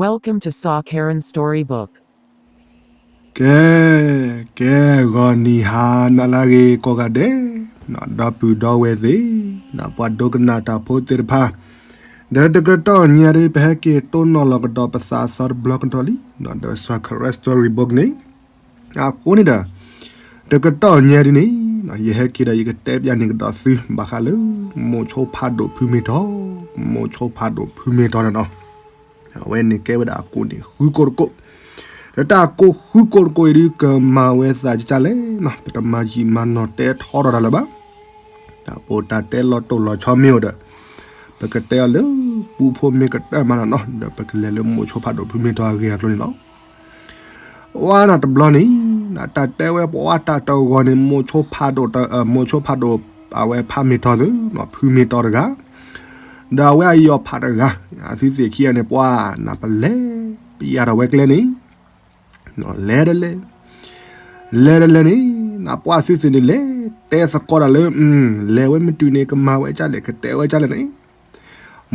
Welcome to Saw Karen Storybook. ကဲ, ကဲ, ဂီၤနံၤဟါနၤလၢအဂ့ၤကိးဂၤဒဲး, ဒီပုၢ်ဒီဝဲၢ်သ့ၣ်, ပှၤဒိကနၣ်တၢ်ဖိသ့ၣ်တဖၣ်, ဒီးတကတီၢ်ညါဒီး ပဟဲက့ၤတိၢ်နီၣ်လီၤကဒီးပသးအသီတဘျီကဒီးလံ, ဒီး Saw Karen Storybook န့ၣ်, အဃိန့ၣ်ဒီး တကတီၢ်ညါဒ်န့ၣ်, ယဟဲက့ၤဒီးယကတဲပျးန့ၢ်ကဒီးသု ဘၣ်ဃးလၢ မိၤဆိဖးဒိၣ်ဖုမ့ၢ်ထီၣ်, မိၤဆိဖးဒိၣ်ဖုမ့ၢ်ထီၣ်န့ၣ်လီၤ. အဝဲန့ၣ်ကဲဝဲဒၣ်အကိၣ်န့ၣ် ဃုကိၣ်တကိၣ်, ဒီးတၢ်ကိၣ်ဃုကိၣ်တကိၣ်အံၤဒုး ကမၤဝဲသးကကလဲၣ်န့ၣ်, ပတမၤယံာ်မၤနီၢ်တဲထီထီၣ်တၢ်လၢၤဘၣ်. တၢ်ပီးတၢ်တဲလီၤတိၢ်လီၤဆီမ့ၢ်အိၣ်ဒီး, ပကတဲအီၤလၢ ပူဖိမ့ၢ်ကတၢၢ်မးန့ၣ်လီၤ, ဒီးပကလဲၤလၢမိၤဆိဖးဒိၣ်ဖုမ့ၢ်ထီၣ်အဂ့ၢ်အကျိၤန့ၣ်လီၤ. ဝဲန့ၣ်တဘျီန့ၣ်, တၢ်တဲဝဲပှၤတၢ်တဂီၤန့ၣ် မိၤဆိဖးဒိၣ်, မိၤဆိဖးဒိၣ်အဝဲဖးမ့ၢ်ထီၣ်သု, ဖုမ့ၢ်ထီၣ်တဂၤ, ဒီးအဝဲအယီၤဖးတဂၤ, အသုသ့ၣ်ခံဂၤန့ၣ် ပှၤနၢ်ပလဲၤ, ပယၤထီၣ်ဝဲကျဲန့ၣ်, လဲၤတလဲၤ, လဲၤတလဲၤန့ၣ်, နပှၤသုသ့ၣ်န့ၣ်လဲၤတဲသကိးတၢ်လၢ, လဲၤဝဲမ့ၢ်တုၤန့ၣ် ကမၤဝဲဒ်လဲၣ် ကတဲဝဲဒ်လဲၣ်န့ၣ်,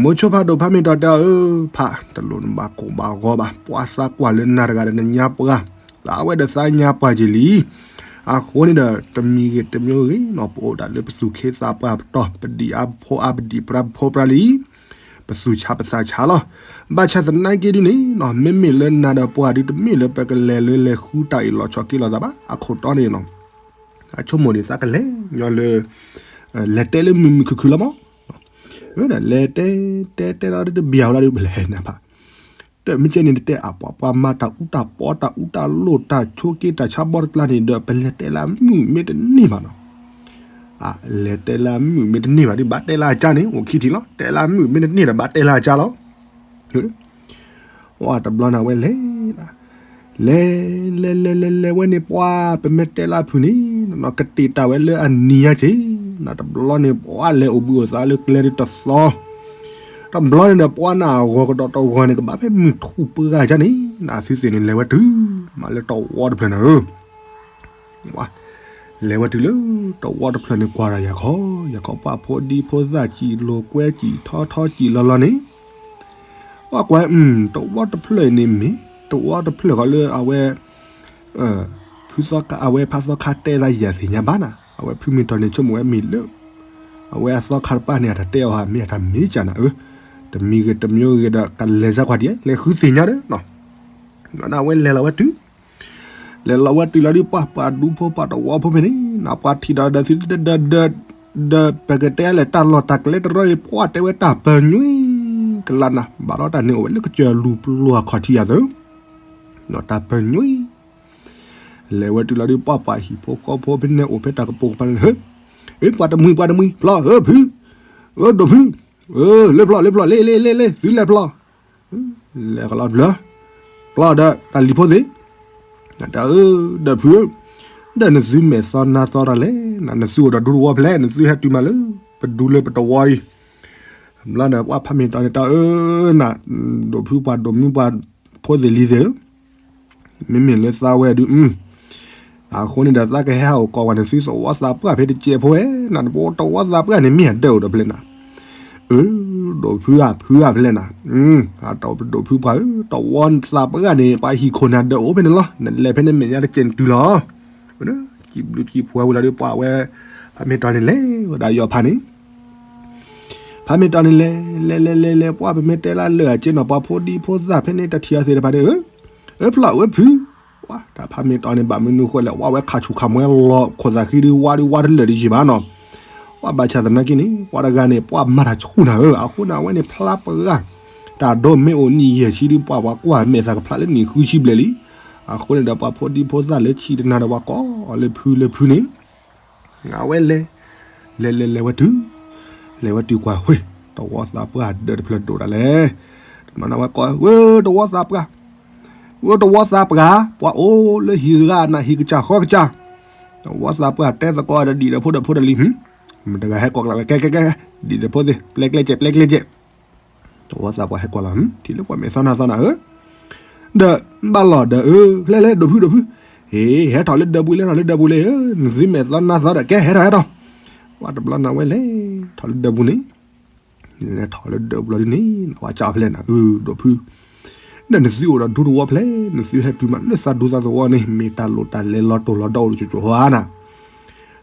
မိၤဆိဖးဒိၣ်ဖးမ့ၢ်ထီၣ်တဲအီၤ, ဖး, တလိၣ်နဘၣ်ကိၢ်ဘၣ်ဂီၤဘၣ်, ပှၤသးကွၢ်လၢနၤတဂၤဒီးနညါပှၤ, သးဝဲဒီးသးညါပှၤက့ၤလံ. အဃိန့ၣ်ဒီး တမံၤဂ့ၤတမံၤဂ့ၤန့ၣ် ပအိၣ်ဒၣ်လၢပသူၣ်ခ့သးပှၢ်ပတီၢ်, ပဒံၣ်အါဖိအါ ပဒံၣ်ပြါပဖိပြါလံ. ပသူၣ်ဆါပသးဆါလီၤ. ဘၣ်ဆၣ်သနာ်က့ဒုးန့ၣ်, မ့မ့ၢ်လၢနၤဒီးပှၤဒုး တမ့ၢ်လၢပကလဲၤလၢလဲၤဃုတၢ်အံၤလီၤဆီက့ၤလိာ်သးဘၣ်. အခိၣ်တီန့ၣ်, အဆိကမိၣ်န့ၣ် သးကလဲၤညီလၢ လဲၤတဲလၢမုာ်မုာ်ခုၣ်ခုၣ်လီၤမး. ဒီးလဲၤတဲ, တဲတဲလီၤတဘျီလီၤဒီး ပလဲၤနၤဖး, တမ့ၢ်ကဲန့ၣ် တတဲအပှၤပှၤမၤတၢ်အူတၢ်ပီ တၢ်အူတၢ်လိၣ် တၢ်ဆိးက့တၢ်ဆါဘီတကျါန့ၣ်ဒီး ပလဲၤတဲလၢအမုာ်မ့ၢ်တန့ၢ်ဘၣ်န့ၣ်, လဲၤတဲလၢအမုာ်မ့ၢ်တန့ၢ်ဘၣ်ဒီး ဘၣ်တဲလၢအကၢန့ၣ် အိၣ်ခံထံၣ်လီၤ. တဲလၢအမုာ်မ့ၢ်တန့ၢ်ဒီး ဘၣ်တဲလၢအကၢလီၤ. အိၣ်တဘျီန့ၣ်ဝဲလဲၤ, လဲၤလဲၤလဲၤလဲၤလဲၤဝဲန့ၣ် ပှၤပမ့ၢ်တဲလၢအဖုၣ်န့ၣ်, ကတ့ၢ်တၢ်ဝဲလၢအနံၤညါက့ၤ, တဘျီန့ၣ် ပှၤလဲၤအိၣ်ဘှံးအိၣ်သါလၢကျဲဒုးတသီ, တဘျီန့ၣ်ဒီး ပှၤနၢ်အဂီၤကဒီးတဂီၤန့ၣ် ကဘၣ်ဖဲမုၢ်ထူၣ်ပှဲၤဂၤကန့ၣ်, နသုသ့ၣ်န့ၣ်လဲၤဝဲတုၤ, မးလၢတဝီတဖျၢၣ်န့ၣ်ဧၢ လဲၤဝဲတုၤလၢတဝီတဖျၢၣ်န့ၣ် ကွၢ်ဒီးယၤခီ, ယၤခီပှၤဖိဒံဖိသၣ် စံၣ်လိာ်ကွဲ စံၣ်ထီထီ စံၣ်လီၤလီၤန့ၣ်, ပှၤကွၢ်, တဝီတဖျၢၣ်န့ၣ်မ့ၢ် တဝီတဖျၢၣ်ဃီလၢအဝဲ ဖုသီခါ အဝဲဖးသီခါတဲသးယၤသ့ၣ်ညါဘၣ်နၤ, အဝဲဖုမ့ၢ်ထီၣ်န့ၣ် ဆိကမိၣ်ဝဲမ့ၢ်လၢ အဝဲအသီခါတပၣ်န့ၣ် အတၢ်တဲအီၤဧါ မ့ၢ်အတၢ်မ့ၢ်ကၢ်နၤဧၢ, တမံၤဂ့ၤတမံၤဂ့ၤဒီး ကလဲၤစၢ်ကွၢ်ဒံး လဲၤဃုသ့ၣ်ညါဒီး နဝဲလဲၤလီၤဝဲတုၤ, လဲၤလီၤဝဲတုၤလီၤဒုး ပှၤ ပှၤဒူဖိ ပှၤတဝီဖိဖဲန့ၣ် နပှၤထံၣ်ဒီးဒီးသု ဒီး ဒီး ဒီးပကတဲလဲၣ် တၢ်လီၢ်တၢ်ကျဲတရီန့ၣ် ပှၤတဲဝဲတၢ်ပညွံကလးနၤ, ဘၣ်ဒီးတၢ်န့ၣ် အိၣ်ဝဲလၢကစၢၢ်လူၤပျီအခီၣ်ထံးယၤသၢ, ဒီးတၢ်ပညွံ လဲၤဝဲတုၤလီၤဒုး ပှၤ ပှၤဟံၣ်ဖိဃီဖိဖဲန့ၣ် အိၣ်ဖဲတၢ်ကပိာ်ကပၤန့ၣ် ဟ့ၣ်, ပှၤတမှံၤ ပှၤတမှံၤ ဖျီ ဧၢ ဖု, ဧၢ ဒိၣ်ဖု, ဧၢ လၢဖျီ လၢဖျီ လ့ လ့ လ့ လ့ သုလဲၤဖျီ, လဲၤကလီတဖျၢၣ်, ဖျီဒီးတၢ်လံၤဖိသ့ၣ်, တၢ်ဧၢ, ဒီးဖုဧၢ, ဒီးနသုမဲာ်သီနါသီတၢ်လဲၣ်, နသုအိၣ်ဒီးဒူသဝီဖဲလဲၣ်, နသုဟဲတုၤမးလၢ ပဒူလၢပတဝီအံၤ, ဘျီန့ၣ် ပှၤဖးမ့ၢ်တီန့ၣ် တၢ်ဧၢ, န, ဒိၣ်ဖု ပှၤဒိၣ်မုၣ် ပှၤဖိသ့ၣ်လံၤသ့ၣ်ဧၢ, မ့မ့ၢ်လၢသးဝဲဒုး, အဃိန့ၣ်ဒီး သးကဟဲဟးအိၣ်ကိးဝဲနသုသဝီသးပှၢ်ဖဲတစဲးဖိဝဲ, နတဘိသဝီသးပှၢ်န့ၣ် မ့ၢ်အဒၢးအိၣ်ဒီးဖဲလဲၣ်နၤ, အၢ, ဒိၣ်ဖုဧါ ဖုဧါ ဖဲလဲၣ်နၤ, ဒိၣ်ဖုပှၤဧၢ, သဝီသးပှၢ်န့ၣ် ပှၤဟံၣ်ခိၣ်န့ၣ် အဒၢးအိၣ်ဖဲန့ၣ်လီၤ, နလဲၤဖဲန့ၣ်မဲာ်ညါတစဲးနတုၤလီၤ, စံးဘျုးစံးဖှိၣ်ဝဲလီၤဒီး ပှၤဝဲ, ဖးမ့ၢ်တီန့ၣ်လဲၤဝဲဒၣ်ယီၤဖးန့ၣ် ဖးမ့ၢ်တီန့ၣ်လဲၤ, လဲၤလဲၤလဲၤလဲၤ ပှၤပမ့ၢ်တဲလၢလၢာ်အက့နီၤ ပှၤဖိဒံဖိသၣ်ဖဲန့ၣ် တၢ်ထံၣ်အီၤသ့ၣ်တဖၣ်န့ၣ်, ဧၢ, ဧၢဖျီ ဧၢဖု, တၢ်ဖးမ့ၢ်တီန့ၣ် ဘၣ်မနုၤဃိလဲၣ် ဝဲဝဲခးဆူၣ်ခးမွဲလီၤ ခိၣ်သးဃံဒုး ဝါဒုးဝါတလၢာ်ဒံးယံာ်ဘၣ်နီၤ, ပှၤဘၣ်ဆၣ်သနာ်က့န့ၣ် ပှၤတဂၤန့ၣ် ပှၤမၤတၢ်ဆူၣ်နၤဧၢ, အဃိန့ၣ် အဝဲန့ၣ်ဖျါပှၤဂၤ, တၢ်ဒိးမ့ၢ်အိၣ်နံၣ်ယဲၢ်ဆံဒုး ပှၤပှၤကွၢ်မဲာ်သးကဖျါလၢနံၣ်ဃုဆံဘျဲၣ်လံ, အဃိန့ၣ်ဒီး ပှၤဖိဒံဖိသၣ်လၢဆံးတနၤဒီး ပှၤကိးလၢဖုလၢဖုန့ၣ် အဝဲလဲၤ, လဲၤလဲၤလဲၤဝဲတုၤ, လဲၤဝဲတုၤကွၢ်ဝဲ, တဝီသးပှၢ်ဒၢးတဖျၢၣ်ဒိၣ်ဒၣ်လဲၣ်, တနီၤနဝဲကိးဝဲ တဝီသးပှၢ်, ဝဲတဝီသးပှၢ်, ပှၤအိၣ်လၢဟံၣ်ဂၤနၤ ဟံၣ်ကစၢ်ဃီကစၢ်, တဝီသးပှၢ်တဲသကိးဒီးဒံၣ်ဒီးဖိဒီးဖိဒီးလံၤ, မတၤတဂၤဟဲကိးကျါလဲၣ် ကဲကဲကဲ, ဒံၣ်ဒီးဖိသ့ၣ် ပျဲကျဲကဲ ပျဲကျဲကဲ တဝီသးပှၢ်ဟဲကွၢ်လီၤ, ထံၣ်လၢပှၤမဲာ်သီနါသီနၤဧၢ, ဒီးဘၣ်လီၤဒီးဧၢ, ဖျဲၣ်လဲၣ် ဒိၣ်ဖု ဒိၣ်ဖု, ဟ့ၣ် ဟဲထီၣ်လၢဒၢးပူၤလဲၣ် ထီၣ်လၢဒၢးပူၤလဲၣ်ဧၢ, နသုမဲာ်သီနါသီဒီး ကဲဟဲထီၣ်ဟဲထီၣ်, ပှၤတဘျီနၤဝဲလဲၤထီၣ်လၢဒၢးပူၤန့ၣ်, လဲၤထီၣ်လၢဒၢးပူၤလီၤဒ်န့ၣ် နဝဲကၠီဖဲလဲၣ်နၤဧၢ ဒိၣ်ဖု, ဒီးနသုအိၣ်ဒီးဒူသဝီဖျဲး နသုဟဲတုၤမးလၢသးဒူသးသဝီန့ၣ် မ့ၢ်တၢ်လိၣ်တၢ်လဲၤလီၤတိၢ်လီၤဒီးအိၣ်တကၠိၣ်ကၠိၣ်ဟါနၤ.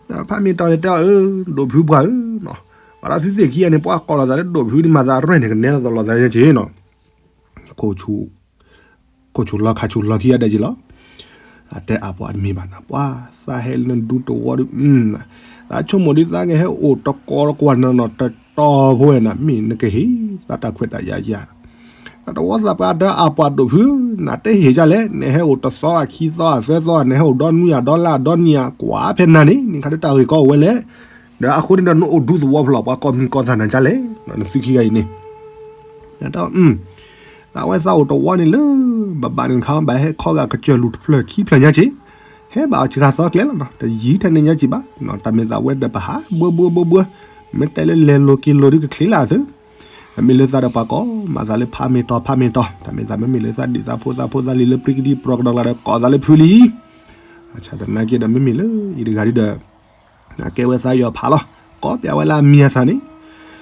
ဒီးဖးမ့ၢ်တီၤန့ၣ်တဲအီၤ အၢ ဒိၣ်ဖုပှၢ်ဧၢ, ပှၤဒီးသုသ့ၣ်ခံဂၤန့ၣ် ပှၤကိးလီၤသးလၢဒိၣ်ဖုဒ်မၤသးရဲၣ်န့ၣ် ကနဲလီၤသးလီၤသးယဲက့ၤနီၤ. ခိၣ်ဆူၣ် ခိၣ်ဆူၣ်လီၤခါဆူၣ်လီၤခံဂၤဒဲးက့ၤလီၤ. အတဲအါပှၤတမံၤဘၣ်နၤ ပှၤသးဟဲလၢနဒူသဝီဒုး သးဆိကမိၣ်ဒ်သးကဟဲအိၣ်တကိးတကွၢ်နီၢ်နီၢ်တတီၤဖိဝဲနၤ မ့ၢ်နကဟ့ၣ်သးတၢ်ခွဲးတၢ်ယာ်ယၤ တဝီသးပှၢ်ဒီးအါပှၤဒိၣ်ဖု နတဟ့ၣ်ဒ်လဲၣ်, နဟဲအိၣ်တသီအခံသီအသၢသီ နဟဲအိၣ်ဒီနွံအဒီလါအဒီနံၤအကွၢ်ဖဲနၤန့ၣ် နခါဒုးတၢ်ဂ့ၢ်ကီအိၣ်ဝဲလဲၣ်. ဒီးအဃိန့ၣ်ဒီးနအိၣ်ဒူသဝီဖျၢၣ် ပှၤကိးမံၤကိးသးနၤဒ်လဲၣ်, နသုခံဂၤအံၤန့ၣ် ဒီး သးဝဲသးအိၣ်တဝီန့ၣ်လၢ ဘၣ်ဘၣ်န့ၣ်ခါ ဘၣ်ဟဲခီဂာ်ကစၢၢ်လူၤတဖျၢၣ်ခံဖျၢၣ်ညါက့ၤ, ဟဲဘၣ်အီၤစှၤသီကျဲလီၤနီၤ, တယံာ်ထဲန့ၣ်ညါက့ၤဘၣ်, တၢ်မ့ၢ်သးဝဲဒီးပဟးဘှၢဘှၢဘှၢဘှၢ, မ့ၢ်တဲလၢလဲၤလိၤက့ၤလိၤဒုးကချ့လၢအသု, မ့မ့ၢ်လၢသးဒီးပှၤကိးမၤသးလၢဖးမ့ၢ်တီၤ ဖးမ့ၢ်တီၤ, တၢ်မ့ၢ်သးမ့မ့ၢ်လၢသးဒံးသးဖိသးဖိသးလံၤလၢပရံကဒံပရီကဒီးကျါဒီးကိးသးလၢဖုလံ, အဆၣ်သနာ်က့ဒီးမ့မ့ၢ်လၢအံၤတဂၤဒုဒီး ကဲဝဲသးယီၤဖးလီၤ, ကိးပျးဝဲလၢအမံၤအသးန့ၣ်,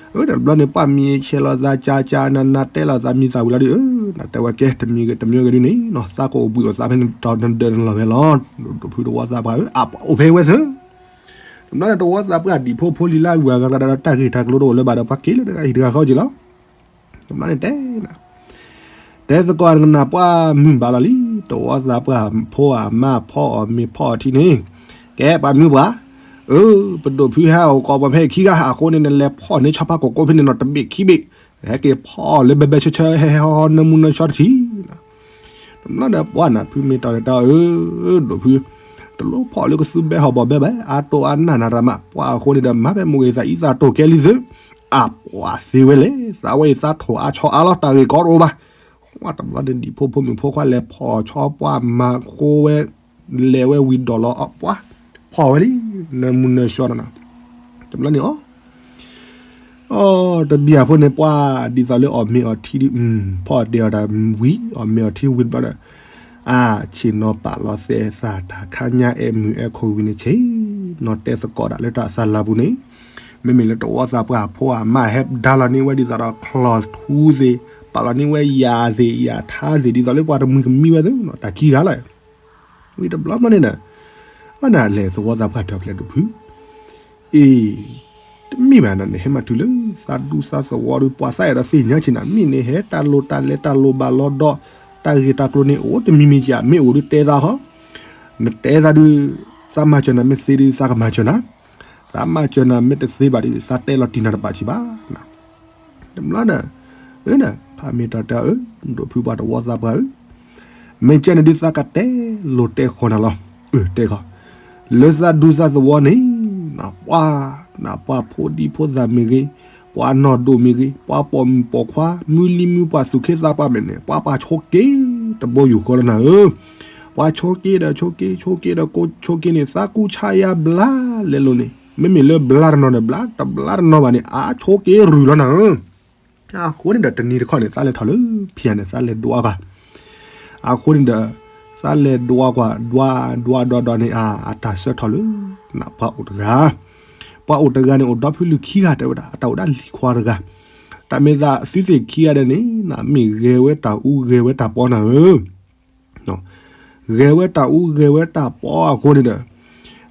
အတဘျီန့ၣ် ပှၤမံၤဆဲးလီၤသးကၠါကၠါနၤနၤတဲလီၤသးမံၤသးဝံၤလီၤဒု, နတဲဝဲကဲ တမံၤဂ့ၤတမံၤဂ့ၤဒုန့ၣ်နီၤ သးကအိၣ်ဘှံးအိၣ်သးဖဲန့ၣ်ဒီးနဒၢးနလီၢ်ဝဲလီၤ, ဒိၣ်ဖုတဝီသးပှၢ်ဧၢ အအိၣ်ဖဲဝဲသၢ တဘျီန့ၣ် တဝီသးပှၢ်ဒံးဖိဖိလံၤလၢအဂုၤအဂၤကျါဒီးတၢ်ဂ့ၢ်တၢ်ကျိၤတအိၣ်လၢၤဘၣ်ဒီး ပှၤက့ၤလၢတဂၤအံၤတဂၤဃီက့ၤလီၤ, တဘျီန့ၣ်တဲ တဲသကိးကနၣ်ပှၤမုၢ်ဘၣ်လီၤလံ, တဝီသးပှၢ်ဖိအမါဖီအီၣ်မ့ၤဖီအီထံန့ၣ်, ကဲပှၤမုၢ်ပှၢ်, အၢ ပဒိၣ်ဖုဟဲအိၣ်ကိးပှၤဖဲခံဂၤ အဃိန့ၣ် နလဲၤဖီၣ်န့ၢ်ဆီဖါကိၣ်ကိးဖဲန့ၣ်နီၤ တဘ့ၣ်ခံဘ့ၣ်, ဟဲက့ၤဖီၣ်လၢဘဲဘဲဆၢဆၢ ဟဲဟဲဟီဟီနၢမူနၢဆှီတထံၣ် တဘျီဒီးပှၤနၤဖုမ့ၢ်တီၤန့ၣ်တဲအီၤ အၢ ဒိၣ်ဖု, တလိၣ်ဖီၣ်လၢကသူဘဲဟီၣ်ဘီၣ်ဘဲဘၣ် အတိၢ်အနၢ်နၤရမး ပှၤအဃိန့ၣ်ဒီး မၤဖဲမိၢ်ဂ့ၤသးအံသးတိၢ်ကဲလံသု, အပှၤသ့ဝဲလဲၣ် သးဝဲအံၤသးထိၣ်အါဆီအါလီၤ တၢ်ဂ့ၢ်ကီတအိၣ်ဘၣ်, ပှၤတဘျီန့ၣ်ဒံးဖိဖိမုၣ်ဖိခွါလဲၤဖီၣ်ဆီပှၤမၤဃိဝဲ, လဲၤဝဲဝံၤဒီးလီၤပှၤ, ဖီၣ်ဝဲလံ, နၢမူနၢဆှီနီၤ, တဘျီန့ၣ်အီၤ အီၤ တဘံၣ်အဖိန့ၣ် ပှၤဒ်သိးလၢအီၣ်မ့ၤအီထံဒုး ဖီၣ်တဲအီၤတၢ်ဝံၤ အီၣ်မ့ၤအီထံဝံၤတဘျီဒီး အါ ဆ့ၣ်နီၤပာ်လီၤသဲးသး တၢ်ခါညါအဲၣ်မုာ်အဲၣ်ခိၣ်ဝံၤန့ၣ် ဆ့ၣ်နီၤတဲသကိးတၢ်လၢတၢ်သးလၤပူၤန့ၣ်, မ့မ့ၢ်လၢတဝီသးပှၢ်ဖိအမါဟဲဒါလီၤန့ၢ်ဝဲဒ်သိးဒီး ချီၣ်ထူသ့ၣ် ပာ်လီၤန့ၢ်ဝဲယၤသ့ၣ် ယၤထါသ့ၣ် ဒ်သိးလၢပှၤတမှံၤကမံဝဲသ့ၣ်နီၤ တၢ်ခံဂၤလီၤ ဝံၤတဘျီဘျီန့ၣ်ဒီး အဝဲဒၣ်လဲၤသဝီသးပှၢ်တၢ်ဖျဲးဒိၣ်ဖု အ့ တမ့ၢ်ဘၣ်နီၤ နဟဲမၤတုၤလၢသးဒူသးသဝီဒီး ပှၤသးအဲၣ်ဒိးသ့ၣ်ညါဆ့ၣ်နီၤ မ့ၢ်နဟဲတၢ်လိၣ်တၢ်လဲၤတၢ်လိၣ်ဘၣ်လီၤဒီး တၢ်ဂ့ၢ်တၢ်ကျိၤန့ၣ် အိၣ်တမံၤမံၤကၢ် မ့ၢ်အိၣ်ဒုးတဲသးဃီ, နတဲသးဒုး သးမၤစၢၤနၤ မ့ၢ်သ့ဒုး သးကမၤစၢၤနၤ, သးမၤစၢၤနၤ မ့ၢ်တသ့ဘၣ်ဒုး သးတဲလီၤတံၢ်နၤတဘၣ်ဆံးဘၣ် တဘျီဒီး အၢ ဖးမ့ၢ်တီၤတဲအီၤ အၢ ဒိၣ်ဖုပှၤတဝီသးပှၢ်ဧၢ, မ့ၢ်ကဲန့ၣ်ဒုးသးကတဲလိၤတဲဃီနၤလီၤ, အၢ တဲဃီ, လၢသးဒူသးသဝီန့ၣ် နပှၤ နပှၤဖိဒံဖိသၣ်မ့ၢ်ဂ့ၤ, ပှၤနီၢ်ဒိၣ်မ့ၢ်ဂ့ၤ, ပှၤပိာ်မုၣ်ပိာ်ခွါ မုၢ်လံမုၢ်ပှၢ်သူၣ်က့သးပှၢ်မ့ၢ်န့ၣ် ပှၤပှၤဆိးက့တဘိယူၢ်ဃီလီၤနၤဧၢ, ပှၤဆိးက့ဒီးဆိးက့ ဆိးက့ဒီးကိး ဆိးက့န့ၣ် သးကူၣ်ဆါယၤဘျါလဲၤလိၤန့ၣ် မ့မ့ၢ်လၢဘျါတနီၤန့ၣ် ဘျါတဘျါတနီၤဘၣ်န့ၣ် အါဆိးက့ရုၢ်လီၤနၤဧၢ, အဃိန့ၣ်ဒီးတနံၤတခီန့ၣ် သးလဲၤထီၣ်လၢဖံးယၤန့ၣ် သးလဲၤဒွးကွၢ်, အဃိန့ၣ်ဒီး သးလဲၤဒွးကွၢ် ဒွးဒွးဒွးဒွးန့ၣ် အတၢ်ဆၢထီၣ်လၢ နပှၤအိၣ်တဂၤ, ပှၤအိၣ်တဂၤန့ၣ် အိၣ်ဒီဖုလုၢ်ခံဂၤတဲဝဲဒၣ် အတၢ်အိၣ်ဒၣ်လံၤခွါတဂၤ, တၢ်မ့ၢ်သးသုသ့ၣ်ခံဂၤဒဲးန့ၣ် မ့ၢ်ဂဲၤဝဲတၢ်အူဂဲၤဝဲတၢ်ပီနၤဧၢ ဂဲၤဝဲတၢ်အူဂဲၤဝဲတၢ်ပီအဃိန့ၣ်ဒီး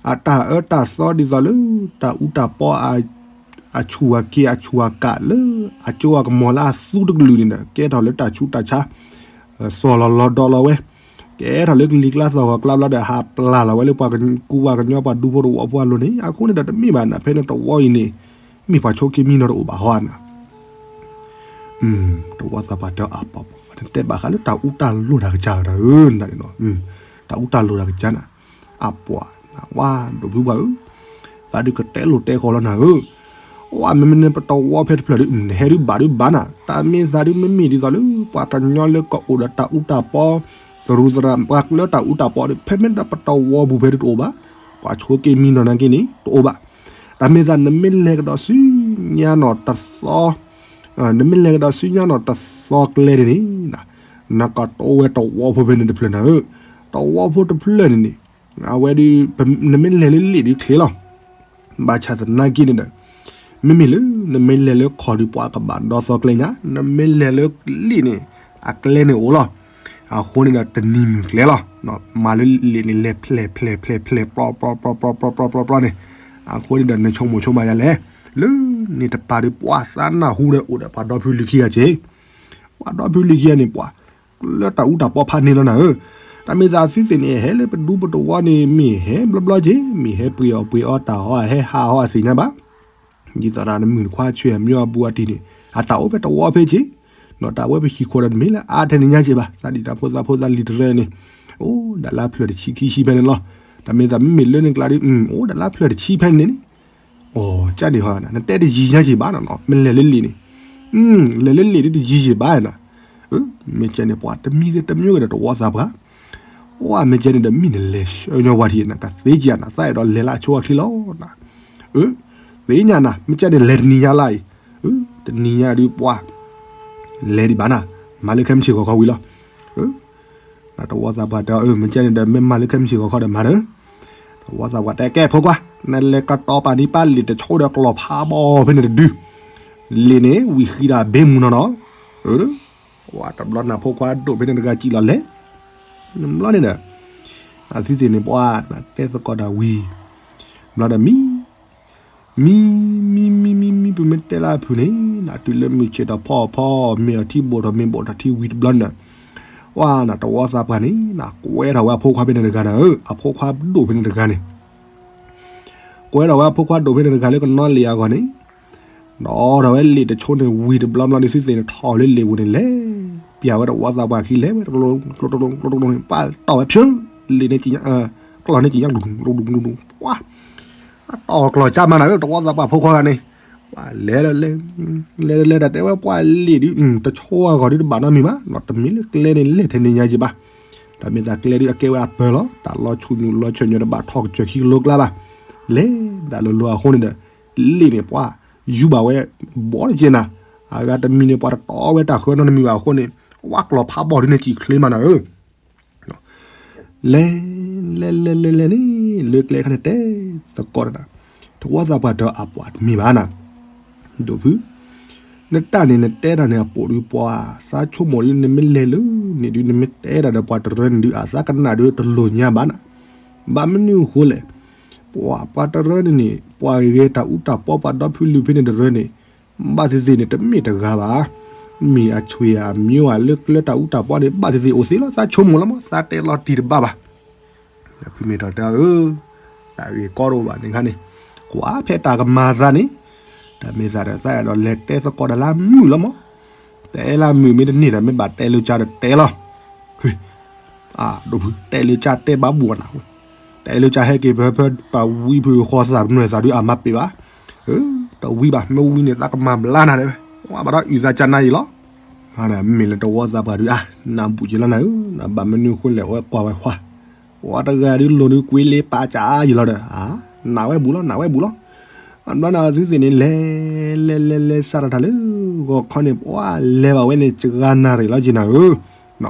အတၢ်အၢတၢ်သီဒ်သိးလၢ တၢ်အူတၢ်ပီ အဆူၣ်အက့ၤအဆူၣ်အကၣ်လၢ အကၠိအကမီၤလၢအသူတကလုာ်န့ၣ်ဒီး ကဲထီၣ်လၢတၢ်ဆူးတၢ်ဆါ သီၣ်လီၤလီၤဒီးလီၤဝဲ, ကဲထီၣ်လၢကလံၤကျါသီၣ်ဂီၤကျါဘျီဒီး ဟးပျၢ်လီၤဝဲလၢပှၤကူပှၤကညီပှၤဒူဖိတဝီဖိအလိၤန့ၣ် အဃိန့ၣ်ဒီးတမ့ၢ်ဘၣ်နၤ ဖဲန့ၣ်တဝီအံၤန့ၣ် မ့ၢ်ပှၤဆိးက့မံနီၤတအိၣ်ဘၣ်ဟီနၤ တဝီသးပှၢ်တဲအပီၢ်ပီၢ် နတဲဘၣ်ဃးလၢတၢ်အူတၢ်လိၤတၢ်ကစၢ်တၢ်ဧၢ, တၢ်အူတၢ်လိၤတၢ်ကစၢ်နၤ, အပှၤနၤ ဝါဒိၣ်ဖုပှၢ်ဧၢ, သးဒုးကတဲလိၤတဲဃီလီၤနၤဧၢ, ဝါမ့မ့ၢ်န့ၣ်ပတဝီဖဲတဖျၢၣ်ဒုး နဟဲဒုးဘၣ်ဒုးဘၣ်နၤ, တၢ်မ့ၢ်သးဒုးမ့မ့ၢ်ဒ်သိးလၢ ပှၤကညီလၢကအိၣ်ဒီးတၢ်အူတၢ်ပီ, သရူးသရၣ် ပှၤလၢတၢ်အူတၢ်ပီဒုး ဖဲမ့ၢ်ဒၣ်ပတဝီပူၤဖဲဒုးတအိၣ်ဘၣ်, ပှၤဆိးက့မံနီၤနာ်က့န့ၣ် တအိၣ်ဘၣ် တၢ်မ့ၢ်သးနမ့ၢ်လဲၤကဒီးဆူညါနီၤတသီ, နမ့ၢ်လဲၤကဒီးဆူညါနီၤတသီကျဲန့ၣ်န့ၣ်, နကတိၤဝဲတဝီဖိဖဲန့ၣ်တဖျၢၣ်နၤဧၢ, တဝီဖိတဖျၢၣ်န့ၣ်န့ၣ်, အဝဲဒုး နမ့ၢ်လဲၤလၢလ့ၣ်ဒုးချ့လီၤ, ဘၣ်ဆၣ်သနာ်က့န့ၣ်ဒီး, မ့မ့ၢ်လၢ နမ့ၢ်လဲၤလၢခီၣ်ဒုးပှၤကဘၣ်ဒီသီကျဲညါ, နမ့ၢ်လဲၤလၢလ့ၣ်န့ၣ်, အကျဲန့ၣ်အိၣ်လီၤ အဃိန့ၣ်ဒီးတနံၤမုၢ်ကျဲလီၤ, မၤလၢလံာ်န့ၣ် လဲၤဖျဲၣ်ဖျဲၣ်ဖျဲၣ်ဖျဲၣ် ပျီပျီပျီပျီပျီပျီပျီပျီန့ၣ်, အဃိန့ၣ်ဒီး နဆိကမိၣ်ဆိကမးယၤလဲၣ်, လၢန့ၣ်တပၤဒီး ပှၤသးနၢ်ဟူဒီးအိၣ်ဒီးပှၤဒီဖုလံၤခံဂၤက့ၤ, ပှၤဒီဖုလံၤခံဂၤန့ၣ် ပှၤ လၢတၢ်အူတၢ်ပီဖးန့ၣ်လီၤနၤဧၢ, တၢ်မ့ၢ်သးသုသ့ၣ်န့ၣ် ဟဲလၢပဒူပတဝီန့ၣ် မ့ၢ်ဟဲဘျီဘျီက့ၤ မ့ၢ်ဟဲပှ့ၤအီၣ်ပှ့ၤအီတၢ်ဟီ ဟဲဟးဟီအသ့ၣ်ညါဘၣ် ဒ်သိးဒီးနမုၣ်နခွါဆွေမျိုးအဘူးအတံၢ်န့ၣ် အတၢ်အိၣ်ဖဲတဝီဖဲက့ၤ, ဒီးတၢ်ဝဲပဟံၣ်ခိၣ်ဒီးတမ့ၢ်လၢအါထဲန့ၣ်ညါက့ၤဘၣ်, သးဒ်တၢ်ဖိသၣ်ဖိသၣ်လံၤတရၢန့ၣ်, အိၣ်ဒၣ်လၢဖျၢၣ်တဆံခံဆံဖဲန့ၣ်လီၤ, တၢ်မ့ၢ်သးမ့မ့ၢ်လၢန့ၣ်ကျါဒီး အိၣ်ဒၣ်လၢဖျၢၣ်တဆံဖဲန့ၣ်န့ၣ်, အကန့ၣ်ဟီ နတဲတယံၤညါက့ၤဘၣ်နီၤ, မ့ၢ်လဲၤလၢလံာ်န့ၣ်, လဲၤလၢလံာ်ဒ်တယံၤက့ၤဘၣ်နီၤ, မ့ၢ်ကဲန့ၣ်ပှၤတမံၤဂ့ၤတမံၤဂ့ၤဒီးတဝီသးပှၢ် အိၣ်မ့ၢ်ကဲန့ၣ်ဒီးမ့ၢ်နလဲၤဆှၢညီဝဲထံၣ် နကသ့က့ၤနသးအဲၣ်ဒိးလဲၤလၢအဆိအချ့လီၤနၤ, သ့ၣ်ညါနၤ မ့ၢ်ကဲန့ၣ်လဲၤတနံၤညါလၢအံၤ, တနံၤညါဒုးပှၤ လဲၤဒံးဘၣ်နၤ, မၤလၢခဲမုၢ်ဆ့ၣ်ဂီၤခီဝံၤလီၤ, နတဝီသးပှၢ်တဲအီၤ မ့ၢ်ကဲန့ၣ်ဒီး မ့ၢ်မၤလၢခဲမုၢ်ဆ့ၣ်ဂီၤခီဒီးမၤဒီး, တဝီသးပှၢ်တဲကဲဖိခွါ, နလဲၤကတီၤပာ်ဒံးပၢ်လံာ်တဆိဒီးကျီၢ်ဖးဘီဖဲန့ၣ်တဒု, လံာ်န့ၣ် ဝံၤဃံဒီးဘ့မုၢ်နီၤနီၤ, ဝဲတဘျီနၤဖိခွါဒိၣ်ဖဲန့ၣ်တဂၤစံးလီၤလဲၣ်, ဘျီန့ၣ်ဒီး, အသုသ့ၣ်န့ၣ်ပှၤ နတဲသကိးတၢ်ဝံၤ, ဘျီဒီးမံ မံ မံ မံ မံ မံ ပမ့ၢ်တဲလၢအဖုၣ်န့ၣ် နတုၤလၢမုၢ်ဆ့ၣ်ထီၣ်ဖီအီၤဖီ မ့ၢ်အီၤထံဘိၣ်ထီၣ်မ့ၢ်ဘိၣ်ထီၣ်ထံဝံၤတဘျီန့ၣ်ဒီး, ဝဲနတဝီသးပှၢ်န့ၣ် နကွဲထီၣ်ဝဲအဖိခွါဖဲန့ၣ်တဂၤနၤဧၢ, အဖိခွါဒိၣ်ဖဲန့ၣ်တဂၤန့ၣ် ကွဲထီၣ်ဝဲအဖိခွါဒိၣ်ဖဲန့ၣ်တဂၤလၢကနီလံာ်အဂီၢ်န့ၣ်, ဒီးထီၣ်ဝဲလံာ်တဆိန့ၣ်ဝံၤတဘျီဘျီန့ၣ် သုသ့ၣ်န့ၣ်ထီၣ်လၢလံာ်ပူၤန့ၣ်လဲၤ, ပျဲဝဲတဝီသးပှၢ်ခံလဲၤဝဲတကျိၤတကျိၤတကျိၤန့ၣ် ပာ်တီၢ်ဝဲဖျိ, လံာ်န့ၣ် ကျီၢ်န့ၣ်ကံညါကျိၤကျိၤကျိၤန့ၣ် ပှၤ တီၢ်ကျီၢ်ကၢ်မးနၤဧၢ တဝီသးပှၢ်ဖိခွါဂၤန့ၣ်, ပှၤလဲၤလဲၤ လဲၤလဲၤတၢ်တဲဝဲပှၤလံာ်ဒုး တဆိအဂီၢ်ဒုးတဘၣ်နီတမံၤဘၣ်နီၤ, တမ့ၢ်လၢကျဲန့ၣ်လဲၤထဲန့ၣ်ညါက့ၤဘၣ်, တၢ်မ့ၢ်သးကျဲဒုးအကဲဝဲအပၢၤလီၤ, တၢ်လီၤဆူၣ်ညူၣ်လီၤဆၢၣ်ညူၣ်တဘၣ်ထီၣ်ကစၢၢ်ခံကလိကျါဘၣ်, လဲၤဒၣ်လိၤလိၤအဃိန့ၣ်ဒီး, လံာ်န့ၣ်ပှၤ ယူၤဘၣ်ဝဲ ဘီတက့ၢ်နၤ, အဂၤတမံၤန့ၣ် ပှၤတတီဝဲတၢ်ဃၢနီတမံၤဘၣ်အဃိန့ၣ်, ဝဲကျီၢ်ဖးဘီဒုးန့ၣ်စံၣ်ချ့မးနၤဧၢ လဲၤ လဲၤလဲၤလဲၤလဲၤန့ၣ် လၢကျဲခါန့ၣ်တဲသကိးတၢ်, တဝီသးပှၢ်ဒီးအပှၤတမ့ၢ်ဘၣ်နၤ, ဒိၣ်ဖု, နတၢ်န့ၣ်နတဲတၢ်န့ၣ်အပိာ်ဒုးပှၤ, သးဆိကမိၣ်ဒုး နမ့ၢ်လဲၤလၢန့ၣ်ဒုး နမ့ၢ်တဲတၢ်ဒီးပှၤတရၢန့ၣ်ဒုး အသးကနၣ်ဒုးတလိၣ်ညါဘၣ်နၤ, ဘၣ်မနုၤအဃိလဲၣ်, ပှၤ ပှၤတရၢန့ၣ်န့ၣ် ပှၤဂဲၤတၢ်အူတၢ်ပီပှၤဒီဖုလုၢ်ဖဲန့ၣ်တရၢန့ၣ်, ဘၣ်သ့ၣ်သ့ၣ်န့ၣ် တမ့ၢ်တဂၤဘၣ်, မ့ၢ်အဆွေအမျိုးဧါ လၢကျဲတၢ်အူတၢ်ပီန့ၣ် ဘၣ်သ့ၣ်သ့ၣ်အိၣ်သ့လီၤ, သးဆိကမိၣ်လီၤမး သးတဲလီၤတံၢ်တဘၣ်ဘၣ်, ဖုမ့ၢ်ထီၣ်တဲအီၤဧၢ, တၢ်ဂ့ၢ်ကီတအိၣ်ဘၣ်န့ၣ်ခါန့ၣ်, ကွၢ်ဖဲတၢ်ကမၤသးန့ၣ်, တၢ်မ့ၢ်သးဒီးသးအဲၣ်ဒိးလဲၤတဲသကိးတၢ်လၢမုာ်လီၤမး, တဲလၢမုာ်မ့ၢ်တန့ၢ်ဒီး မ့ၢ်ဘၣ်တဲလၢကၢ်ဒီးတဲလီၤ, အဒိၣ်ဖု တဲလၢကၢ်တဲဘၣ်ဘူးနၤ, တဲလၢကၢ်ဟဲက့ၤဖဲဖဲပှၤဝံဖုဃီသးပနွဲၢ်သးဒုးအမၤပ့ၤဘၣ်, တဝံဘၣ် မ့ၢ်ဝံန့ၣ် သးကမၤဘျါနၤတဲဝဲ, ဝဲဘၣ်ဒီးအုၣ်သးကၢ်နၤအံၤလီၤ, မ့ၢ်လၢတဝီသးပှၢ်ဒုးအါ, နဘူးက့ၤလီၤနၤဧၢ, နဘၣ်မနုၤအဃိလဲၣ် အဝဲကွၢ်ဝဲခွါ, ဝဲတဂၤဒုးလိၣ်ဒုးကွ့လ့ပာ်ကၢ်အါယံၤလီၤဒီး, နၢ်ဝဲဘူးလီၤ နၢ်ဝဲဘူးလီၤ, အဘျီနၤသုသ့ၣ်န့ၣ် လဲၤ လဲၤလဲၤလဲၤစးထီၣ်တၢ်လၢ ဂီၤခီန့ၣ် ပှၤလဲၤဘၣ်ဝဲန့ၣ် စှၤနၣ်ရံၣ်လီၤက့ၤနၤဧၢ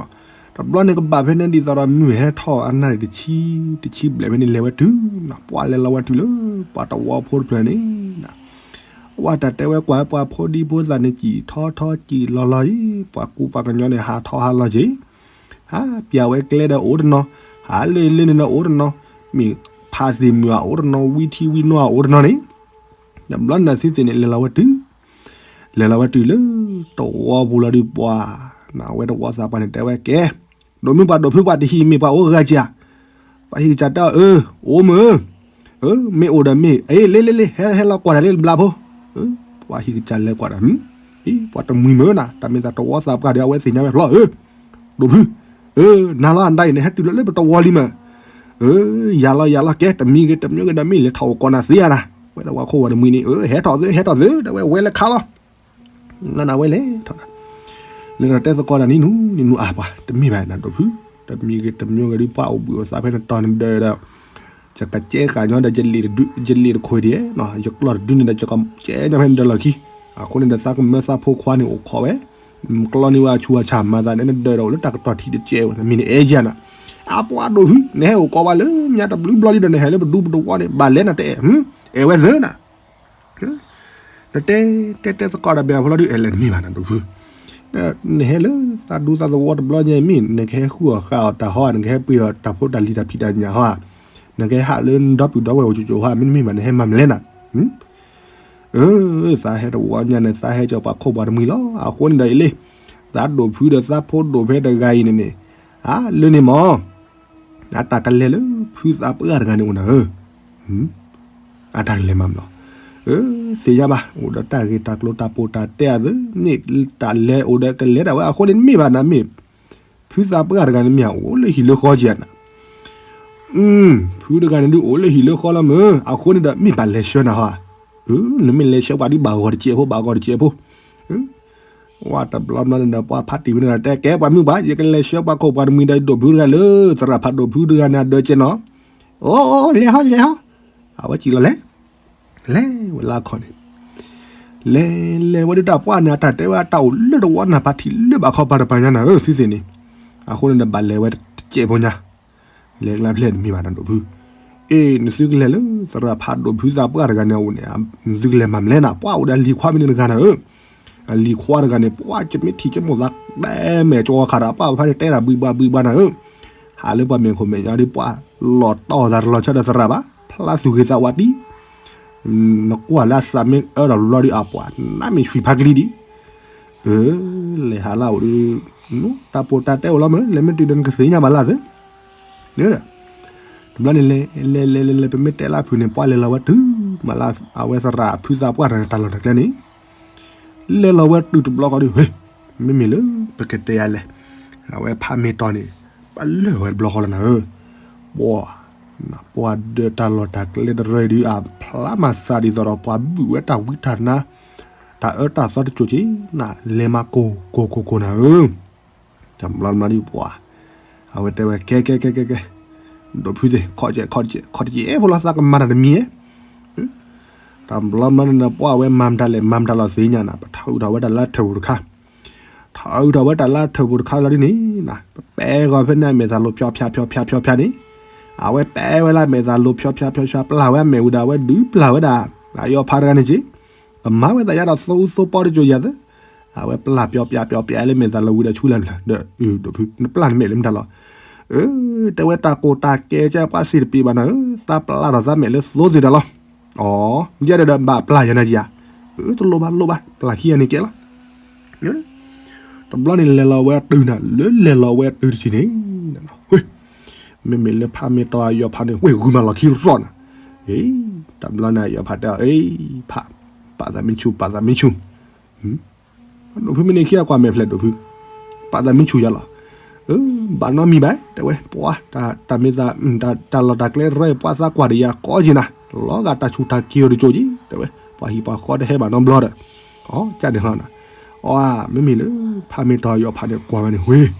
တဘျီန့ၣ်ကဘၣ်ဖဲန့ၣ်ဒ်သိးဒီးမုၢ်ဟဲထီၣ်အနၣ်ရံၣ်တဆံ, တဆံဘျဲၣ်ဖဲန့ၣ်လဲၤဝဲတုၤ, ပှၤလဲၤလီၤဝဲတုၤလၢ ပှၤတဝီဖိတဖျၢၣ်န့ၣ်, အဝဲတၢ်တဲဝဲကွၢ်ပှၤဖိဒံဖိသၣ်န့ၣ် စံၣ်ထီထီစံၣ်လီၤလီၤအံၤ, ပှၤကူပှၤကညီန့ၣ် ဟးထီၣ်ဟးလီၤက့ၤ, ဟးပျဲဝဲကျဲဒီးအိၣ်တနီၤ, ဟးလၢလၢန့ၣ်ဒီးအိၣ်တနီၤ, မ့ၢ်ဖးသ့ၣ်မုၢ်အအိၣ်တနီၤ, ဝံထံဝံနိအအိၣ်တနီၤန့ၣ်, တဘျီန့ၣ်သုသ့ၣ်န့ၣ် လဲၤလီၤဝဲတုၤ လဲၤလီၤဝဲတုၤလၢ တဝီပူၤလီၤဒုးပှၤ, နဝဲတဝီသးပှၢ်န့ၣ်တဲဝဲကဲ, ဒိၣ်မုၢ်ပှၤဒိၣ်ဖုပှၤတဟံၣ်မ့ၢ်ပှၤအိၣ်ဂၤက့ၤဧါ, ပှၤဟံၣ်ကစၢ်တဲအီၤ အၢ အိၣ်မုၢ်ဧၢ, မ့ၢ်အိၣ်ဒီးမ့ၢ် အ့ လ့လ့လ့ ဟဲဟဲလီၤကွၢ်တၢ်လၢဘျါဖိ, ပှၤဟံၣ်ကစၢ်လဲၤကွၢ်ဒီး အံၤ ပှၤတမှံၤမုၢ်နၤ, တၢ်မ့ၢ်သးတဝီသးပှၢ်ဒီး အဝဲသ့ၣ်ညါဝဲဖျီဧၢ, ဒိၣ်ဖု, အၢ နၤလီၤအဒါအံၤန့ၣ် ဟဲတုၤလီၤလၢပတဝီလံမး, အၢ ယၤလီၤယၤလီၤ ကဲ တမံၤဂ့ၤတမံၤဂ့ၤဒီး မ့ၢ်လဲၤထီၣ်အိၣ်ကိးနၤသ့ဧါနၤ, ဝဲဒၣ်ဝဲခိၣ်ဝဲတမှံၤန့ၣ် အၢ ဟဲထီၣ်သ့ ဟဲထီၣ်သ့ ဒီးဝဲဝဲလၢခါလီၤ လၢနဝဲလဲၤထီၣ်နၤ, လဲၤထီၣ်တဲသကိးတၢ်နံၤနူၤ နံၤနူၤအါပှၤ တမ့ၢ်ဘၣ်နၤဒိၣ်ဖု, တမံၤဂ့ၤတမံၤဂ့ၤဒီး ပှၤအိၣ်ဘှံးအိၣ်သါဖဲနတီၤနဒၢဒီး ယကကဲဃာ်ညီဒီး ယလံာ်တခွ့ဒံး, ယကျီၢ်တဒုန့ၣ်ဒီး ယကကဲညီဖဲနဒၢလီၢ်ခံ, အဃိန့ၣ်ဒီး သးကမၢသးဖိခွါန့ၣ်အိၣ်ခိးဝဲ, ကျီန့ၢ်ဝဲအဆူးအဆါမၤသးန့ၣ် နဒၢဒီးအိၣ်လၢတၢ်ကတီၢ်ထံးတကဲဝဲ နမံၤန့ၣ်အဲၣ်ယၤနၤ, အပှၤဒိၣ်ဖု နဟဲအိၣ်ကိးဝဲလၢညါတဘျုးဘျီလံဒီး နဟဲလၢပဒူပတဝီန့ၣ် ဘၣ်လဲၤနတအဲၣ်, အဲၣ်ဝဲသၢနၤ နတဲ တဲတဲသကိးတၢ်ဘၣ်အဖီလာ်ဒုး အဲၣ်လဲၣ်တမ့ၢ်ဘၣ်နၤဒိၣ်ဖု, နဟဲလၢသးဒူသးသဝီတဘျီညါအံၤ မ့ၢ်နကဟဲဃုအီၣ်ဃုအီတၢ်ဟီဧါ, နကဟဲပှ့ၤအီၣ်တၢ်ဖိတၢ်လံၤတၢ်ဖံးတၢ်ညၣ်ဟီဧါ, နကဟဲဟးလၢနဒီပုၢ်ဒီဝဲၢ်အိၣ်ကၠိကၠိဟီဧါ, မ့တမ့ၢ်ဘၣ်နဟဲမၤမလဲၣ်နၤ. အၢ သးဟဲတဝီညါန့ၣ် သးဟဲကၠီၤပှၤခိၣ်ပှၤတမှံၤလီၤ. အဃိန့ၣ်ဒီးအံၤလံ, သးဒိၣ်ဖုဒီးသးဖိဒိၣ်ဖဲတဂၤအံၤန့ၣ်န့ၣ်, အါ လၢန့ၣ်မၢ် အတၢ်ကလဲၤလၢဖုသးပှၢ်တဂၤန့ၣ်အိၣ်နၤဧၢ. အတၢ်ကလဲၤမၤမလီၤ. အၢ သ့ၣ်ညါဘၣ် အိၣ်ဒီးတၢ်ဂ့ၢ်တၢ်ကျိၤတၢ်ပိာ်တၢ်တဲအသိးန့ၣ်, တၢ်လဲၤအိၣ်ဒီးကလဲၤဒၣ်ဝဲအဃိန့ၣ် မ့ၢ်ဘၣ်နၤမ့ၢ်, ဖုသးပှၢ်တဂၤန့ၣ်မ့ၢ်အိၣ်လၢဟံၣ်လၢဃီက့ၤနၤ. ဖုတဂၤန့ၣ်ဒုးအိၣ်လၢဟံၣ်လၢဃီလီၤမၢ်, အဃိန့ၣ်ဒီးမ့ၢ်ဘၣ်လဲၤဆှၢနၤဟီဧါ. အၢ နမ့ၢ်လဲၤဆှၢပှၤဒုးဘၣ်ဂီၤတစဲးဖိ ဘၣ်ဂီၤတစဲးဖိ. ဝဲတဘျီဘျီန့ၣ်ဒီး ပှၤဖးတံၢ်ဝဲန့ၣ်ဒီး တဲကဲပှၤမုၣ်ပှၤ ယကလဲၤဆှၢပှၤခိၣ်ပှၤတမှံၤဒီးဒိၣ်ဖုတဂၤလၢ သရၣ်ဖးဒိၣ်ဖုတဂၤန့ၣ်အဒၢးကဲနီၤ. အိ လဲၤဟီလဲၤဟီ, အဝဲစံၣ်လီၤလဲၤ, လဲၤဝဲလၢအခီၣ်န့ၣ်, လဲၤလဲၤဝဲဒုးတၢ်ပှၢ်န့ၣ် အတၢ်တဲဝဲအတၢ်အိၣ်လၢတဝီနၢ်ပၤထံးလၢဘၣ်ခီပၤတပၤညါနၤဧၢ သုသ့ၣ်န့ၣ်. အဃိန့ၣ်ဒီးဘၣ်လဲၤဝဲတစဲးဖိညါ လဲၤကျါဖျဲၣ်တမ့ၢ်ဘၣ်နၤဒိၣ်ဖု, အ့ နသုကလဲၤလၢသရၣ်ဖးဒိၣ်ဖုသးပှၢ်တဂၤန့ၣ်အအိၣ်န့ၣ်, နသုကလဲၤမၤမလဲၣ်နၤ, ပှၤအိၣ်ဒီးအလံၤခွါဖဲန့ၣ်တဂၤနၤဧၢ. အလံၤခွါတဂၤန့ၣ် ပှၤကမ့ၢ်ထံၣ်ကမိၣ်သးတဲမဲာ်ကၠီခးဒီး ပှၤဖဲန့ၣ်တဲတၢ်ဘှံးဘှါဘှံးဘှါနၤဧၢ. ဟးလၢပှၤမဲာ်ခိၣ်မဲာ်ညါဒီး ပှၤလီၤတီၢ်သးတလီၤဆီဒီးသရၣ်ဘၣ်, ဖျါသူၣ်ဂ့ၤသးဝါတံၢ် နကွၢ်လၢအသးမ့ၢ်အၢဒီးလီၤဒီးအပှၤ နမ့ၢ်ဆွံဖးကလံၤဒံး. အၢ လဲၤဟးလၢအအိၣ်ဒီး တၢ်ပိာ်တၢ်တဲအိၣ်လီၤမၢ်, လဲၤမ့ၢ်တုၤဒီးနကသ့ၣ်ညါဘၣ်လၢသု, တဘျီန့ၣ်လဲၤလဲၤလဲၤလဲၤလဲၤ ပမ့ၢ်တဲလၢအဖုၣ်န့ၣ် ပှၤလဲၤလီၤဝဲတုၤမးလၢ အဝဲသရၣ်ဖုသးပှၢ်တၢ်လီၢ်တၢ်ကျဲန့ၣ် လဲၤလီၤဝဲတုၤတဘျီဃီဒီး ဟ့ၣ် မ့မ့ၢ်လၢပကတဲယၤလဲၣ်, အဝဲဖးမ့ၢ်တီၤန့ၣ် ပလၢၢ်ဝဲတဘျီဃီလီၤနၤဧၢ. ပှၤ ပှၤဒၢးတၢ်လီၢ်တၢ်ကျဲတရၢဒုး အဖျါမၤသးဒ်သိးဒီး ပှၤဘုၣ်ဝဲတၢ်ဝံတၢ်နါ တၢ်အၢတၢ်သီတစိၤက့ၤနၤ လဲၤမၤကိၢ်ကိၢ်ကိၢ်ကိၢ်နၤဧၢ. တဘျီမၤဒုးပှၤ အဝဲတဲဝဲ ကဲကဲကဲကဲကဲ ဒိၣ်ဖုသ့ၣ် ခီၣ်ကဲခီၣ်ကဲခီၣ်တကဲဖိလီၤ သးကမၤတၢ်တမံၤဧဲ. တဘျီမၤန့ၣ်ဒီး ပှၤဝဲမၤမတၤလဲၣ် မၤမတၤလီၤသ့ၣ်ညါနၤ ပထီၣ်အုးထီၣ်ဝဲတၢ်လၢထၢၣ်ပူၤတခါ, ထီၣ်အုးထီၣ်ဝဲတၢ်လၢထၢၣ်ပူၤတခါလီၤဒ်န့ၣ်နၤ ပပဲဂီၤဖဲန့ၣ်အမဲာ်သးလိၤဖျီဖျါဖျီဖျါဖျီဖျါန့ၣ်, အဝဲပဲဝဲလၢအမဲာ်သးလိၤဖျီဖျါဖျီဖျါ ပျၢ်ဝဲအမဲာ်ဝံၤဒီး အဝဲဒုးပျၢ်ဝဲဒၣ် အယီၤဖးတဂၤန့ၣ်က့ၤ ကမၤဝဲသးယါဒီးသိအူသိပီတစိၤယၤသၢ, အဝဲပျၢ်ပျီပျၢ်ပျီပျၢ်လၢမဲာ်သးလိၤဝံၤဒီးဆူလဲၣ်ပျၢ်ဒီး အၢ ဒိၣ်ဖု နပျၢ်နမဲာ်လၢမတၤလီၤ. အၢ တဲဝဲတၢ်ကိၢ်တၢ်ကဲကဲပှၤစံးတပ့ၤဘၣ်နၤဧၢ, သးပျၢ်ထီၣ်သးမဲာ်လၢသိသ့ၣ်တၢ်လီၤ. အီ ယဲဒၣ်ဒီးဘၣ်ပျၢ်ယၤနၤက့ၤဧါ. အၢ တလိၣ်ဘၣ်လိၣ်ဘၣ် ပျၢ်ခံဂၤန့ၣ်ကဲလီၤ. တဘျီန့ၣ်လဲၤလီၤဝဲတုၤနၤ လၢလဲၤလီၤဝဲတုၤတထံၣ်န့ၣ် မ့မ့ၢ်လၢဖးမ့ၢ်တီၤအယီၤဖးန့ၣ် ဝ့ၢ်ဂုၤမးလီၤခံရီၣ်နၤ. တဘျီန့ၣ်အယီၤဖးတဲအီၤ အ့ ဖး ပာ်သးမ့ၢ်ဆူၣ် ပာ်သးမ့ၢ်ဆူၣ် ဒိၣ်ဖုမ့ၢ်န့ၢ်ခံဂၤကွၢ်မဲာ်ဖျဲၣ်ဒိၣ်ဖု, ပာ်သးမ့ၢ်ဆူၣ်ယၤလီၤ. အၢ ဘၣ်နီတမံၤဘၣ် တဲဝဲ ပှၤ တၢ်မ့ၢ်သး တၢ်လီၢ်တၢ်ကျဲတရၢအံၤ ပှၤသးကွၢ်ဒီးယၤကိးက့ၤနၤ, လီၤဂာ်တၢ်ဆူၣ်တၢ်က့ၤအီၤတကၠိက့ၤ တဲဝဲ ပှၤဟံၣ်ပှၤဃီတဟဲဘၣ်နီတဘျီဒီး, အီ ကၢ်န့ၣ်ဟီနၤ, အီ မ့မ့ၢ်လၢ ဖးမ့ၢ်တီၤယီၤဖးန့ၣ် ကွၢ်ဝဲန့ၣ် ဝ့ၢ်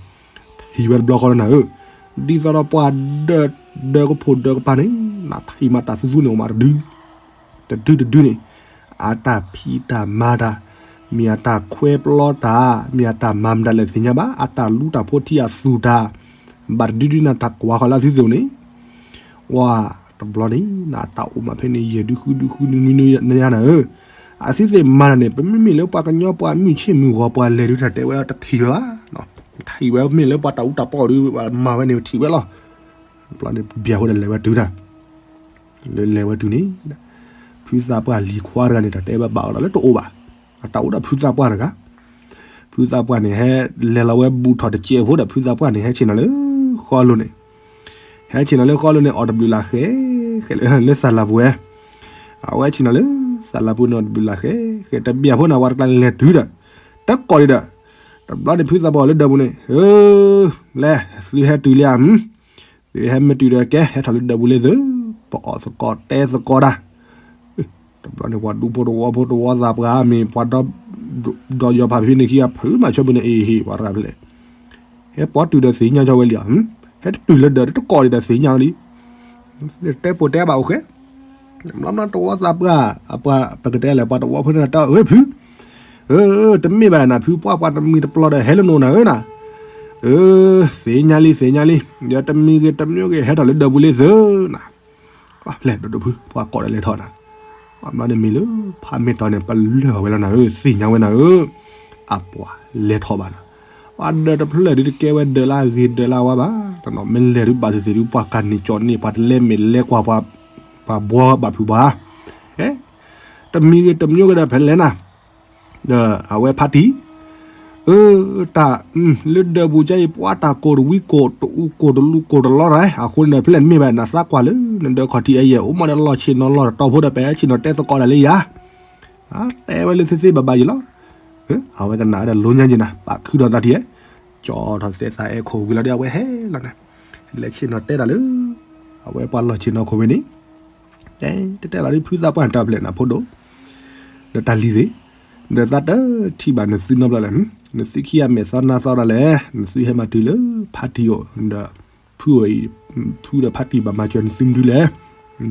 ထံၣ်ဝဲတဘျီဃီလီၤနၤဧၢ, ဒ်သိးဒီးပှၤဒၢး ဒၢးကဖိၣ်ဒၢးကပၤန့ၣ် နထံၣ်မးတၢ်သူသူန့ၣ်အိၣ်မးတဒု တဒုတဒုန့ၣ် အတၢ်ဖံးတၢ်မၤတၢ်, မ့ၢ်အတၢ်ခွဲပျီတၢ်, မ့ၢ်အတၢ်မၤမတၤလဲၣ်သ့ၣ်ညါဘၣ်, အတၢ်လူတၢ်ဖိထံအသူၣ်တၢ်, ဘၣ်တဒုဒုနၤတၢ်ကွၢ်ဃီၤလၢအသုသ့ၣ်အိၣ်န့ၣ်, ဝါ, တဘျီန့ၣ် နတၢ်အိၣ်မးဖဲန့ၣ် ယဲၢ်ဒုဃုဒုဃုနွံနွံညါနၤဧၢ, အသုသ့ၣ်မၤတၢ်န့ၣ် ပမ့မ့ၢ်လၢပှၤကညီပှၤမုၢ်ဆ့ၣ်မုၢ်ဂီၤပှၤလဲၤဒုးတၢ်တဲဝဲတထံၣ်ဝဲဘၣ်, ထံၣ်ဝဲမ့ၢ်လၢပှၤတၢ်အူတၢ်ပီၣ်ဒုး မၤဝဲန့ၣ်ထံၣ်ဝဲလီၤ, တဘျီန့ၣ် ဘၣ်ဃိဒီးလဲၤဝဲတုၤတၢ် လၢလဲၤဝဲတုၤန့ၣ်, ဖုသးပှၢ်လံၤခွါတဂၤန့ၣ် တၢ်တဲဘၣ်ဘၣ်အီၤဒီးလၢတအိၣ်ဘၣ်, အတၢ်အိၣ်ဒီးဖုသးပှၢ်တဂၤ, ဖုသးပှၢ်န့ၣ် ဟဲလဲၤလီၤဝဲဘူးထီၣ်တစဲးဖိဒီး ဖုသးပှၢ်န့ၣ် ဟဲဆ့ၣ်နီၤလၢဃီလိၤန့ၣ်, ဟဲဆ့ၣ်နီၤလၢဃီလိၤန့ၣ် အီၣ်တဘျုးလၢ်ဃဲ, ဃဲလၢသးလၢ်ပူၤဝဲ, အဝဲဆ့ၣ်နီၤလၢသးလၢ်ပူၤန့ၣ် အီၣ်တဘျုးလၢ်ဃဲ, ဃဲတဘျီဖိန့ၣ် အဝဲတကျါလဲၤတုၤဒီး, တကိးဒံးဒီး, တဘျီန့ၣ် ဖုသးပှၢ်လၢဒၢးပူၤန့ၣ်, လဲၤ သုဟဲတုၤလံဧါ သုဟဲမ့ၢ်တုၤဒီးကဲ ဟဲထီၣ်လၢဒၢးပူၤလံသု, ပအီၣ်သကိးတဲသကိးတၢ်, တဘျီန့ၣ် ပှၤဒူဖိတဝီဖိတဝီသးပှၢ်မ့ၢ် ပှၤဒီးယီၤဖးဖံန့ၣ်ခံဂၤ ဖုမၤဆၢပူၤန့ၣ် အ့ဟ့ၣ် ပှၤရၤဖဲလဲၣ်, ဟဲပှၤတုၤဒီးသ့ၣ်ညါကီဝဲလံဧါ, ဟဲတတုၤလၢဒၢးတကိးဒံးဒီးသ့ၣ်ညါလံ, တဲပိာ်တဲဘၣ်အိၣ်ဃဲ ဘျီဘျီတဝီသးပှၢ်, အပှၤပကတဲလဲၣ် ပှၤတဝီဖိန့ၣ်တၢ် ဝ့ၢ်ဖု, အၢ တမ့ၢ်ဘၣ်နၤ ဖုပှၢ်ပှၤတမှံၤတပျီဒီး ဟဲလၢနအိၣ်နၤဧၢနၤ, အၢ သ့ၣ်ညါလံ သ့ၣ်ညါလံ, ဒီးတမံၤဂ့ၤတမံၤဂ့ၤ ဟဲထီၣ်လၢဒၢးပူၤလံသုနၤ, လဲၤဒိၣ်ဒိၣ်ဖု ပှၤကိးဒီးလဲၤထီၣ်နၤ, ဘျီန့ၣ်မ့ၢ်လၢ ဖးမ့ၢ်တီၤန့ၣ် ပလၢၢ်အီၤဝဲလီၤနၤဧၢ သ့ၣ်ညါဝဲနၤဧၢ, အပှၤလဲၤထီၣ်ဘၣ်နီၤ. ပှၤဒၢးတဖျၢၣ်ဒုးတကဲဝဲဒၢးလၢအဂ့ၤဒၢးလၢအဝါဘၣ်, တနီၤမ့ၢ်လဲၤဒုးဘၣ်သ့ၣ်သ့ၣ်ဒုး ပှၤကၤန့ၢ်ကၠီန့ၢ် ပှၤတလဲမဲာ်လဲကွၢ်ပှၤ, ပှၤဘှီဘၣ်ဖုးပှၤ, တမံၤဂ့ၤတမံၤဂ့ၤဒီးဖဲလဲၣ်နၤ, ဒီးအဝဲဖါတံၢ် အၢ တၢ် လၢဒၢးပူၤကါအံၤ ပှၤတၢ်ကိၢ်တဝံကိၢ် တအူကိၢ်တလူကိၢ်တလီတၢ်, အဃိန့ၣ်ဒီး ဖဲလဲၣ်နမ့ၢ်ဘၣ် နသးကွၢ်လၢ နဒၢးခီၣ်ထံးအယဲၢ် အိၣ်မးဒီးလီၢ်ဆ့ၣ်နီၤလီၢ်တတီၤဖိဒီး ပဟဲဆ့ၣ်နီၤတဲသကိးတၢ်လၢယၤ, တဲဝဲလၢသ့သ့ဘၣ်ဘၣ်ယံၤလီၤ. အဝဲကနၣ်ဝဲဒီးလိညါယံၤနၤ ပာ်ခုဒီးသးထံၣ်ဧဲ, ကၠီထီၣ်သဲးသးအဲၣ်ခိၣ်ဝံၤလီၤဒီး အဝဲဟဲလီၤန့ၣ်, လဲၤဆ့ၣ်နီၤတဲတၢ်လၢ အဝဲပှၤလီၢ်ဆ့ၣ်နီၤခိၣ်ဝံၤန့ၣ် တဲတဲလီၤဒ်ဖုသးပှၢ်န့ၣ် တၢ်ဖျဲၣ်နၤဖိဒိၣ်, ဒီးတၢ်လံၤသ့ၣ်, ဒီးသးတထံၣ်ဘၣ်နသုနီတဘျီလဲၣ်, နသုခံဂၤမဲာ်သီနါသီဒၣ်လဲၣ်, နသုဟဲမၤတုၤလၢဖါတံၢ်အိၣ်, ဒီးဖုအိၣ်အံၤ, ဖုဒီးဖါတံၢ်ဘၣ်မၤစၢၤနသုမနုၤလဲၣ်,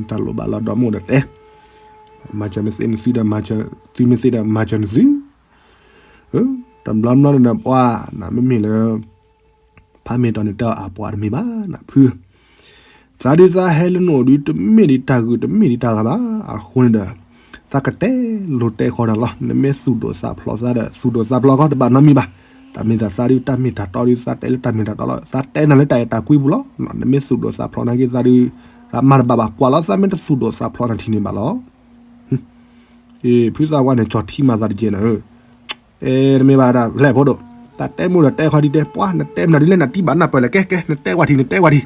တၢ်လိၣ်ဘၣ်လီၤဒီးမိၢ်ဒီးတဲ, မၤစၢၤမ့ၢ်သ့နသုဒီးမၤစၢၤ, သုမ့ၢ်သ့ဒီးမၤစၢၤနသု, တဘျီဘျီန့ၣ်ဒီးပှၤနၤမ့မ့ၢ်လၢ ဖးမ့ၢ်တီၢ်န့ၣ်တဲအီၤ အပှၤတမ့ၢ်ဘၣ်နဖု, သးဒုးသးဟဲလၢနအိၣ်ဒုး တမ့ၢ်ဒံးတၢ်ဂုာ်တမ့ၢ်ဒံးတၢ်ဂၤဘၣ်. အဃိန့ၣ်ဒီး သးကတဲလိၤတဲဃီနၤလီၤ. နမ့ၢ်သူၣ်ဒိၣ်သးဖျိးသးဒီး သူၣ်ဒိၣ်သးဖျိးကီး တဘၣ်နီတမံၤဘၣ်. တၢ်မ့ၢ်သးသးဒုး တၢ်မ့ၢ်တၢ်တီဒုး သးတဲလၢတၢ်မ့ၢ်တၢ်တီလီၤ. သးတဲနၤလၢတၢ်အဲၣ်တၢ်ကွံပူၤလီၤ. နမ့ၢ်သူၣ်ဒိၣ်သးဖျိးနာ်က့သးဒုး သးမၤတဘၣ်ဘၣ် ကွၢ်လီၤ သးမ့ၢ်တသူၣ်ဒိၣ်သးဖျိးနၤထံၣ်န့ၣ်ဘၣ်လီၤ. ဖုသးဝါန့ၣ် ကၠီထံမၤသးတကဲနၤဧၢ, အဲ တမ့ၢ်ဘၣ်ဒၣ်လဲၣ်ဖိဒိၣ်, တၢ်တဲမိၢ်ဒီးတဲခီဒံးတဲ ပှၤ နတဲမနုၤဒ်လဲၣ် နတံၢ်ဘၣ်နၢ်ပၢၢ်လဲၣ် ကဲကဲ နတဲဝဲထံၣ် နတဲဝဲထံၣ်,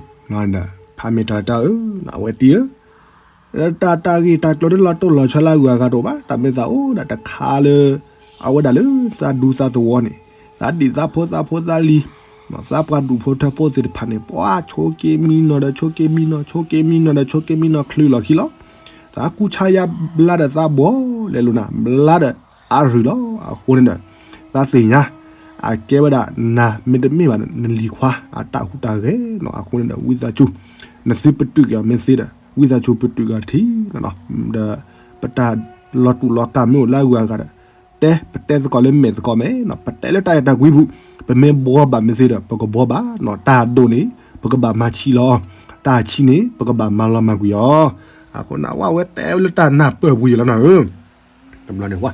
ဖးမ့ၢ်တၢ်တၢ်ဧၢ, အဝဲတံၢ်ဧၢ, တၢ်တၢ်ဂ့ၢ်တၢ်ကျိၤဒ်လီၤတိၢ်လီၤဆီလၢအဂုၤအဂၤတအိၣ်ဘၣ်, တၢ်မ့ၢ်သးအိၣ်ဒၣ်တခါလၢ အဝဲဒၣ်လၢသးဒူသးသဝီန့ၣ်, သးဒံၣ်သးဖိသးဖိသးလံၤ, သးပှၤဒူၣ်ဖိထၢဖိသ့ၣ်တဖၣ်န့ၣ် ပှၤဆိးက့မံနီၤဒီးဆိးက့မံနီၤ ဆိးက့မံနီၤဒီးဆိးက့မံနီၤ ချုးလီၤခံလီၤ. သးကူၣ်ဆါယါဘျါဒီးသးဘှီလဲၤလိာ်နၤ ဘျါဒီးအါရံၣ်လီၤ. အဃိန့ၣ်ဒီး သးသ့ၣ်ညါ အကဲဝဲဒၣ်နၤမ့တမ့ၢ်ဘၣ် နလံၤခွါအတၢ်ဟူးတၢ်ဂဲၤနီၤ. အဃိန့ၣ်ဒီး ဝံသးစူၤ နသုပတုာ်က့ၤအီၤမ့ၢ်သ့ဒီး ဝံသးစူၤပတုာ်က့ၤအီၤတထံၣ်နီၤ, ဒီးပတၢ်လီၤတူာ်လီၤကာ်မ့ၢ်အိၣ်လၢအဂုၤအဂၤဒီး တဲ ပတဲသကိးလၢမဲာ်သကိးမဲာ်နီၤ, ပတဲလၢတၢ်အဲၣ်တၢ်ကွံပူၤ, ပမ့ၢ်ဘှီဘၣ်မ့ၢ်သ့ဒီး ပကဘှီဘၣ်နီၤ, တၢ်ဒိၣ်န့ၣ် ပကဘၣ်မၤဆံးလီၤ, တၢ်ဆံးန့ၣ် ပကဘၣ်မၤလီၤမၢ်ကွံာ်အီၤ. အဃိန့ၣ် ဝဲဝဲတဲဝဲလၢတၢ်နၢ်ပၢၢ်ပူၤယံၤလီၤနၤဧၢ, တဘျီန့ၣ်ဝဲ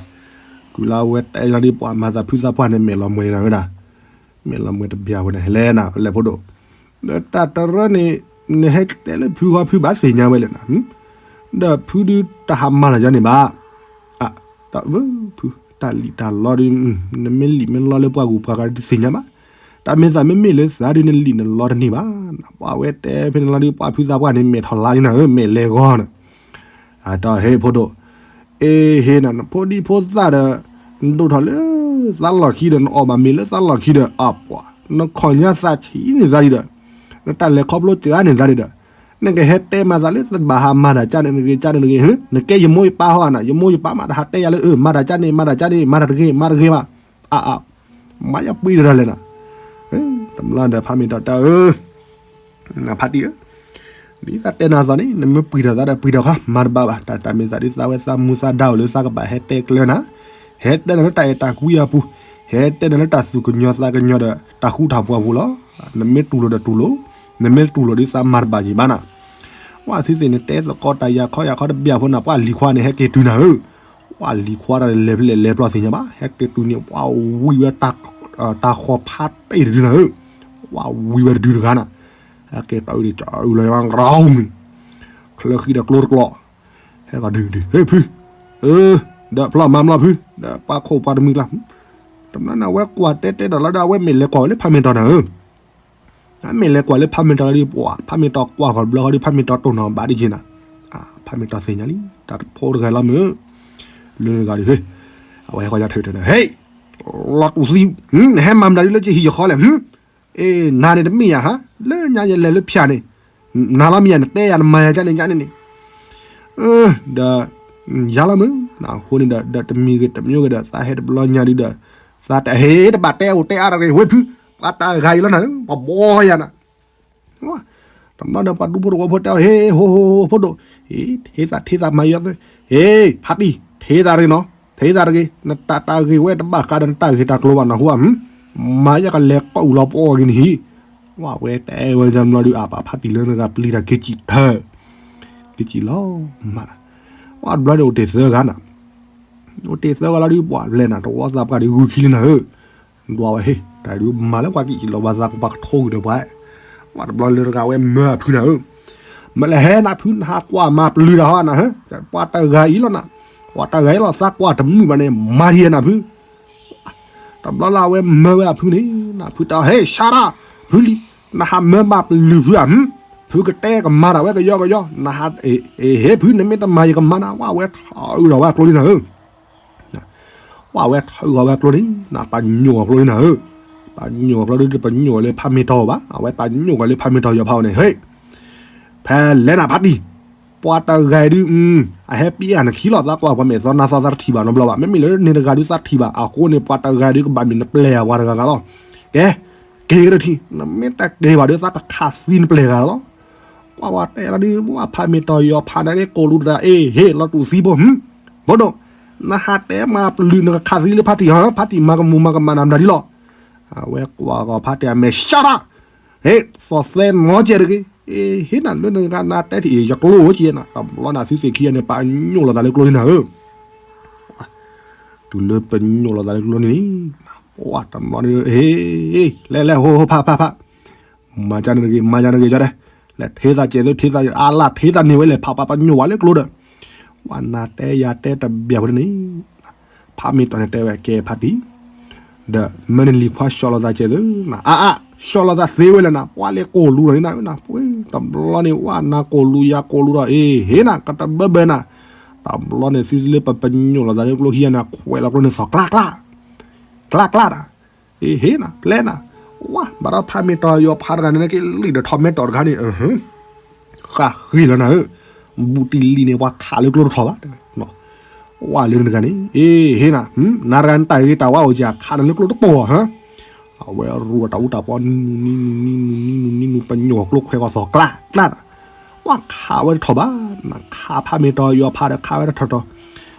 တုၤလၢအဝဲတဲလီၤဒ် ပှၤမၤသးဖုသးပှၢ်န့ၣ် မဲာ်လီၤမှဲၤနၤဝဲဒၣ်, မဲာ်လီၤမှဲၤတဘျီဝဲန့ၣ် ဟဲလဲၣ်နၤ လဲၣ်ဖိဒိၣ်, ဒီးတၢ်တရၢန့ၣ် နဟဲတဲလၢဖုဃီဖုဘၣ်သ့ၣ်ညါဝဲလဲၣ်နၤ, ဒီးဖုဒုးတၢ်ဟးမၤလီၤယၤန့ၣ်ဘၣ်, တၢ်အၢ ဖု တၢ်လံၣ်တၢ်လီဒုး နမ့ၢ်လံၣ်မ့ၢ်လီလၢပှၤဂုၤပှၤဂၤဒုးသ့ၣ်ညါဘၣ်, တၢ်မ့ၢ်သးမ့မ့ၢ်လၢသးဒုးနလံၣ်နလီတန့ၢ်ဘၣ်, ပှၤဝဲတဲဖဲန့ၣ်လီၤဒုး ပှၤဖုသးပှၢ်န့ၣ် မဲာ်ထီၣ်လါလံနၤဧၢ မဲာ်လဲၤဂီၤနၤ အတၢ်ဟ့ၣ်ဖိဒိၣ်, အ့ဟ့ၣ်နၤ နဖိဒံဖိသၣ်ဒီး နဒိၣ်ထီၣ်လၢ သးလီၢ်ခံဒီး နအီၣ်ဘၣ်မ့ၤလၢသးလီၢ်ခံဒီး အပှၤ နခီၣ်ညါသးဆံးန့ၢ်သးဒံးဒီး နတၢ်လဲၤခီဖျိစှၤန့ၢ်သးဒံးဒီး နကဟဲတဲမၤသးလၢသဘၣ်ဟးမၤတၢ်ကၢ်န့ၣ်တဂ့ၤ ကၢ်န့ၣ်တဂ့ၤ, နကဲယမိၢ်ယပၢ်ဟီဧါနၤ, ယမိၢ်ယပၢ်မးတဟးတဲယၤလၢ အၢ မၤတၢ်ကၢ်န့ၣ် မၤတၢ်ကၢ်န့ၣ် မၤတၢ်တဂ့ၤ မၤတဂ့ၤဘၣ်, အါအါ မၤယပှံတၢ်လဲၣ်နၤ, တဘျီဒီးဖးမ့ၢ်တီၢ်တၢ်အၢ နဖါတံၢ်ဧၢ, ဒ်သးတဲနၤအသိးန့ၣ် နမ့ၢ်ပှံၤထီၣ်သးဒီးပှံၤထီၣ်ခီ မၤတဘၣ်ဘၣ်, တၢ်တၢ်မ့ၢ်သးဒ်သးဝဲသးမူသးဒါအိၣ်လၢသးကဘၣ်ဟဲတဲကျၢနၤ, ဟဲတဲနၤလၢတၢ်အဲၣ်တၢ်ကွံအပူၤ, ဟဲတဲနၤလၢတၢ်သူၣ်ကညီၤသးကညီၤဒီးတၢ်ဃူတၢ်ဖိးအပူၤလီၤ. နမ့ၢ်တူၢ်လိာ်ဒီးတူၢ်လိာ်, နမ့ၢ်တူၢ်လိာ်ဒ်သးမၤတဘၣ်ယံၤဘၣ်နၤ, ဝဲသ့ၣ်သ့ၣ်နတဲသကိးတၢ်ယၤခီယၤခီတဘျီဖိနၤ ပှၤလံၤခွါန့ၣ် ဟဲက့ၤတုၤနၤဧၢ ပှၤလံၤခွါတၢ်လဲၤဖဲလဲၣ်လဲၤပျီသ့ၣ်ညါဘၣ်, ဟဲက့ၤတုၤန့ၣ် ပှၤဝံၤဝဲတၢ်ဃီၤဖးတဲတဒုနၤဧၢ, ပှၤဝံၤဝဲတဒုတဂၤနၤ, ဟဲက့ၤတီၢ်အုၣ်ဒံးကၠီအုၣ်လီၤယၤ ရမံၤ, ချၢဃံဒီးကျိတကျိး, ဟဲကီၤဒုဒု ဟ့ၣ်ဖု, အၢ, ဒီးဖျီမၤမလီၤဖု, ဒီးပှၤခိၣ်ပှၤတမုၢ်ကျါ, တမနၤဝဲကွၢ်တဲတဲဒီးလီၤဒီး အဝဲမ့ၢ်လဲၤကွၢ်ဝဲလၢဖးမ့ၢ်တီၢ်နၤဧၢ အမ့ၢ်လဲၤကွၢ်လၢဖးမ့ၢ်တီၢ်လီၤဒီး ပှၤ ဖးမ့ၢ်တီၢ်ကွၢ်ဃီၤတဘျီဃီဒီး ဖးမ့ၢ်တီၢ်တိၢ်နီၣ်ဘၣ်ဒ်က့နၤ, ဖးမ့ၢ်တီၢ်သ့ၣ်ညါလံ တၢ်တဖိတဂၤလီၤမုၢ်, လၢနဂၤဒုး ဟ့ၣ်, အဝဲဟဲဃီၤယါထုးထုးဒီး ဟ့ၣ်, လီၤတူၢ်သံ, နဟဲမၤမတၤဒ်လၢကဟံၣ်ယဃီလဲၣ်, အ့ နၤန့ၣ်တမ့ၢ်ယၤဟါ, လၢညါယလဲၤလၢဖၠၣ်န့ၣ်, နၤလီၤမ့ၢ်ယၤ နတဲယၤ နမၤယၤကၢ်န့ၣ်ကၢ်န့ၣ်န့ၣ်, ဒီး ယၤလီၤမုၢ်, အဃိန့ၣ်ဒီး ဒီးတမံၤဂ့ၤတမံၤဂ့ၤဒီး သးဟဲတဘျီညါဒုးဒီး သးတဟ့ၣ်တဘၣ်တဲအိၣ်တဲအါတၢ်တဂ့ၤ ဝဲဖု, ပှၤတၢ်ဂၤအံၤလီၤနၤဧၢ ပှၤဘှီယၤနၤ, တဘျီဒီးပှၤဒူဖိတဝီဖိတဲအီၤ ဟ့ၣ် ဟိဟိဟိဖိဒိၣ်, ဟ့ၣ်သးထ့သးမၤယီၤသု, ဟ့ၣ် ဖးတံၢ် ထ့သးတဂ့ၤနီၤ, ထ့သးတဂ့ၤ, နတၢ်တၢ်ဂ့ၢ်ဝဲတဘၣ်ဃးဒီးနတၢ်ဂ့ၢ်တၢ်ကျိၤဘၣ်နဟူဧါ, မၤယကလဲၤကိးအူလီၤပအီၣ်ဂ့ၤန့ၣ်ဟံၣ်, ဝဲတဲဝဲတဘျီဒုး အပၢ်ဖးတံၢ်လၢနဂၤပျံၤတၢ်က့ၤစံးထၢ, က့ၤစံးလီၤမး, ဝဲတဘျီဒီးအိၣ်တ့ၢ်သၢဂၤနၤ အိၣ်တ့ၢ်သၢဂၤလီၤဒုး ပှၤဖျဲနၤ တဝီသးပှၢ်ဒုးဂုာ်ခံလံနၤဧၢ, ဒွးဝဲဟ့ၣ် တၢ်ဒုးမၤလၢပှၤကံၣ်လီၤဘၣ်သးကပၤကထိဂုာ်ဒီးပှၤ, ပှၤတဘျီလၢတဂၤဝဲမၢအဖုနၤဧၢ, မ့ၢ်လၢဟဲနၤဖု နဟးကွၢ်မၤပျုၤတၢ်ဟီနၤဧၢ, ပှၤတဂၤအံၤလီၤနၤ, ပှၤတဂၤအံၤလီၤ သးကွၢ်တမုာ်ဘၣ်န့ၣ် မၤဒံးနၤဖု တဘျီလၢအဝဲမၢဝဲအဖုန့ၣ် နဖုတၢ်ဟဲ shut up ဖုလံ, နဟးမၢမၤပျုၤဖုဧါ, ဖုကတဲကမၤတၢ်ဝဲကယီကယီ, နဟး ဟ့ၣ်ဖု နမ့ၢ်တမၤယကမၤနၤ, ဝဲထီၣ်အုးထီၣ်ဝဲအကျိလံနၤဧၢ, ဝဲထီၣ်အုးထီၣ်ဝဲအကျိန့ၣ် နပညိၣ်အကျိလံနၤဧၢ, ပညိၣ်အကျိဒ်ပညိၣ်လၢဖးမ့ၢ်တီၢ်ဘၣ်, အဝဲပညိၣ်ကလၢဖးမ့ၢ်တီၢ်ယီၤဖးအီၤန့ၣ် ဟ့ၣ် ဖဲလဲၣ်နၤဖးတံၢ်, ပှၤတဂၤဒုး အဟဲပ့အနခံလီၤ သးကွၢ်ပှၤမဲာ်သီနါသီသးတထံၣ်ဘၣ်နီတဘျီဘၣ်, မ့မ့ၢ်လၢန့ၣ်တဂၤဒုးသးထံၣ်ဘၣ်, အဃိန့ၣ် ပှၤတဂၤဒုးကဘၣ်မ့ၢ်နပျဲၢ်အပှၤတဂၤဂၤလီၤ, ကဲ, က့ၤကဒီးထံ, နမ့ၢ်တက့ၤဘၣ်ဒုးသးကခးသံနပျဲၢ်ဂၤလီၤ, ကွၢ်ဝဲတဲလီၤဒုး ပှၤဖးမ့ၢ်တီၢ်ယီၤဖးန့ၣ်က့ၤကိၢ်လူတဒၣ် အ့ၣ် ဟ့ၣ် လီၤတူာ်သံဖိ ဘိဒိၣ်, နဟးတဲမၤပျုၤနကခးသံလၢဖးတံၢ်ဟီ, ဖးတံၢ်မၤကမူၣ်မၤကမၣ်နၤမတၤဒ်လီၤ, အဝဲကွၢ်ဂီၤဖးတံၢ်အမဲာ် shut up ဟ့ၣ် သီၣ်သဲနီကဲတဂ့ၤ, ဟ့ၣ်နၤလၢနဂၤနၤတဲထံၣ်အံၤ ယကျိအိၣ်က့နၤ, တဘျီနၤသုသ့ၣ်ခံဂၤန့ၣ် ပညိၣ်လီၤသးလၢကျိန့ၣ်နၤဧၢ, တုၤလၢပညိၣ်လီၤသးလၢကျိန့ၣ်န့ၣ်, ပှၤတဘျီန့ၣ် ဟ့ၣ် လဲၤလဲၤဟိဟိဖးဖးဖး မၤကန့ၣ်တဂ့ၤ မၤကန့ၣ်တဂ့ၤ ကၠီတဲ, လဲၤထ့သးကဲးသု ထ့သးအါလၢ် ထ့သးန့ၢ်ဝဲလဲၤ ဖးပှၤပညိၣ်ဝဲလၢကျိဒီး, ပှၤနၤတဲယၤတဲတဘၣ်ဖိန့ၣ်, ဖးမ့ၢ်တီၢ်န့ၣ်တဲဝဲကဲဖးတံၢ်, ဒီးမၢနလံၤခွါ ဆှီလီၤသးကဲးသု, အါအါ ဆှီလီၤသးသ့ဝဲလဲၣ်နၤ ပှၤလၢကိၢ်လူဒီးန့ၣ်နၤ, တဘျီန့ၣ် ဝဲနၤကိၢ်လူယၤကိၢ်လူဒီး အ့ၣ် ဟ့ၣ်နၤ ကတဘၢဘၢနၤ, တဘျီန့ၣ် သုသုလၢပပညိၣ်လီၤသးလၢကျိခံဂၤန့ၣ် ခွဲးလီၤကျိန့ၣ်သီၣ်ကျးကျး ကျးကျးတၢ်, အ့ၣ် ဟ့ၣ်နၤ ပျဲနၤ, ဝါ ဘၣ်ဒီးဖးမ့ၢ်တီၢ်ယီၤဖးတဂၤန့ၣ် က့ၤလံာ်ဒီးထီၣ်မဲာ်တီၢ်တခါန့ၣ်, ဃၣ်ဃ့လီၤနၤဧၢ, ဘူးတံၢ်လံန့ၣ် ပှၤခးလၢကျိတထီၣ်ဘၣ်, ဝါလၢနတဂၤန့ၣ် အ့ၣ် ဟ့ၣ်နၤ, နၤတဂၤနတၢ်ဂ့ၤတၢ်ဝါအိၣ်ကခးနၤလၢကျိတပိာ်ဧါ, အဝဲရူၢ်တၢ်အူတၢ်ပီနံၤနံၤနံၤနံၤနံၤနံၤနံၤနံၤ ပညိၣ်ကျိခွဲးကီၢ်သီၣ်ကျးကျး, ဝါခးဝဲတထီၣ်ဘၣ်, နခးဖးမ့ၢ်တီၢ်ယီၤဖးဒီးခးဝဲတထီၣ်ထီၣ်,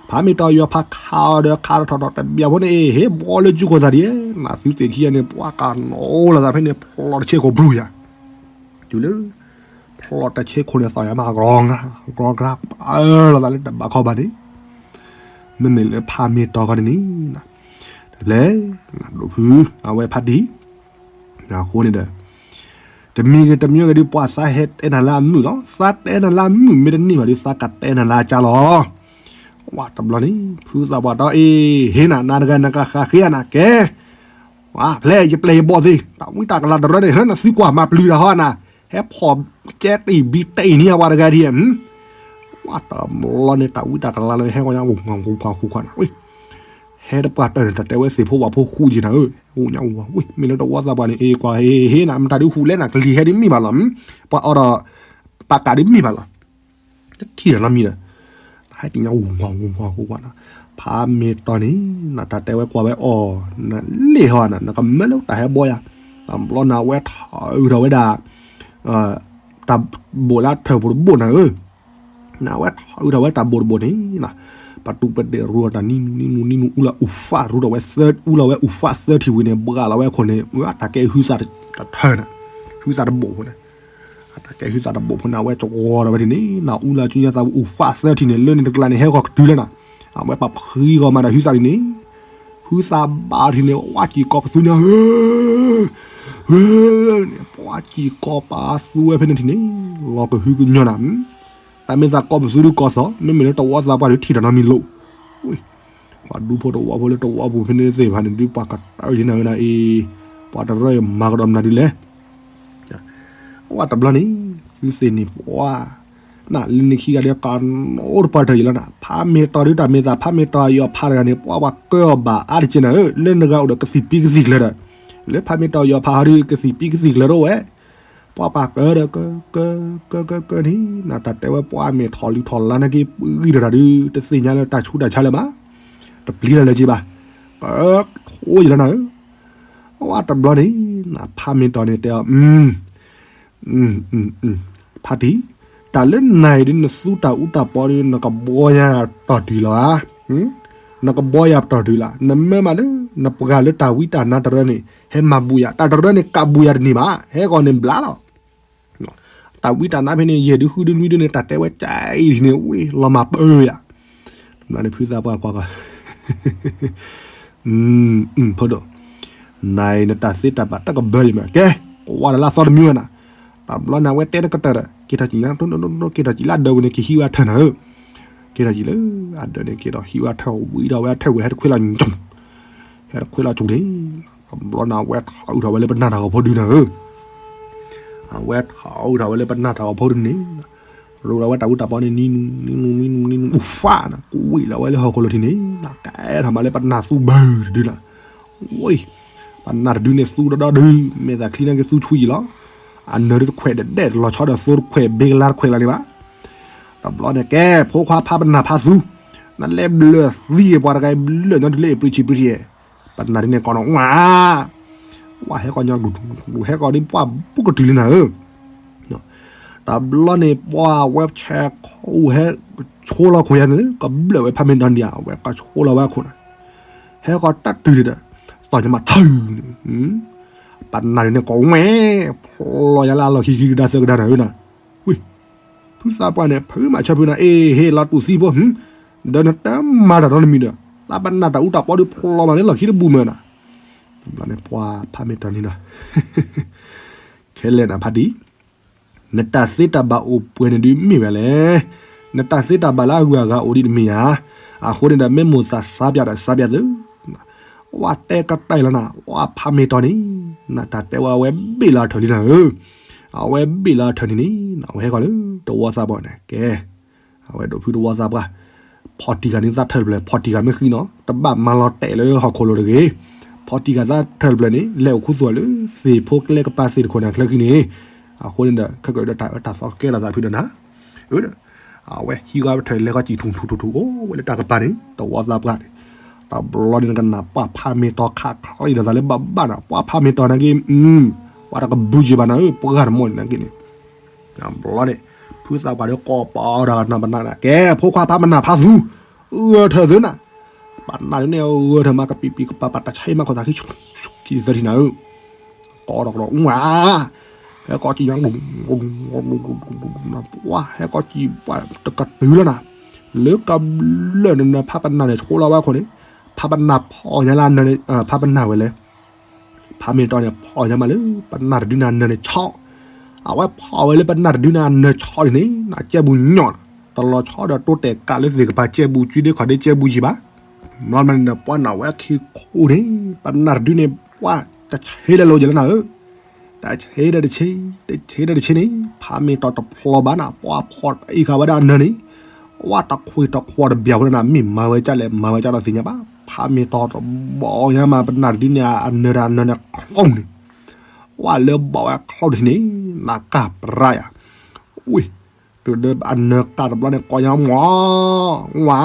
ဖးမ့ၢ်တီၢ်ယီၤဖးခးအီၤဒီးခးတထီၣ်ထီၣ် တဘၣ်ဖိန့ၣ် အ့ၣ် ဟ့ၣ်ဘီလၢကၠူကီၢ်သးဒ်, နသုသ့ၣ်ခံဂၤန့ၣ် ပှၤကနီၤလီၤသးဖဲန့ၣ် ဖျီၣ်တဆဲခိၣ်ဘြူၤယၤ, တုၤလၢ ဖျီၣ်တဆဲခိၣ်န့ၣ် သီၣ်ယၤမး ကရီကရီ ပၢလီၤသးလၢတဘၣ်ခီဘၣ်န့ၣ်, မ့မ့ၢ်လၢဖးမ့ၢ်တီၢ်ခီန့ၣ်န့ၣ်, တလဲၤ ဒိၣ်ဖု အဝဲဖးတံၢ်, အဃိန့ၣ်ဒီး တမံၤဂ့ၤတမံၤဂ့ၤဒုး ပှၤသးဟဲတဲနၤလၢအမုာ်လီၤ. သးတဲနၤလၢအမုာ်မ့ၢ်တန့ၢ်ဘၣ်ဒုး သးကတဲနၤလၢအကၢ်လီၤ. ဝါတဘျီန့ၣ် ဖုသးပှၢ်တီ အ့ၣ် ဟ့ၣ်နၤ နၤတဂၤနကဃးဃ့အနၤကဲ, ဝါ ဖျဲၣ် ယပျဲၢ်ယဘီၣ်သ့ၣ် တၢ်ဝံတၢ်ကလၤတရၢန့ၣ် ဟဲနၤသံကွၢ်မၤပျုၤတၢ်ဟီနၤ, ဟဲဖီၣ်ကဲတံၣ်ဘံတံၣ်န့ၢ်အဝဲတဂၤဒ်, ဝါတဘျီန့ၣ် တၢ်ဝံတၢ်ကလၤလၢဟဲဂီၤညါ ဂူၤကွၢ်ဃူကွၢ်နီၤ ဝံၤ ဟဲတပှၢ်တၢၢ်န့ၣ် တၢ်တဲဝဲသ့ၣ်ဖိဝၣ်ဖိဃူက့ၤနၤဧၢ, အိၣ်ညါဝံၤ မ့ၢ်လၢတဝီသးပှၢ်န့ၣ် အ့ၣ် ကွၢ်ဟ့ၣ်ဟ့ၣ်နၤ မတၤဒုးဃူလဲၣ်နၤ ကလံၤဟဲဒ်မ့ၢ်ဘၣ်လီၤ, ပှၤအီဒီး ပာ်ကးဒ်မ့ၢ်ဘၣ်လီၤ, တထံၣ်ဒီးနီတမံၤဒီး ဟဲက့ၤညါဝူၤဝါဝူၤဝါဝူၤဝါနီၤ, ဖးမ့ၢ်တီၢ်န့ၣ် နတၢ်တဲဝဲကွၢ်ဝဲအီၤ, နလ့ၣ်ဟီနၤ နကမၢလၢတၢ်ဟဲဘီယၤ, တဘျီနၤဝဲထီၣ်အုးထီၣ်ဝဲဒၣ် တၢ်ဘိၣ်လၢထၢၣ်ပူၤတဘိၣ်နၤဧၢ, နဝဲထီၣ်အုးထီၣ်ဝဲတၢ်ဘိၣ်တဘိၣ်န့ၣ်, ပတူၢ်ပဒဲးရူတၢ်နံနူနံနူနံနူ အူလၢအူဖးရူထီၣ်ဝဲသၢ အူလီၤဝဲအူဖးသၢထံၣ်ဝံၤန့ၣ် ဘှါလီၤဝဲအခိၣ်န့ၣ် တၢ်ကဲဟုသးတထၢနၤ, ဟုသးတဘိၣ်ဖိန့ၣ် အတၢ်ကဲဟုသးတဘိၣ်ဖိန့ၣ် အဝဲကဝီၤဒီးဝဲဒ်န့ၣ် နအူလၢကၠူညါသးအူဖးသၢထံၣ်န့ၣ် လၢန့ၣ်တကျါန့ၣ် ဟဲဂီၤကတုၤလၢနၤ, အဝဲပှၤဖှံဂီၤမးဒီးဟုသးဒ်န့ၣ်, ဟုသးဘၣ်ထံၣ်န့ၣ် ဝါကံၢ်ကီပသူညါဧၢ, ဧၢ, န့ၣ် ပှၤကံၢ်ကီပသူဝဲဖဲန့ၣ်ထံၣ်န့ၣ် လီၤကဟုကညီၢ်နၤ, တၢ်မ့ၢ်သးကီပသူဒုးကီသီၣ် မ့မ့ၢ်လၢတဝီသးပှၢ်ဒုးထံၣ်တၢ်နီတမံၤလိာ်, ပှၤဒူဖိတဝီဖိလၢတဝီပူၤဖဲန့ၣ်သ့ၣ်တဖၣ်န့ၣ်ဒုး ပှၤကတၢၢ်ယနၤဝဲနၤအံၤ, ပှၤတရၢမၤကဒီးမနုၤဒ်လဲၣ်, ဝဲတဘျီန့ၣ် သုသ့ၣ်န့ၣ်ပှၤ, နလၢနခံဂၤဒီးကနီၣ်အိၣ်တပှၢ်တၢၢ်ယံၤလီၤနၤ, ဖးမ့ၢ်တီၢ်ဒုးတၢ်မ့ၢ်သး ဖးမ့ၢ်တီၢ်ယီၤဖးတဂၤန့ၣ် ပှၤပှၤကၢအီၤဘၣ်အါတက့ၢ်နၤဧၢ, လၢနဂၤအိၣ်ဒီးကသံၣ်ပံကသံၣ်ကျၢၤဒီး, လၢဖးမ့ၢ်တီၢ်ယီၤဖးဟီဒုး ကသံၣ်ပံကသံၣ်ကျၢၤတအိၣ်ဝဲ ပှၤပှၤကၢဒီးကၢ ကၢ ကၢ ကၢ ကၢန့ၣ် နတၢ်တဲဝဲပှၤအမဲာ်ထီၣ်လံထီၣ်လါနာ်က့ ပဂံၢ်ဒီးတၢ်ဒုး တသ့ၣ်ညါလၢတၢ်ဆူးတၢ်ဆါလၢၤဘၣ်, တပျံၤတၢ်လၢၤက့ဘၣ်, ပထိယံၤလီၤနၤဧၢ, အဝဲတဘျီန့ၣ် နဖးမ့ၢ်တီၢ်န့ၣ်တဲအီၤ ဖးတံၢ်, တၢ်လၢနၤအံၤဒုး နသူတၢ်အူတၢ်ပီဒုး နကဘှီယၤတီၢ်တုၤလီၤဧါ, နကဘှီယၤတီၢ်တုၤလီၤ, နမၢမးလၢ နပှၤလၢတၢ်ဝံတၢ်နါတရၢန့ၣ် ဟဲမၤဘူးယၤ, တၢ်တရၢန့ၣ် ကးဘူးယၤတန့ၢ်ဘၣ်, ဟဲဂီၤန့ၣ်ဘျါလီၤ. တၢ်ဝံတၢ်နါဖဲန့ၣ် ယဲၢ်ဒုးဃုဒုးနွံဒုးန့ၣ် တၢ်တဲဝဲကၠဲအံၤန့ၣ် ဝ့ၢ်လီၤမၤပၢဝဲယၤ, တဘျီန့ၣ် ဖုသးပှၢ်ကွၢ်ကီး ဖိဒိၣ်, နၤအံၤနတၢ်သ့တၢ်ဘၣ်တၢ်ကဘၢယမး ကဲ, ကွၢ်ဒီးလၢအသီတမံၤဝဲနၤ, တဘျီန့ၣ် အဝဲတဲတကတၢၢ်ဒီး က့ၤထီၣ်ကံၣ်ညါ က့ၤထီၣ်ကံၣ်လၢအဒၢးဝံၤန့ၣ် က့ၤဟံးဝဲအထၢၣ်နၤဧၢ, က့ၤထီၣ်ကံၣ်လၢအဒၢးန့ၣ် က့ၤဒီးဟံးဝဲအထၢၣ်ဝံၤဒီး အဝဲအထၢၣ်ဝံၤ ဟဲတခွဲလီၤကၠူၣ် ဟဲတခွဲလီၤကၠူၣ်န့ၣ်, တဘျီန့ၣ် အဝဲထီၣ်အုးထီၣ်ဝဲလၢပနၢ်တၢ်ဂီၤဖိဒုန့ၣ်ဧၢ, အဝဲထီၣ်အုးထီၣ်ဝဲလၢပနၢ်တၢ်ဂီၤဖိဒုန့ၣ် ရိဒီးဝဲတၢ်အူတၢ်ပီန့ၣ် နံနူ နံနူ နံနူ နံနူ အူဖးနၤ ကွံာ်လီၤဝဲလၢဟီၣ်ခိၣ်လိၤထံးန့ၣ်, ကဲထီၣ်မးလၢပနၢ်သူဘၢတဒုနၤ, ဝ့ၢ်, ပနၢ်တဒုန့ၣ်သူဒီဒီဒု, မဲာ်သၣ်ချံန့ၣ်က့ၤသူဆူယံာ်လီၤ, အနၢၤတခွဲးဒဲးဒဲး တလီၤဆီဒီးသိတခွဲးဘ့ကလါတခွဲးလၢၤန့ၣ်ဘၣ်, တဘျီန့ၣ်ကဲ ဖိခွါဖးပနၢ်ဖးသူ, နလဲၤဘျၢၣ်သံပှၤတဂၤအံၤဘျၢၣ်ညီတုၤလၢအ့ၣ်ပြံဆံးပြံထံး ပနၢ်ဒုန့ၣ်ကိးနီၣ်ဝါ, ဝဲဟဲကီၢ်ညီ ဟဲကီၢ်ဒ်ပှၤဘူးကတုၤလံနၤဧၢ, တဘျီန့ၣ် ပှၤဝဲဆဲးခိၣ်ဟဲဆိလီၤခိၣ်ယၤန့ၣ် ကဘျၢၣ်ဝဲဖးမ့ၢ်တီနံၤဧါ အဝဲကဆိလီၤဝဲအခိၣ်နၤ, ဟဲကီၢ်တၢ်တုၤန့ၣ်ဒီး သီၣ်ညါမးထၢၣ်န့ၣ်, ပနၢ်ဒုန့ၣ်ကိးဝဲ, ဖျီယါလၢအလီၢ်ခံခံကဒါသၢကဒါနၤဧၢနၤ, ဝ့ၢ် ဖုသးပှၢ်န့ၣ် ဖုမးဆၢဖုနၤ အ့ၣ်ဟ့ၣ်လီၤတူၢ်သံဖိ, ဒီးနတမၤတၢ်နီတမံၤဒီး လၢပနၢ်တၢ်အူတၢ်ပီဒုးဖျီမးလၢလီၢ်ခံတဘူၣ်မးနၤ, တဘျီန့ၣ် ပှၤဖးမ့ၢ်တီန့ၣ်ဒီး ခဲလၢာ်နၤဖးတံၢ်, နတၢ်သ့တၢ်ဘၣ်အိၣ်ပှဲၤန့ၣ်ဒုးမ့ၢ်ဝဲလဲၣ်, နတၢ်သ့တၢ်ဘၣ်လၢအဂုၤအဂၤအိၣ်ဒံးတမ့ၢ်ဧါ, အဃိန့ၣ်ဒီး မ့ၢ်မိၢ်သးစါပၠးဒီးစါပၠးသု ဝဲတဲကတၢၢ်လီၤနၤ, ဝဲဖးမ့ၢ်တီန့ၣ်, နတၢ်တဲဝဲအဝဲဘ့ၣ်လီၤအထၢၣ်လံနၤဧၢ, အဝဲဘ့ၣ်လီၤအထၢၣ်န့ၣ်န့ၣ် အဝဲဟဲကီၢ်လၢတဝီသးပှၢ်န့ၣ် ကဲ, အဝဲဒိးဖုတဝီသးပှၢ်, ဖီၣ်တံၢ်ဂၤန့ၣ်သးထၢၣ်တဖျၢၣ် ဖီၣ်တံၢ်ဂၤမ့ၢ်ဃံနီၤ တဘၣ်မၤလီၤတဲာ်လၢဟီၣ်ခိၣ်လိၤတဂ့ၤ, ဖီၣ်တံၢ်ဂၤသးထၢၣ်တဖျၢၣ်န့ၣ် လဲၤအိၣ်ခူသူၣ်လၢသ့ၣ်ဖိကျဲကပၤသ့ၣ်တခိၣ်န့ၣ်ချၢဃံန့ၣ်, အဃိန့ၣ်ဒီး ခဲကၢးဒီးတၢ်အၢတၢ်သီကဲထီၣ်သးဖုဒီးနၤ, အဝဲဟံးဂၤထၢၣ်လဲၤကီၢ်စံၣ်ထူၣ်ထူၣ်ထူၣ်ထူၣ်အိၣ်ဝဲလၢတၢ်ကပၤန့ၣ် တဝီသးပှၢ်န့ၣ်, တဘျီန့ၣ်နကနၣ်ပှၤဖးမ့ၢ်တီခးချီအံၤဒီးသးလၢဘၣ်ဘၣ်နၤ ပှၤဖးမ့ၢ်တီနာ်က့, ပှၤတကဘုးက့ၤဘၣ်နၤဧၢ ပှၤဂၤတမီၢ်န့ၣ်နာ်က့န့ၣ်, တဘျီန့ၣ် ဖုသးပှၢ်ဒီးကိးပီၤဒီးနၤပနၢ်နၤ ကဲ ဖိခွါဖးပနၢ်ဖးသူ, ဂၢၢ်ထၢၣ်သုနၤ, ပနၢ်ဒုန့ၣ်ဂၢၢ်ထၢၣ်မးကပံာ်ပံာ်ကပၤပာ်တၢ်ဆါဟံၣ်မးခိၣ်သးခံ ခံသၢထံၣ်နၤဧၢ, ကိးဒီးကဒီးဝါ, ဟဲကီၢ်ကံၣ်ညီ ပှၤဟဲကီၢ်ကံၣ်ပှၤတကတုၤလီၤနၤ, လၢကဘျၢၣ်နၤန့ၣ်ဆိလီၤဝဲအခိၣ်န့ၣ်, ဖးပနၢ်ဖီၣ်ညါလၢအနၢၤန့ၣ်, ဖးပနၢ်ဝဲလဲၣ် ဖးမ့ၢ်တီန့ၣ် ဖီၣ်ညါမးလၢပနၢ်တဒုန့ၣ်အနၢၤန့ၣ်ဆီ, အဝဲဖီၣ်ဝဲလၢပနၢ်တဒုန့ၣ်အနၢၤဆီန့ၣ်န့ၣ် နကဲဘူးညီၣ်, တလီၤဆီဒီးတိတဲာ်ကးလၢသ့ၣ်ကပၤကဲဘူး ကွံဒ့ခီၣ်ဒ့ကဲဘူးယံၤဘၣ်, မ့ၢ်မနုၤန့ၣ် ပှၤနၢ်ဝဲခံခိၣ်န့ၣ် ပနၢ်တဒုန့ၣ် ပှၤတဆ့လၢလိၤယလၢနၤဧၢ, တဆ့ဒီးတဆ့, တဆ့ဒီးတဆ့န့ၣ် ဖးမ့ၢ်တီတဖျီဘၣ်နၤ ပှၤဖီၣ်အံၤဃာ်ဝဲဒၣ်အနၢၤန့ၣ်, ဝဲတခွ့တခွီတဘျီဖိနၤ မ့ၢ်မၤဝဲကၢ်လဲၣ် မၤဝဲကၢ်ဒီးသ့ၣ်ညါဘၣ် ဖးမ့ၢ်တီတဘီညါမး ပနၢ်တဒုန့ၣ် အနၢၤတၢ်အနၢၤန့ၣ် ချိၣ်န့ၣ်, ဝဲလၢဘီဝဲချိၣ်တထံၣ်န့ၣ် နကၢ်ပြါယၤ, ဝ့ၢ်, တုၤဒီးအနၢၤကၢ်တဘျီန့ၣ် ကိးညါမး, ဝါ,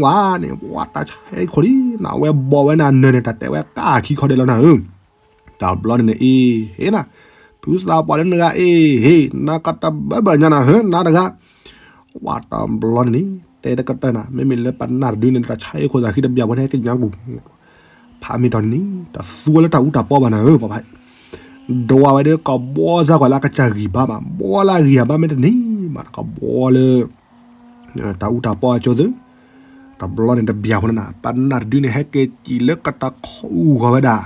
ဝါန့ၣ် ပှၤတၢ်ဆဲခိၣ်လံ နဝဲဘီဝဲန့ၣ်အနၢၤန့ၣ် တၢ်တဲဝဲကၢ်ခံခီဒဲးလီၤနၤဧၢ, တဘျီန့ၣ်န့ၣ် အ့ဟ့နၤ, ဖုသးပှၢ်လၢနဂၤ အ့ဟ့ နကတဘၢဘၢညါနၤဧၢ နၤတဂၤ ဝဲတဘျီန့ၣ်န့ၣ် တဲတကတၢၢ်နၤ မ့မ့ၢ်လၢပနၢ်တဒုန့ၣ် တၢ်ဆါဟံၣ်ခိၣ်သးခံတဘျီဖိန့ၣ် ကညါကူၣ်, ဖးမ့ၢ်တီန့ၣ်န့ၣ် တသူဝဲလၢတၢ်အူတၢ်ပီဘၣ်နၤဧၢ ပှၤဖး, ဒွးဝဲဒီးကဘီစၢ်ကွၢ်လၢအကစၢ်ဂံၢ်ဘါဘၣ် ဘီလၢအဂံၢ်အဘါမ့ၢ်တန့ၢ်ဘၣ် တကဘီလၢ တၢ်အူတၢ်ပီအကၠိသု, တဘျီန့ၣ်တဘျီဖိန့ၣ်နၤ ပနၢ်တဒုန့ၣ် ဟဲက့ၤစံၣ်လၢကတၢၢ်ခူၣ်ဂီၤဝဲဒၣ်,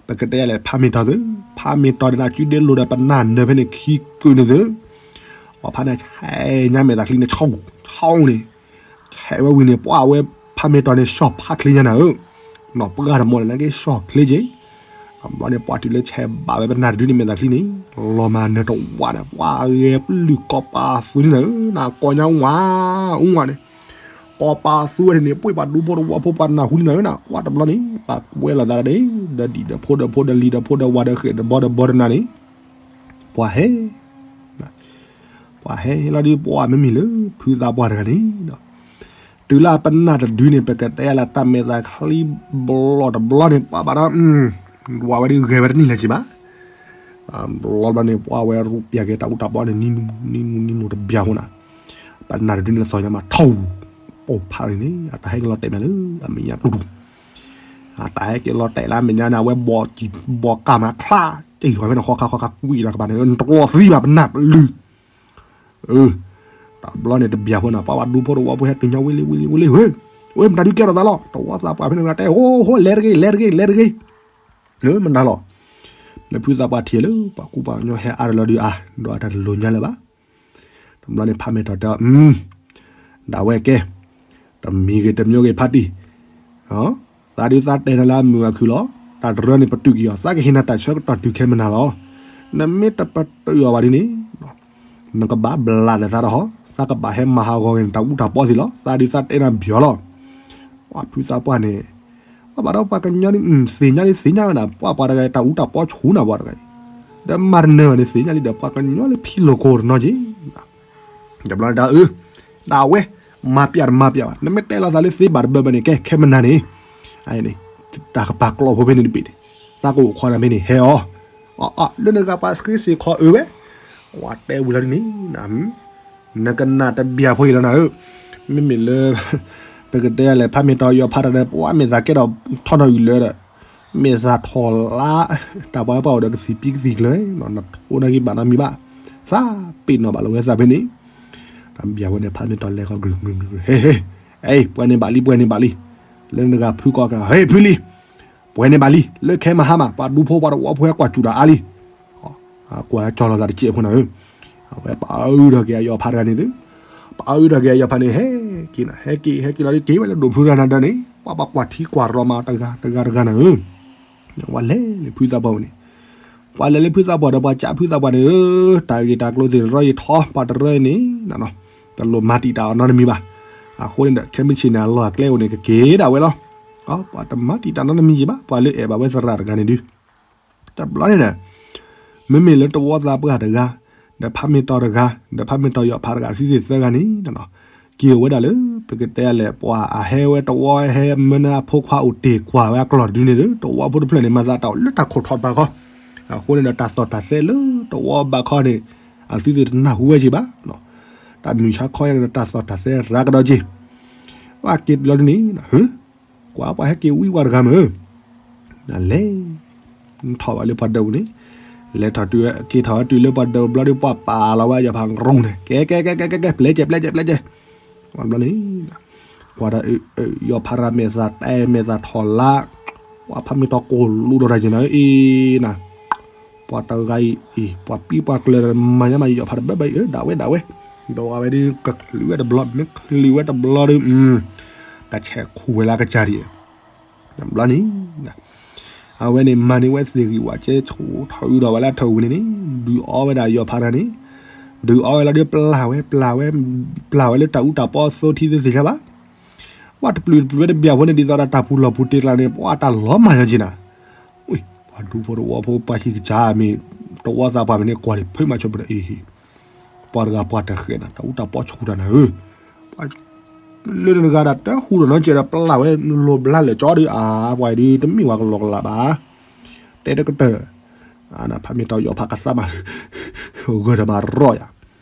ပကတဲယၤလဲၣ် ဖးမ့ၢ်တီသု, ဖးမ့ၢ်တီန့ၣ် နကုဒဲလိာ်ဒီးပနၢ်နၢၤဖဲန့ၣ်ခံကုာ်န့ၣ်သု, ပှၤဖးန့ၣ် ဆဲးညါမဲာ်သၣ်ချံန့ၣ် ဆီၣ်ဂူာ် ဆီၣ်န့ၣ်, ဆဲးဝဲဝံၤန့ၣ် ပှၤဝဲ ဖးမ့ၢ်တီန့ၣ် ဆီၣ်ဖးချ့ညါနၤဧၢ, နီၢ်ပှၢ်တမီၢ်န့ၣ် နာ်က့ဆီၣ်ချ့က့ၤ တဘျီန့ၣ် ပှၤတုၤလၢဆဲးဘၣ်ဝဲပနၢ်တဒုန့ၣ်မဲာ်သၣ်ချံန့ၣ်, လီၤမၤနၢၤတဝးန့ၣ် ပှၤဂဲၤပလုၢ်ကိးပာ်သူန့ၣ်နၤဧၢ, နကိးညါဝါ, အူဝါန့ၣ်, ကိးပာ်သူဝဲန့ၣ် ပှ့ၤပှၤဒူဖိတဝီဖိပှၤနၢ်ဟူန့ၣ်နၤဧၢ, နကွၢ်တဘျီန့ၣ် ပှၤကွဲလိာ်သးဒီး ဒီးဒံၣ်ဒီးဖိဒီးဖိဒီးလံၤဒီးဖိဒီး ဝၤဒီးဃဲၣ်ဒီးဘီဒီးဘီဒီးနၤန့ၣ်, ပှၤဟဲ ပှၤဟဲလီၤဒုး ပှၤမ့မ့ၢ်လၢ ဖုသးပှၢ်တဂၤန့ၣ်ဒီး, တုၤလၢပနၢ်တဒုန့ၣ် ပကတဲယၤလၢတၢ်မဲာ်သၣ်ချံဘျီတဘျီန့ၣ် ပှၤဘၣ်ဒီး, ဝၤဝဲဒုးဂဲၤဝဲတန့ၢ်လၢၤက့ၤဘၣ်, ဘျီဘျီန့ၣ် ပှၤဝဲရူးပျၢ်က့ၤတၢ်အူတၢ်ပီန့ၣ် နံၤနံၤနံၤနံၤတဘျီဖိနၤ, ပနၢ်တဒုန့ၣ်လၢသီၣ်ညါမး ထီၣ်, ပိၢ်ဖးန့ၣ်န့ၣ် အတၢ်ဟဲက့ၤလီၤတဲာ်မးလၢ အမဲာ်ညါတူၢ်တူၢ် အတၢ်ဟဲက့ၤလီၤတဲာ်လၢအမဲာ်ညါန့ၣ် အဝဲဘီၣ်ကံၣ် ဘီၣ်ကၢ်မးချါ, က့ၤဃီၤဖဲန့ၣ် ဃီခါဃီခါကွံာ်လီၤကပၤန့ၣ် နတကျီသံဘၣ်ပနၢ်ပလုၢ်, တဘျီန့ၣ်တဘျီဖိနၤ ပှၤဘၣ်ဒူဖိတဝီဖိဟဲတုၤညါဝ့လ့ဝ့လ့ဝ့လ့ဝ့, ဝဲမတၤဒုးကဲထီၣ်သးလီၤ. တဝီသးပှၢ်ဖဲန့ၣ်တဲ ဟိ ဟိ လဲၤတဂ့ၤ လဲၤတဂ့ၤ လဲၤတဂ့ၤ. လၢမတၤလီၤ. လၢဖုသးပှၢ်ထံၣ်လၢပှၤကူပှၤကညီဟဲအါတလီၤဒုးအါ, ဒီးအတၢ်တလိၤညါလၢၤဘၣ်. တဘျီန့ၣ် ဖးမဲာ်ထီၣ်တဲအီၤ, ဒၣ်ဝဲကဲ, တမံၤဂ့ၤတမံၤဂ့ၤ ဖါတံၢ်, သးဒုးသးတဲနၤလၢအမုာ်အခုၣ်လီၤ. တၢ်တရၢန့ၣ် ပတုာ်က့ၤအီၤ, သးကဟ့ၣ်နၤတၢ်ဆၢကတီၢ်တုၤခဲမနၤလီၤ. နမ့ၢ်တပတုာ်အီၤဘၣ်ဒ်န့ၣ် နကဘၣ်ဘျးလၢသးတဟီ, သးကဘၣ်ဟဲမၤဟးဂီၤက့ၤနတၢ်အူတၢ်ပီသ့ၣ်လီၤ. သးဒုးသးတဲနၤဘၣ်လီၤ. ပှၤဖုသးပှၢ်န့ၣ်, ပှၤဘၣ်ဒီးပှၤကညီဒ်သ့ၣ်ညါဒ်သ့ၣ်ညါဝဲဒၣ်, ပှၤပှၤတဂၤတၢ်အူတၢ်ပီဆူၣ်နၤပှၤတဂၤအံၤ, ဒီးမၤတနၢၤဘၣ်န့ၣ် သ့ၣ်ညါလံဒီးပှၤကညီလၢဖံလိာ်ကိးတနီၤက့ၤ တဘျီဒၣ်အၢ, ဒၣ်ဝဲ, မၤပျးတမၤပျးဘၣ်, နမ့ၢ်တဲလီၤသးလၢသ့ဘၣ်တဘၣ်ဘၣ်န့ၣ် ကဲခဲမနၤန့ၣ်, တၢ်ကပာ်ကျိာ်ဖိဖဲန့ၣ်တဘ့ၣ်န့ၣ်, သးကအိၣ်ခိးနၤဖဲန့ၣ် ဟဲအီၤ, လၢနဂၤပှၤဃ့စ့ၢ်ခီအၢဝဲ, ဝဲတဲဝံၤလီၤဒ်န့ၣ်, နကနၣ်တဘျီဖိအံၤလီၤနၤဧၢ, မ့မ့ၢ်လၢ ပကတဲလဲၣ် ဖးမ့ၢ်တီယီၤဖးတၢ်ဒီး ပှၤမဲာ်သၣ်ကဲထီၣ်ထီၣ်နီၣ်အုၣ်လၢဒီး မဲာ်သၣ်ထီၣ်လါ, တၢ်ပှၤပှၤအိၣ်ဒီးကသံၣ်ပံကသံၣ်ကျၢၤ, နထိးနၢ်ဂံၢ်ဘၣ်နီတမံၤဘၣ်, သးပ့ၤနီၣ်ဘၣ်လီၤဝဲသးဖဲန့ၣ်, တဘျီဖိန့ၣ် ဖးမ့ၢ်တီလဲၤဃီ ဟ့, ဟ့, ပှဲၤန့ၢ်ဘၣ်လံ ပှဲၤန့ၢ်ဘၣ်လံ, လၢနဂၤဖုကီၢ်က ဟ့ ဖုလံ, ပှဲၤန့ၢ်ဘၣ်လံ လၢခဲမဟါမး ပှၤဒူဖိပှၤတဝီဖိဟဲကွၢ်စူၣ်တၢ်အါလံ, ကွၢ်ကၠီလီၤသးတစဲးဖိနၤဧၢ, အဝဲပာ်အုးထီၣ်က့ၤအယီၤဖးတဂၤန့ၣ်သု, ပာ်အုးထီၣ်က့ၤအယီၤဖးန့ၣ် ဟဲက့ၤနၤ ဟဲက့ၤ ဟဲက့ၤလီၤဒ်က့ၤဝဲလၢဒိၣ်ဖုတဂၤနၤဒီးန့ၣ် ပှၤဘၣ်ကွၢ်ထံကွၢ်ရီမးတဂၤတဂၤတဂၤနၤဧၢ, ပှၤလဲၤလၢဖုသးပှၢ်န့ၣ်, ပှၤလဲၤလၢဖုသးပှၢ်ဒီးပှၤကးဖုသးပှၢ်န့ၣ်ဧၢ, တၢ်ဂ့ၢ်တၢ်ကျိၤသ့ၣ်တရီအံၤထီ ပှၤတရၢအံၤန့ၣ် တလိၣ်မၤတံာ်တာ်အီၤနီတမံၤဘၣ်, အဃိန့ၣ်ဒီး ခဲမုၢ်ဆ့ၣ်န့ၣ် အလီၢ်အကျဲအိၣ်န့ၣ် ကက့ၤဒၣ်ဝဲလီၤ, ပှၤတမၤတံာ်တာ်နီတမံၤက့ၤဘၣ် ပှၤလၢအဲၣ်ဘၣ်ဝဲသရၣ်တဂၤန့ၣ်ဒုး တဘျီန့ၣ်ဒီး မ့မ့ၢ်လၢတဝီသးပှၢ်တဂၤ, ဒီးဖးမ့ၢ်တီတဂၤ, ဒီးဖးမ့ၢ်တီယီၤဖးတဂၤ အသုသ့ၣ်သၢဂၤန့ၣ်, က့ၤအိၣ်ဝဲဒၣ်လၢ ပကတဲလဲၣ် ပှၤအဟဲဝဲတဝီဟဲမၢနၢအဖိခွါအိၣ်တ့ၢ်ကွၢ်ဝဲအကျီၢ်တဒုန့ၣ်ဒီး တဝီဖိတဖျၢၣ်န့ၣ် မၤသးတၢ်အိၣ်လၢတၢ်ခိၣ်ထီၣ်တဖၣ်ခီ, အဃိန့ၣ်ဒီးတၢ်သီၣ်တၢ်သဲလၢတဝီဘၣ်ခီန့ၣ် အသုသ့ၣ်တနၢ်ဟူဝဲက့ၤဘၣ်, တၢ်မုၢ်ဆါခီအံၤန့ၣ်ဒီး တၢ်သီၣ်တၢ်သဲရၤကဒီးက့ၤ, ပှၤက့ၤတဘျီဒ်န့ၣ် ကွၢ်ပှၤဟဲက့ၤဝံဝဲတဂၤမ့ၢ်, လဲၤ, ထီၣ်ဘၣ်လၢပှၤဒၢးပူၤန့ၣ်, လဲၤထီၣ်တုၤ က့ၤထီၣ်ဝဲတုၤလၢပှၤဒၢးဘျီဒီး ပှၤပာ်လီၤဝဲယီၤဖးကရူၢ်န့ၣ် ကဲ ကဲ ကဲ ကဲ ကဲ ကဲ ပျဲကဲ ပျဲကဲ ပျဲကဲ, ဘျီန့ၣ်, ကွၢ်ဒီး ယီၤဖးတဂၤမဲာ်သၣ်တဲမဲာ်သၣ်ထီၣ်လါ, ပှၤဖးမ့ၢ်တီကိၢ်လူးဒီးတၢ်က့ၤနၤအံၤနၤ ပှၤတဂၤအံၤ ပှၤပံပှၤကျၢၤဒီး မၤညါမးယီၤဖးတဘၣ်ဘၣ်အံၤ ဒၣ်ဝဲဒၣ်ဝဲ, ဒီးအဝဲဒၣ်ကချုးဝဲတဘျီ မ့ၢ်ချုးဝဲတဘျီဒီး ကဆဲးခူၣ်ဝဲလၢကစၢ်ဒံး, တဘျီန့ၣ်, အဝဲန့ၣ်မၤန့ၢ်ဝဲသ့ၣ်ဂံၢ်ဝးကဲဆိးထီၣ်အုးဒီးဝဲလၢထၢၣ်ဝံၤန့ၣ်န့ၣ် ဒုးအီဝဲဒၣ်ယီၤဖးတဂၤန့ၣ်, ဒုးအီဝဲလီၤဒီးပျၢ်ဝဲ ပျၢ်ဝဲ ပျၢ်ဝဲလၢတၢ်အူတၢ်ပီအသိထံသ့ၣ်ညါဘၣ် ပှၤတပျုာ်တပျုာ်ဝဲတဘျီဖိန့ၣ် ဒ်သိးဒီးတၢ်ပူၤလီၢ်ပူၤတ့ကျါန့ၣ် ပှၤတၢ်လီၤမၢ်ညီက့ၤနၤ, ပှၤဒူဖိတဝီဖိပှၤဟံၣ်ကစၢ်မ့ၢ် တဝီသးပှၢ်မ့ၢ်န့ၣ် ကွၢ်န့ၣ် ဖုးမၤဆိပဒီးအံၤ, ပှၤတဂၤပှၤတဃဲးနၤ တၢ်အူတၢ်ပီဆူၣ်တၢ်နၤဧၢ, လၢနတဂၤဒၣ်တဟူးဒီးနီကဲးဒီးပျၢ်ဝဲလိၤဘျါလၢာ်ကၠီဒုး အါ ပှၤဒုးတမ့ၢ်ဝဲကလီကလးဘၣ်, တဲတကတၢၢ်, ဖးမ့ၢ်တီယီၤဖးကသးမး ဂၢၢ်တမၤရီယၤ,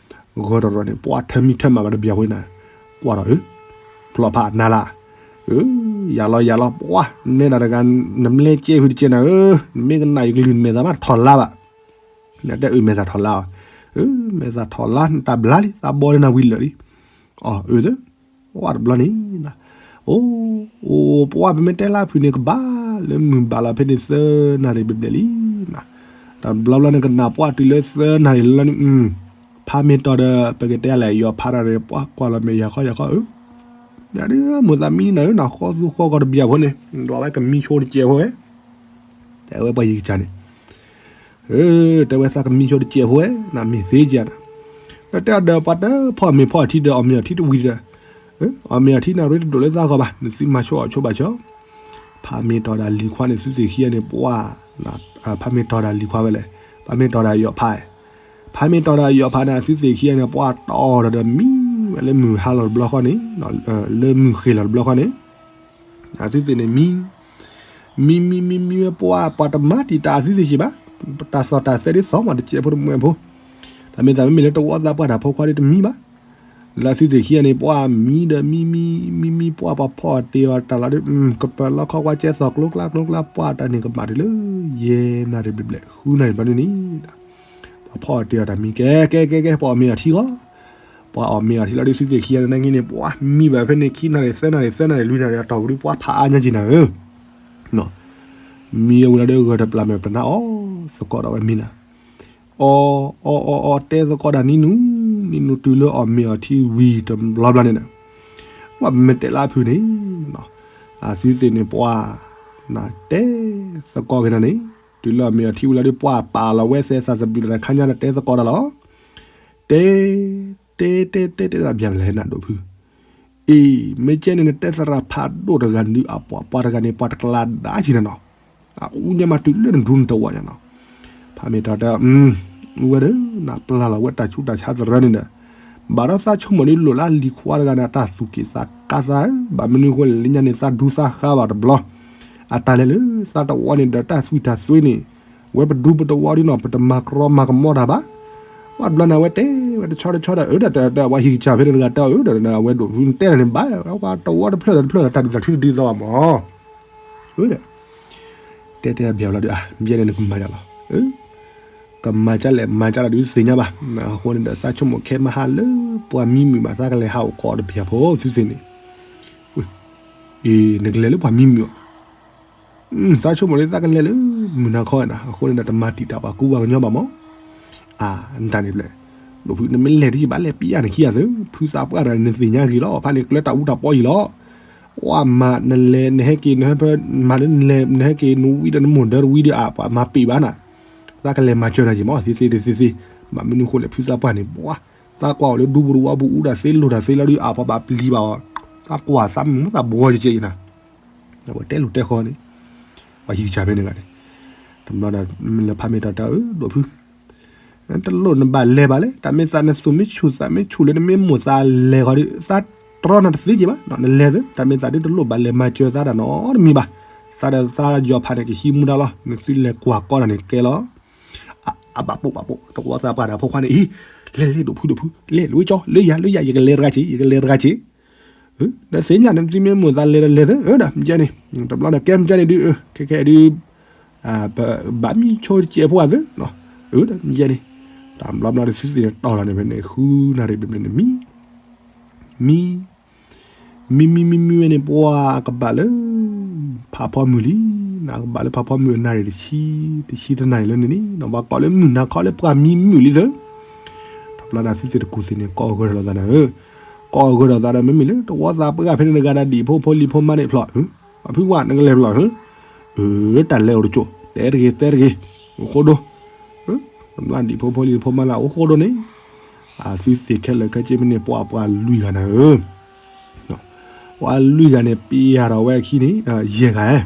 ဂၢၢ်တရီန့ၣ် ပှၤထၢမံထၢမးဘၣ်တဘျီဝဲနၤ, ကွၢ်ဒီးဧၢ, ဖျီၣ်ဖးနၤလၢ, ယၤလီၤယၤလီၤ ပှၤနဲဒၣ်တဂၤ, နမ့ၢ်ကဲဖုတကဲနၤဧၢ, နမ့ၢ်ကနၣ်ယကလုၢ်နမဲာ်သးမးထီၣ်လါဘၣ်, နတဲအၢမဲာ်သၣ်ထီၣ်လါအီၤ, မဲာ်သၣ်ထီၣ်လါနတၢ်ဘျါလံ သးဘီန့ၢ်နၤဝံၤလၢာ်လံ, အၢ အိၣ်တဘျီန့ၣ်, အိၣ် အိၣ် ပှၤပမ့ၢ်တဲလၢဖုန့ၣ်ကဘၣ်လၢမုၢ်ဘၣ်လီၤဖဲန့ၣ် သၢနၣ်ရံၣ်ဘျဲၣ်ဘျဲၣ်လံနၤ, တဘျီဘျီန့ၣ်ကနၣ်ပှၤတုၤလၢသၢနၣ်ရံၣ်လီၤန့ၣ်, ဖးမ့ၢ်တီဒီး ပကတဲလဲၣ် ယီၤဖးတၢ်ဒီး ပှၤကွၢ်လီၤမဲာ်ယၤခီယၤခီဧၢ, ဒီးမိၢ်သးမံနၤဧၢ နဃီသူဃီကီၢ်တဘျီဖိန့ၣ် ဒွးဝဲကမံဆိတကဲးဖိဝဲ, တဲဝဲပှၤယံၤကစၢ်န့ၣ် တဲဝဲသးကမံဆိတကဲးဖိဝဲ နမ့ၢ်သ့ကနၤ, ဒီးတဲအီၤဒီးပှၤတဖီၣ်မ့ၤဖီၣ်အထံဒီး အီၣ်မ့ၤအီထံတဝံၤဒီး, အီၣ်မ့ၤအီထံန့ၣ် ရ့တဒိၣ်လၢသးဂီၢ်ဘၣ် နသုမၤဆိအီၤဆိဘၣ်ဆိ, ဖးမ့ၢ်တီဒီးလံၤခွါန့ၣ် သုသ့ၣ်ခံဂၤန့ၣ် ပှၤ, ဖးမ့ၢ်တီဒီးလံၤခွါဝဲလဲၣ်, ဖးမ့ၢ်တီဒီးယီၤဖး, ဖးမ့ၢ်တီဒီးယီၤဖးန့ၣ် အသုသ့ၣ်ခံဂၤန့ၣ် ပှၤတီၢ်ဒီးဒီးမံဝဲလၢမုၢ်ဟါလီၤတဘျီဃီန့ၣ်, လၢမုၢ်ဃ့ၢ်လီၤတဘျီဃီန့ၣ် အသုသ့ၣ်န့ၣ်မံ, မံမံမံမံဝဲပှၤ ပှၤတမၤတံာ်တာ်အသုသ့ၣ်က့ၤဘၣ်, တၢ်သီၣ်တၢ်သဲဒ်သိးမးတစဲးဖိတမှဲဖိ, တၢ်မ့ၢ်သးမ့မ့ၢ်လၢတဝီသးပှၢ်တၢ်ဖိခွါဒ်တမံဘၣ်, လၢအသုသ့ၣ်ခံဂၤန့ၣ် ပှၤမံဒီးမံမံမံမံ ပှၤပှၤဖီၣ်တ့ၢ်အီၤတၢ်လီၤဒီး ကပၢၤလီခီကွၢ်ကဲသီၣ်ကျိကျါကျိကျါ ပှၤတၢ်န့ၣ်ကမၣ်တုၤလၢ ယဲၢ်နၣ်ရံၣ်ဘျဲၣ်ဘျဲၣ် ဃုနၣ်ရံၣ်ဘျီန့ၣ်, ပှၤဖီၣ်တ့ၢ်အီၤတၢ်မံကဲ ကဲကဲကဲ ပှၤအီၣ်မ့ၤအီထံဂီၢ်, ပှၤအီၣ်မ့ၤအီထံလီၤဒုး သုသ့ၣ်ခံဂၤန့ၣ် နာ်က့န့ၣ် ပှၤမံဘၣ်ဖဲန့ၣ် ခံနၣ်ရံၣ်သၢနၣ်ရံၣ် သၢနၣ်ရံၣ်လွံၢ်နၣ်ရံၣ်အတီၢ်ပူၤဒုး ပှၤဖးအါညါက့ၤနၤဧၢ, မံဝဲလီၤဒီး ဂၢၢ်တပျၢ်မဲာ်ပနၢ်အီၣ်သကိးဒီးဝဲမံနၤ, အီ အီ အီ အီ တဲသကိးဒၣ်နံၤနူၤ, နံၤနူၤတုၤလၢအီၣ်မ့ၤအီထံဝံၤတဘျီဘျီန့ၣ်ဒီး ပှၤပမ့ၢ်တဲလၢအဖုၣ်န့ၣ် အသုသ့ၣ်န့ၣ် ပှၤ နတဲသကိးက့ၤနၤန့ၣ် တုၤလၢအီၣ်မ့ၤအီထံဝံၤလီၤဒီး ပှၤပာ်လီၤဝဲသဲသးသဘျုးလီၤ တခါညါဒီးတဲသကိးတၢ်လီၤ. တဲ တဲ တဲ တဲ တဲဒၣ်ဘၣ်လဲၣ်နၤဒိၣ်ဖု, အ့ မ့ၢ်ကဲန့ၣ် နတဲသရၣ်ဖးဒိၣ်တဂၤဒုး အပှၤပှၤတဂၤန့ၣ် ပှၤတကျါဒါက့ၤနၤနီၤ, အအူညါမးတုၤလၢနဒူနတဝီညါနီၤ. ဖးမ့ၢ်တၢ်တဲ အူဝဲဒီး နပျၢ်လီၤဝဲတၢ်ဆူးတၢ်ဆါသရၢန့ၣ်ဒီး ဘၣ်ဒီးသးဆိကမိၣ်ဒုးလိၣ်လၢလံၤခွါတဂၤန့ၣ် အတၢ်သူၣ်က့ၣ်သးကါသးဧၢ, ဘၣ်မနုၤဃိလဲၣ် လၢညါန့ၣ် သးဒူသးဃါဘၣ်တဘျီ, အတၢ်လဲၤလၢသးတဝီန့ၣ်ဒီး တၢ်သွံၣ်တၢ်သွဲန့ၣ် ဝဲပဒူပတဝီဒုးနီၤ ပတမၤကြီမၤကမီၤတၢ်ဘၣ်. ပှၤတဘျီန့ၣ် အဝဲတဲဝဲတဆီတဆီဒီး အၢ ဒီးတဲ ပှၤဟံၣ်ကစၢ်ဖဲန့ၣ်တဂၤတဲအီၤ အၢ ဒီးအဝဲဒိၣ်ဖုတဲနၤန့ၣ်ဘၣ် ပှၤတဝီတဖျၢၣ်ဒီးတဖျၢၣ်ဒီး တၢ်ဒူၣ်တၢ်ထူတဒ်သိးဘၣ်မး အၢ ဒီး တဲတဲဘၣ်လီၤဒီး အါ မ့ၢ်ကဲန့ၣ် နကမၤယါလီၤ, ကမၤကၢ်လဲၣ်မၤကၢ်လီၤဒုးသ့ၣ်ညါဘၣ်. အဃိန့ၣ်ဒီး သးဆိကမိၣ်ခဲမဟါလၢ ပှၤမံမုာ်ဘၣ် သးကလဲၤဟးအိၣ်ကိးတဘျီဖိ သုသ့ၣ်န့ၣ် နကလဲၤလၢပှၤမံမုာ်အီၤ, သးဆိကမိၣ်လၢသးကလဲၤလၢ မုၢ်နၤခီနၤ အဃိန့ၣ်ဒီး တမၤတံာ်တာ်ပှၤကူပှၤကညီဘၣ်မး. အါ နတၢ်န့ၣ်ဘျဲၣ် ဒိၣ်ဖု နမ့ၢ်လဲၤဒ်ယဘၣ်လဲၤ ပံအါနခံဂၤသု ဖုသးပှၢ်တဂၤန့ၣ် နသ့ၣ်ညါဂ့ၤလီၤ ဖဲန့ၣ်ကျၢၤတၢ်အူတၢ်ပီအံၤလီၤ. ပှၤမၤနလဲၤ နဟဲက့ၤ နဟဲဖဲ မၤနလဲၤ နဟဲက့ၤ နဝံဒီးနမိၢ်ဒၢတဝံဒီး အါ ပှၤမၤပ့ၢ်ဘၣ်နၤ, သးကလဲၤမၤစၢၤနၤက့ၤမး သ့သ့သ့သ့သ့, ဘၣ်မနုၤဃိလဲၣ် ဖုသးပှၢ်န့ၣ် ပှၤ သးကွၢ်အီၤလၢဒူပူၤတဝီပူၤ အူတၢ်သ့လိၤတၢ်သ့လီၤဒုး အါ ပှၤဘၣ်ပျံၤဘၣ်အီၤ, သးကွၢ်သးမုာ်သးဘှီကဲကဲအံၤနၤ အဝဲတဲလိၤတဲဃီန့ၣ်, ပှၤဟံၣ်ကစၢ်ဖဲန့ၣ်ဂၤန့ၣ်, တဘျီဒီး လၢဖးမ့ၢ်တၢ်တဲအၢ ဒိၣ်ဖု, တလိၣ်နဘၣ်လဲၤဘၣ်လဲၣ် တၢ်မ့ၢ်သးနသူၣ်မ့ၢ်ဆူၣ် သးမ့ၢ်ဆူၣ်လၢနမ့ၢ်မိၣ်သးလဲၤဃီဒီး သးတြီနၤတသ့က့ၤဘၣ်, နလဲၤသု တၢ်မ့ၢ်သးဒုးတလိၣ်ဘၣ်လဲၤမၤစၢၤသးတၢ်နီတမံၤဘၣ်, သးဒီးသးယီၤဖးန့ၣ် ကဟံးမူဒါလီၤ နသုလဲၤကွၢ်ကီတၢ်န့ၣ်ကဲလီၤ. အဘၣ်ပိာ်ဘၣ်ပိာ် တဝီသးပှၢ်ဒီးဖိခွါန့ၣ်အံၤ, လဲၤလဲၤဒိၣ်ဖုဒိၣ်ဖု လဲၤလၢကၠီ လၢယၤလၢယၤ ယကလဲၤတဂၤက့ၤ ယကလဲၤတဂၤက့ၤ ဒီးသ့ၣ်ညါနသုမ့ၢ်မိၣ်သးလဲၤဒီးလဲၤသု ဒီးမ့ၢ်ကဲန့ၣ်, တဘျီဒီးကဲမ့ၢ်ကဲန့ၣ်ဒုး ခဲခဲဒုး ဘၣ်မံဆိတစဲးဖိအသု, ဒီးမ့ၢ်ကဲန့ၣ်, တဘျီဘျီဒီးသုသ့ၣ်တီၢ်လီၤန့ၣ်ဖဲန့ၣ် ဃုနၣ်ရံၣ်ဘျဲၣ်ဘျဲၣ်န့ၣ် မံ မံ မံမံမံမံဝဲန့ၣ် ပှၤကဘၣ်လၢ ဖးဖီမုၢ်လံ, နကဘၣ်လၢဖးဖီမုၢ်အနၣ်ရံၣ်တဆံ တဆံတနၣ်ရံၣ်လၢန့ၣ်န့ၣ် ပှၤကိးလၢမုၢ်နၤခီလၢပှၤမံမုာ်လံသု, တဘျီဒီးသုသ့ၣ်တကူၣ်သ့ၣ်န့ၣ် ကိးဂၢၢ်ဒီးသးန့ၣ်ဧၢ, ကိးဂၢၢ်ဒီးသးဒီး မ့မ့ၢ်လၢတဝီသးပှၢ်ဖဲန့ၣ်တဂၤဒီး ဒံၣ်ဖိဖိလံၤဖိမါန့ၣ်ဖျိး, အဖုဝါနကလဲၤဖျိး, အၢ တၢ်လဲၤအိၣ်တကၠိၢ် တဲတဂ့ၤ တဲတဂ့ၤ, အိၣ်ဃိဒိ, တဘျီဒံၣ်ဖိဖိလံၤဖိမါလၢအိၣ်ဃိဒိန့ၣ်, အသုသ့ၣ်ခဲလၢာ်ခဲဆ့ဖဲန့ၣ် ပှၤပှၤလွံၢ်ဂၤန့ၣ်ဧၢ ပှၤလွံၢ်ဂၤန့ၣ် ပျဲထီၣ်ဝဲအခံန့ၣ် ယဲၢ်ဂၤ,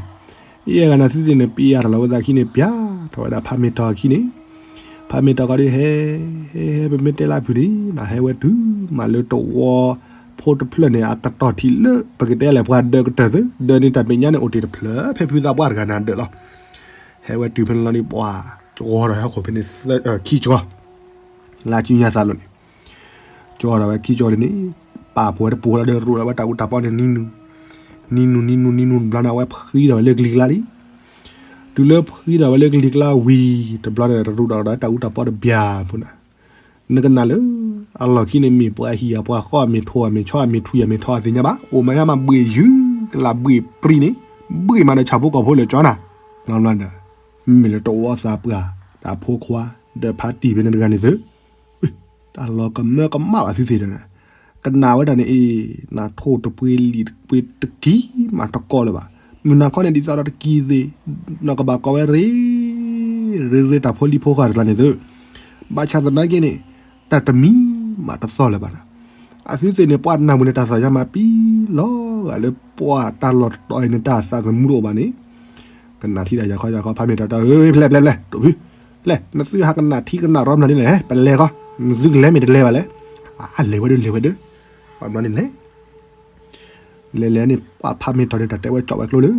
ယဲၢ်ဂၤန့ၣ် သုသ့ၣ်န့ၣ် ပျဲထီၣ်လီၤဝဲသးအခံန့ၣ် ပျဲထီၣ်ဝဲဒၣ်ဖးမ့ၢ်တီၤအခံန့ၣ်, ဖးမ့ၢ်တီၤခီဒုးဟဲ, ဟဲဟဲ ပမ့ၢ်တဲလၢအဖုၣ်န့ၣ် နဟဲဝဲတုၤမးလၢတဝီဖိတဖျၢၣ်န့ၣ် အကတီၢ်ထံးလၢ ပကတဲလဲၣ်ပှၤဒၢးကတၢၢ်သု ဒၢးန့ၣ်တၢ်မဲာ်ညါန့ၣ် အိၣ်တ့ၢ်တဖျၢၣ် ဖဲဖုသးပှၢ်တဂၤန့ၣ်ဒၢးလီၤ. ဟဲဝဲတုၤဖဲန့ၣ်လီၤန့ၣ် ပှၤကဝီၤဒီးဟဲခိၣ်ဖဲန့ၣ် ခံကဝီၤ လၢကၠူညါသးလိၤန့ၣ် ကၠီဒီးဝဲခံကၠီန့ၣ်န့ၣ် ပာ်ပှဲၤတပူၤလီၤဒီး ရူးလီၤဝဲတၢ်အူတၢ်ပီန့ၣ် နံၤနူၤ နံၤနူၤ နံၤနူၤ နံၤနူၤ တဘျီန့ၣ် အဝဲဖှံဒီးဝဲလၢကလံၤကျါလံ. တုၤလၢဖှံဒီးဝဲလၢကလံၤကျါဝံၤ တဘျီန့ၣ် တရူးဒီးဝဲတၢ်အူတၢ်ပီတဘျီဖိန့ၣ် နကနၣ်လၢ အလီၢ်ခံန့ၣ် မ့ၢ်ပှၤဟံၣ်ဧါ ပှၤဃီ မ့ၢ်ထိၣ်ဧါ မ့ၢ်ဆီဧါ မ့ၢ်ထွံၣ်ဧါ မ့ၢ်ထီဧါ သ့ၣ်ညါဘၣ်. အိၣ်မးယါမး ဘှ့ၣ်ယုၢ် ကလၢ်ဘှ့ၣ်ပြံန့ၣ် ဘှ့ၣ်မးဒီးဆၣ်ဖိကီၢ်ဖိလၢာ်ကၠီနၤ ဘျီဘျီဒီး မ့မ့ၢ်လၢတဝီသးပှၢ် တၢ်ဖိခွါ ဒီးဖါတံၢ်ဖဲန့ၣ်တဂၤန့ၣ်သု တၢ်လီၤကမၢကမၣ်ဘၣ်သုသ့ၣ်ဒီး ကနၣ်ဝဲဒၣ်န့ၣ်အံၤ နထိၣ်တပှ့ၤလံာ်တပှ့ၤတကံၢ်မးတကီလၢၤဘၣ်. မုၢ်နၤခီန့ၣ် ဒ်သိးဒီးတကံၢ်သ့ၣ် နီၢ်ကဘၣ်ကိးဝဲရ့ ရ့ရ့တၢ်ဖိလံၤဖိဃာ်တကျါန့ၣ်သု ဘၣ်ဆၣ်သနာ်က့န့ၣ် တၢ်တမံၤမးတသီၣ်လၢၤဘၣ်နီၤ. အသုသ့ၣ်န့ၣ် ပှၤနၢ်မုာ်န့ၣ် တၢ်သီၣ်ညါမးပံၤလီၤဂာ်လၢ ပှၤတၢ်လီၢ်တတီၤအံၤန့ၣ် တၢ်သးသမူတအိၣ်ဘၣ်န့ၣ် ကနၣ်ထံတၢ်ယၤခီယၤခီ ဖးမ့ၢ်တၢ်တၢ်ဧၢ ဖျဲၣ်ဖျဲၣ်ဖျဲၣ် ဒိၣ်ဖု လဲၣ် နသုဟးကနၣ်ထံကနၣ်ရီမနုၤဒ်လဲၣ် ပလဲၤဃီ နသုကလဲၤမ့ၢ်တလဲၤဘၣ်လဲၣ် အလဲၤဝဲဒၣ်လဲၤဝဲဒၣ် ပှၤမနုၤန့ၣ်လဲၣ် လဲၤလဲၤန့ၣ် ပှၤဖးမ့ၢ်တၢ်န့ၣ် တၢ်တဲဝဲကၠီဝဲကျိလၢ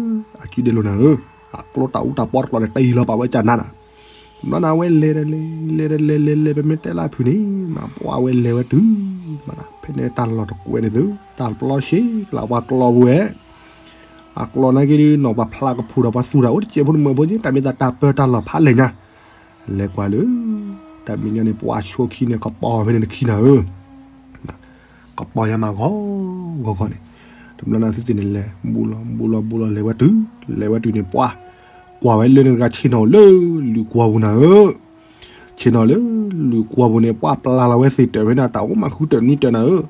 အစုဒ့လိာ်နၤဧၢ အကျိတၢ်အူတၢ်ပီတကျိးန့ၣ် တအံၤလီၤပာ်ဝဲကၢ်နါနၤ ဘျီန့ၣ် အဝဲလဲၤဒီးလဲၤ လဲၤဒီးလဲၤလဲၤလဲၤ ပမ့ၢ်တဲလၢအဖုၣ်န့ၣ် ပှၤဝဲလဲၤဝဲတုၤ ဖဲန့ၣ်တၢ်လီၢ်တကွဲးန့ၣ်သု တၢ်ပျီဆ့ကျၢ်ပှၤကျီဝဲ အကျီနာ်က့ဒုးနီၢ်ပှၤဖျါကဖူၣ်ဒီးပှၤသူၣ်တၢ်အိၣ်တစဲးဖိတမုာ်ဖိက့ တၢ်မ့ၢ်တၢ်တၢ်ပၢတၢ်လီၢ်ဖးလဲၢ်ညါ လဲၤကွၢ်လၢ တၢ်မဲာ်ညါန့ၣ် ပှၤဆိခံန့ၣ် ကပီၤဖဲန့ၣ်တခံနၤဧၢ ကပီၤညါမးဂီၤဂီၤဂီၤန့ၣ်, တဘျီန့ၣ်သုသ့ၣ်န့ၣ်လဲၤ ဘူးလီၤဘူးလီၤဘူးလီၤ လဲၤဝဲတုၤ လဲၤဝဲတုၤန့ၣ် ပှၤကွၢ်ဝဲလၢန့ၣ်တဂၤ ဆ့ၣ်နီၤအိၣ်လၢလွံၢ်ကွီၢ်ပူၤနၤဧၢ, ဆ့ၣ်နီၤလၢလွံၢ်ကွီၢ်ပူၤန့ၣ် ပှၤပျၢ်လီၤဝဲသ့ၣ်တၢၢ်ဝဲန့ၣ် တၢ်အိၣ်မးဃုတၢၢ်နွံတၢၢ်နၤဧၢ,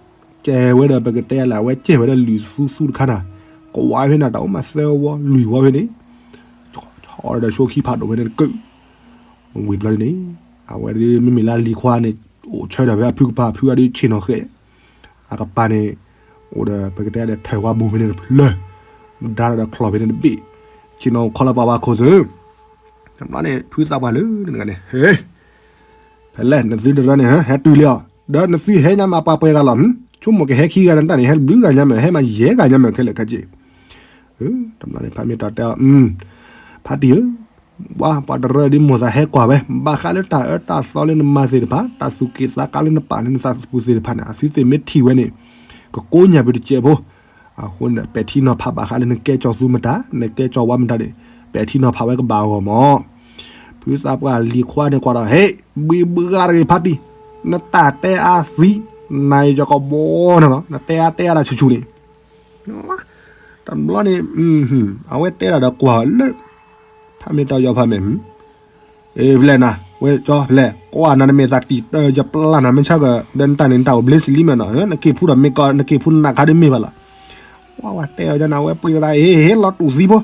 ကဲဝဲဒီးပကတဲလၢအဝဲကဲဝဲဒီးလွံၢ်သူသူတခါနၤ, ကွၢ်ဝဲန့ၣ် တၢ်အိၣ်မးသၢဝီလွံၢ်ဝီဖဲန့ၣ်, ဆီဒီးဆိခံဖးဒိၣ်ဝဲန့ၣ်တကုာ် ဝံၤဘျီန့ၣ်, အဝဲဒၣ်မ့မ့ၢ်လၢလံၤခွါန့ၣ် အိၣ်ဆၢထၢၣ်ဖဲအဖုကပၤ ဖုအဒုးဆ့ၣ်နီၤဃဲၣ်, အကပၤန့ၣ် အိၣ်ဒီးပကတဲဒီးထၢၣ်ဝါဘူးဖဲန့ၣ်တဖျၢၣ်, ဒါဒီးချီၣ်ဖဲန့ၣ်တဘ့ၣ်, ဆ့ၣ်နီၤခီလၢပှၤဝါခိၣ်သၢ, တဘျီန့ၣ် ဖုသးပှၢ်လၢန့ၣ်တဂၤန့ၣ် ဟဲ ဖဲလဲၣ် နသုတရၢန့ၣ် ဟဲတုၤလံအီၤ, ဒီးနသုဟဲညါမးပှၤပှဲၤဂၤလီၤ, ဆိကမိၣ်ကဟဲခံဂၤန့ၣ်တၢ်န့ၣ် ဟဲဘျုးဂၤညါမး ဟဲမးယဲၢ်ဂၤညါမး ခဲလၢာ်ခဲဆ့, တဘျီန့ၣ် ဖးမ့ၢ်တီတဲအီၤ, ဖးတံၢ်ဧၢ, ပှၤ ပှၤတရၢဒ်မိၢ်သးဟဲကွၢ်ဝဲ ဘၣ်ဃးလၢတၢ်အၢတၢ်သီလၢနမၤသ့ၣ်တဖၣ် တၢ်သူၣ်က့ၣ်သးကါလၢနပာ်လၢနသးပူၤသ့ၣ်တဖၣ်န့ၣ် အသုသ့ၣ်မ့ၢ်ထံၣ်ဝဲန့ၣ် ကကိးညၣ်ပူၤတစဲးဖိ, အဃိန့ၣ်ဒီး ပဲာ်ထံနီၤဖးဘၣ်ဃးလၢနကဲကၠီၤသူမတၤ နကဲကၠီၤဝါမတၤန့ၣ် ပဲာ်ထံနီၤဖးဝဲကဘၣ်အဂီၢ်မး, ဖုသးပှၢ်လံၤခွါန့ၣ်ကွၢ်ဒီး ဟ့ၣ် ဘှံးဘှါတဂ့ၤဖးတံၢ်, နတၢ်တဲအါသံ, နၤယကဘီနၤလီၤ နတဲအါတဲအါတၢ်ဆူၣ်ဆူၣ်န့ၣ် တဘျီန့ၣ် အဝဲတဲဒၣ်ဒီးကွၢ်လၢ ဖးမ့ၢ်တီယီၤဖးမ့ၢ်, အ့ ဖဲလဲၣ်နၤ ဝဲကၠီဖဲလဲၣ် ကွၢ်နၤနမဲာ်သးတံာ်တၢ်ယပျၢ်နၤမ့ၢ်ဆၢကဒီးနတၢ်န့ၣ် နတၢ်အိၣ်ဘျ့စလံမ့ၢ်နီၤ နက့ၤဖူဒီးမ့ၢ်ကီ နက့ၤဖူနးခါဒ်မ့ၢ်ဘၣ်လီၤ, ဝဲတဲအီၤဒ်နၤ ဝဲပှ့ၤဒီးဒၣ် အ့ ဟ့ၣ်လီၤတူာ်သံဖိ,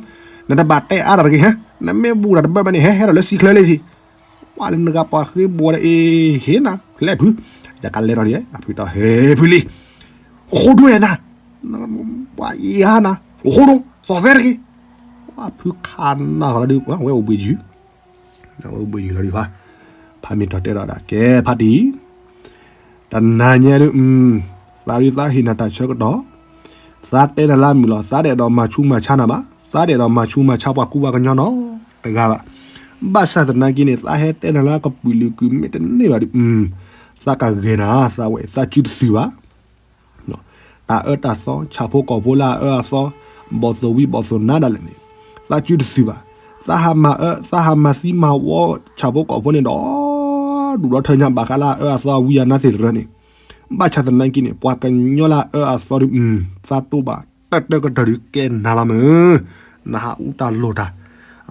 နတဘၣ်တဲအါတၢ်တဂ့ၤဟဲ, နမ့ၢ်ဘူးတၢ်တဘၢၣ်ဘၣ်န့ၣ် ဟဲဟဲဒီးလၢစံချၢလၢထံး ကွၢ်လၢနဂၤပှၤဃ့ဘိးဒီး အ့ ဟ့ၣ်နၤ ဖဲလဲၣ်ဖု, ယကလဲၤထီၣ်ဒ် အဖုတီ ဟ့ၣ်ဖုလံ, အိၣ်ဃိဒိၣ်နၤ, ပှၤအံၤဟါနၤ အိၣ်ဃိဒိၣ် သီၣ်သဲတဂ့ၤ, ပှၤဖုခးနၤဃီလီၤဒုး ဝဲအိၣ်ဘှံးယုၢ်, ဝဲအိၣ်ဘှံးယုၢ်လီၤဒုးဖး, ဖးမ့ၢ်တီတဲဒီးဒၣ်ကဲဖးတံၢ် တနၤညါဒုး သးဒုးသးဟ့ၣ်နၤတၢ်ဆၢကတီၢ်, သးတဲနၤလၢအမုာ်လီၤ သးတအဲၣ်ဒိးမၤဆူးမၤဆါနၤဘၣ်, သးတအဲၣ်ဒိးမၤဆူးမၤဆါပှၤကူပှၤကညီနီတဂၤဘၣ်, ဘၣ်ဆၣ်သနာ်က့န့ၣ် သးဟဲတဲနၤလၢအကပုာ်လုာ်ကုာ်မ့ၢ်တန့ၢ်ဘၣ်ဒုး သးကဂဲၤနၤ သးဝဲ သးစုတသုးဘၣ် တၢ်အၢတၢ်သီ ဆၣ်ဖိကီၢ်ဖိလၢအအၢအသီ ဘီၣ်သိၣ်ဝံၤဘီၣ်သိၣ်နါဒၣ်လဲာ်န့ၣ် သးစုတသုးဘၣ်, သးဟးမၤအၢ သးဟးမၤသံမၤဝီ ဆၣ်ဖိကီၢ်ဖိန့ၣ်ဒီး ဒူၣ်ဒီထၢညါဘၣ်ဃးလၢအအၢအသီအဝံအနါသ့ၣ်တရၢန့ၣ်, ဘၣ်ဆၣ်သနာ်က့န့ၣ် ပှၤကညီလၢအအၢအသီဒုး သးတိဘၣ်တၢၢ်တၢၢ်ကတၢၢ်ဒုးကဲနၤလီၤမ့ၢ်, နဟးအူတၢ်လိၣ်တၢ်,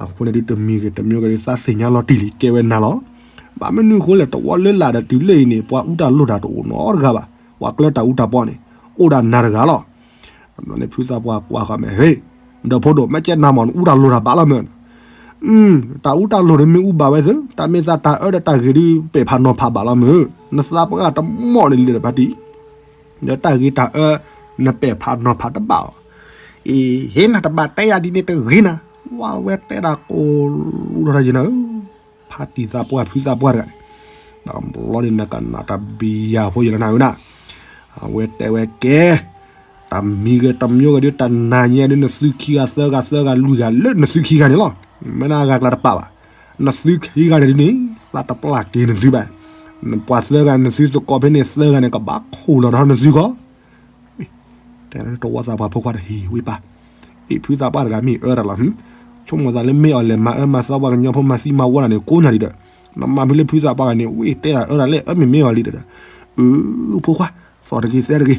အဃိန့ၣ်ဒုးတမံၤဂ့ၤတမံၤဂ့ၤဒုး သးသ့ၣ်ညါလီၤတံၢ်လံ ကဲဝဲနၤလီၤ, ဘၣ်မနုၤအဃိလဲၣ် တဝီလၢလာ်ဒီးတုၤလၢအံၤန့ၣ် ပှၤအူတၢ်လိၣ်တၢ်တအိၣ်နီတဂၤဘၣ်, ပှၤကျၢတၢ်အူတၢ်ပီန့ၣ် အိၣ်ဒၣ်နၤတဂၤလီၤ. ဘျီန့ၣ်ဖုသးပှၢ်ကွၢ်ဃီမဲာ် ဟ့ၣ် ဒီးဖိဒိၣ် မ့ၢ်ကဲနၤမ့ၢ်နအူတၢ်လိၣ်တၢ်ဘၣ်လီၤမ့ၢ်, တၢ်အူတၢ်လိၣ်န့ၣ်မ့ၢ်အူဘၣ်ဝဲသု တၢ်မ့ၢ်သးတၢ်အၢဒီးတၢ်ဂ့ၤဒုးပဲာ်ဖးနီၤဖးဘၣ်လီၤမ့ၢ်, နသးပှၢ်တမီၣ်န့ၣ်လံဒီးဖါတံၢ် ဒီးတၢ်ဂ့ၤတၢ်အၢ နပဲာ်ဖးနီၤဖးတဘၣ်အီၤ, အ့ ဟ့ၣ်နၤတဘၣ်တဲယၤဒ်န့ၣ်တဂ့ၤနၤ, ဝဲတဲဒၣ်ကိးလူၤထီၣ်တၢ်ယံၤနၤဧၢ, ဖါတံၢ်သးပှၢ်ဖုသးပှၢ်တဂၤန့ၣ်, တဘျီန့ၣ်နကနၣ်တၢ်ဘံယၤဖိယလီၤနၤဧၢနၤ, အဝဲတဲဝဲကဲ, တမံၤဂ့ၤတမံၤဂ့ၤဒုး တနၤညါဒုး နသုခံဂၤသၢဂၤသၢဂၤလွံၢ်ဂၤလၢနသုခံဂၤန့ၣ်လီၤ, မ့ၢ်နဂၤကျါတပာ်ဘၣ်, နသုခံဂၤန့ၣ်ဒုးန့ၣ် သးတပျၢ်က့ၤနသုဘၣ်, ပှၤသၢဂၤနသုသကိးဖဲန့ၣ်သၢဂၤန့ၣ် ကဘၣ်ခိၣ်လီၤဒီးနသုကီး တဲတဝီသးပှၢ်ဖိခွါတဟ့ၣ်ဝံပၢ်, အ့ၣ်ဖုသးပှၢ်တဂၤမ့ၢ်အၢတၢ်လီၤ, ဆိကမိၣ်သးလၢမ့ၢ်အီၤလဲၤမၤအၢမၤသီပှၤကညီဖိမၤသံမၤဝီတၢ်န့ၣ် ကိးညါဒံးဒီး, နမၤဖုလၢဖုသးပှၢ်ဂၤန့ၣ် ဝ့ၢ်တဲတၢ်အၢတၢ်လဲၣ် အၢမ့ၢ်မ့ၢ်အီၤလံဒီး, အၢ ဖိခွါ, သီၣ်တဂ့ၤသဲတဂ့ၤ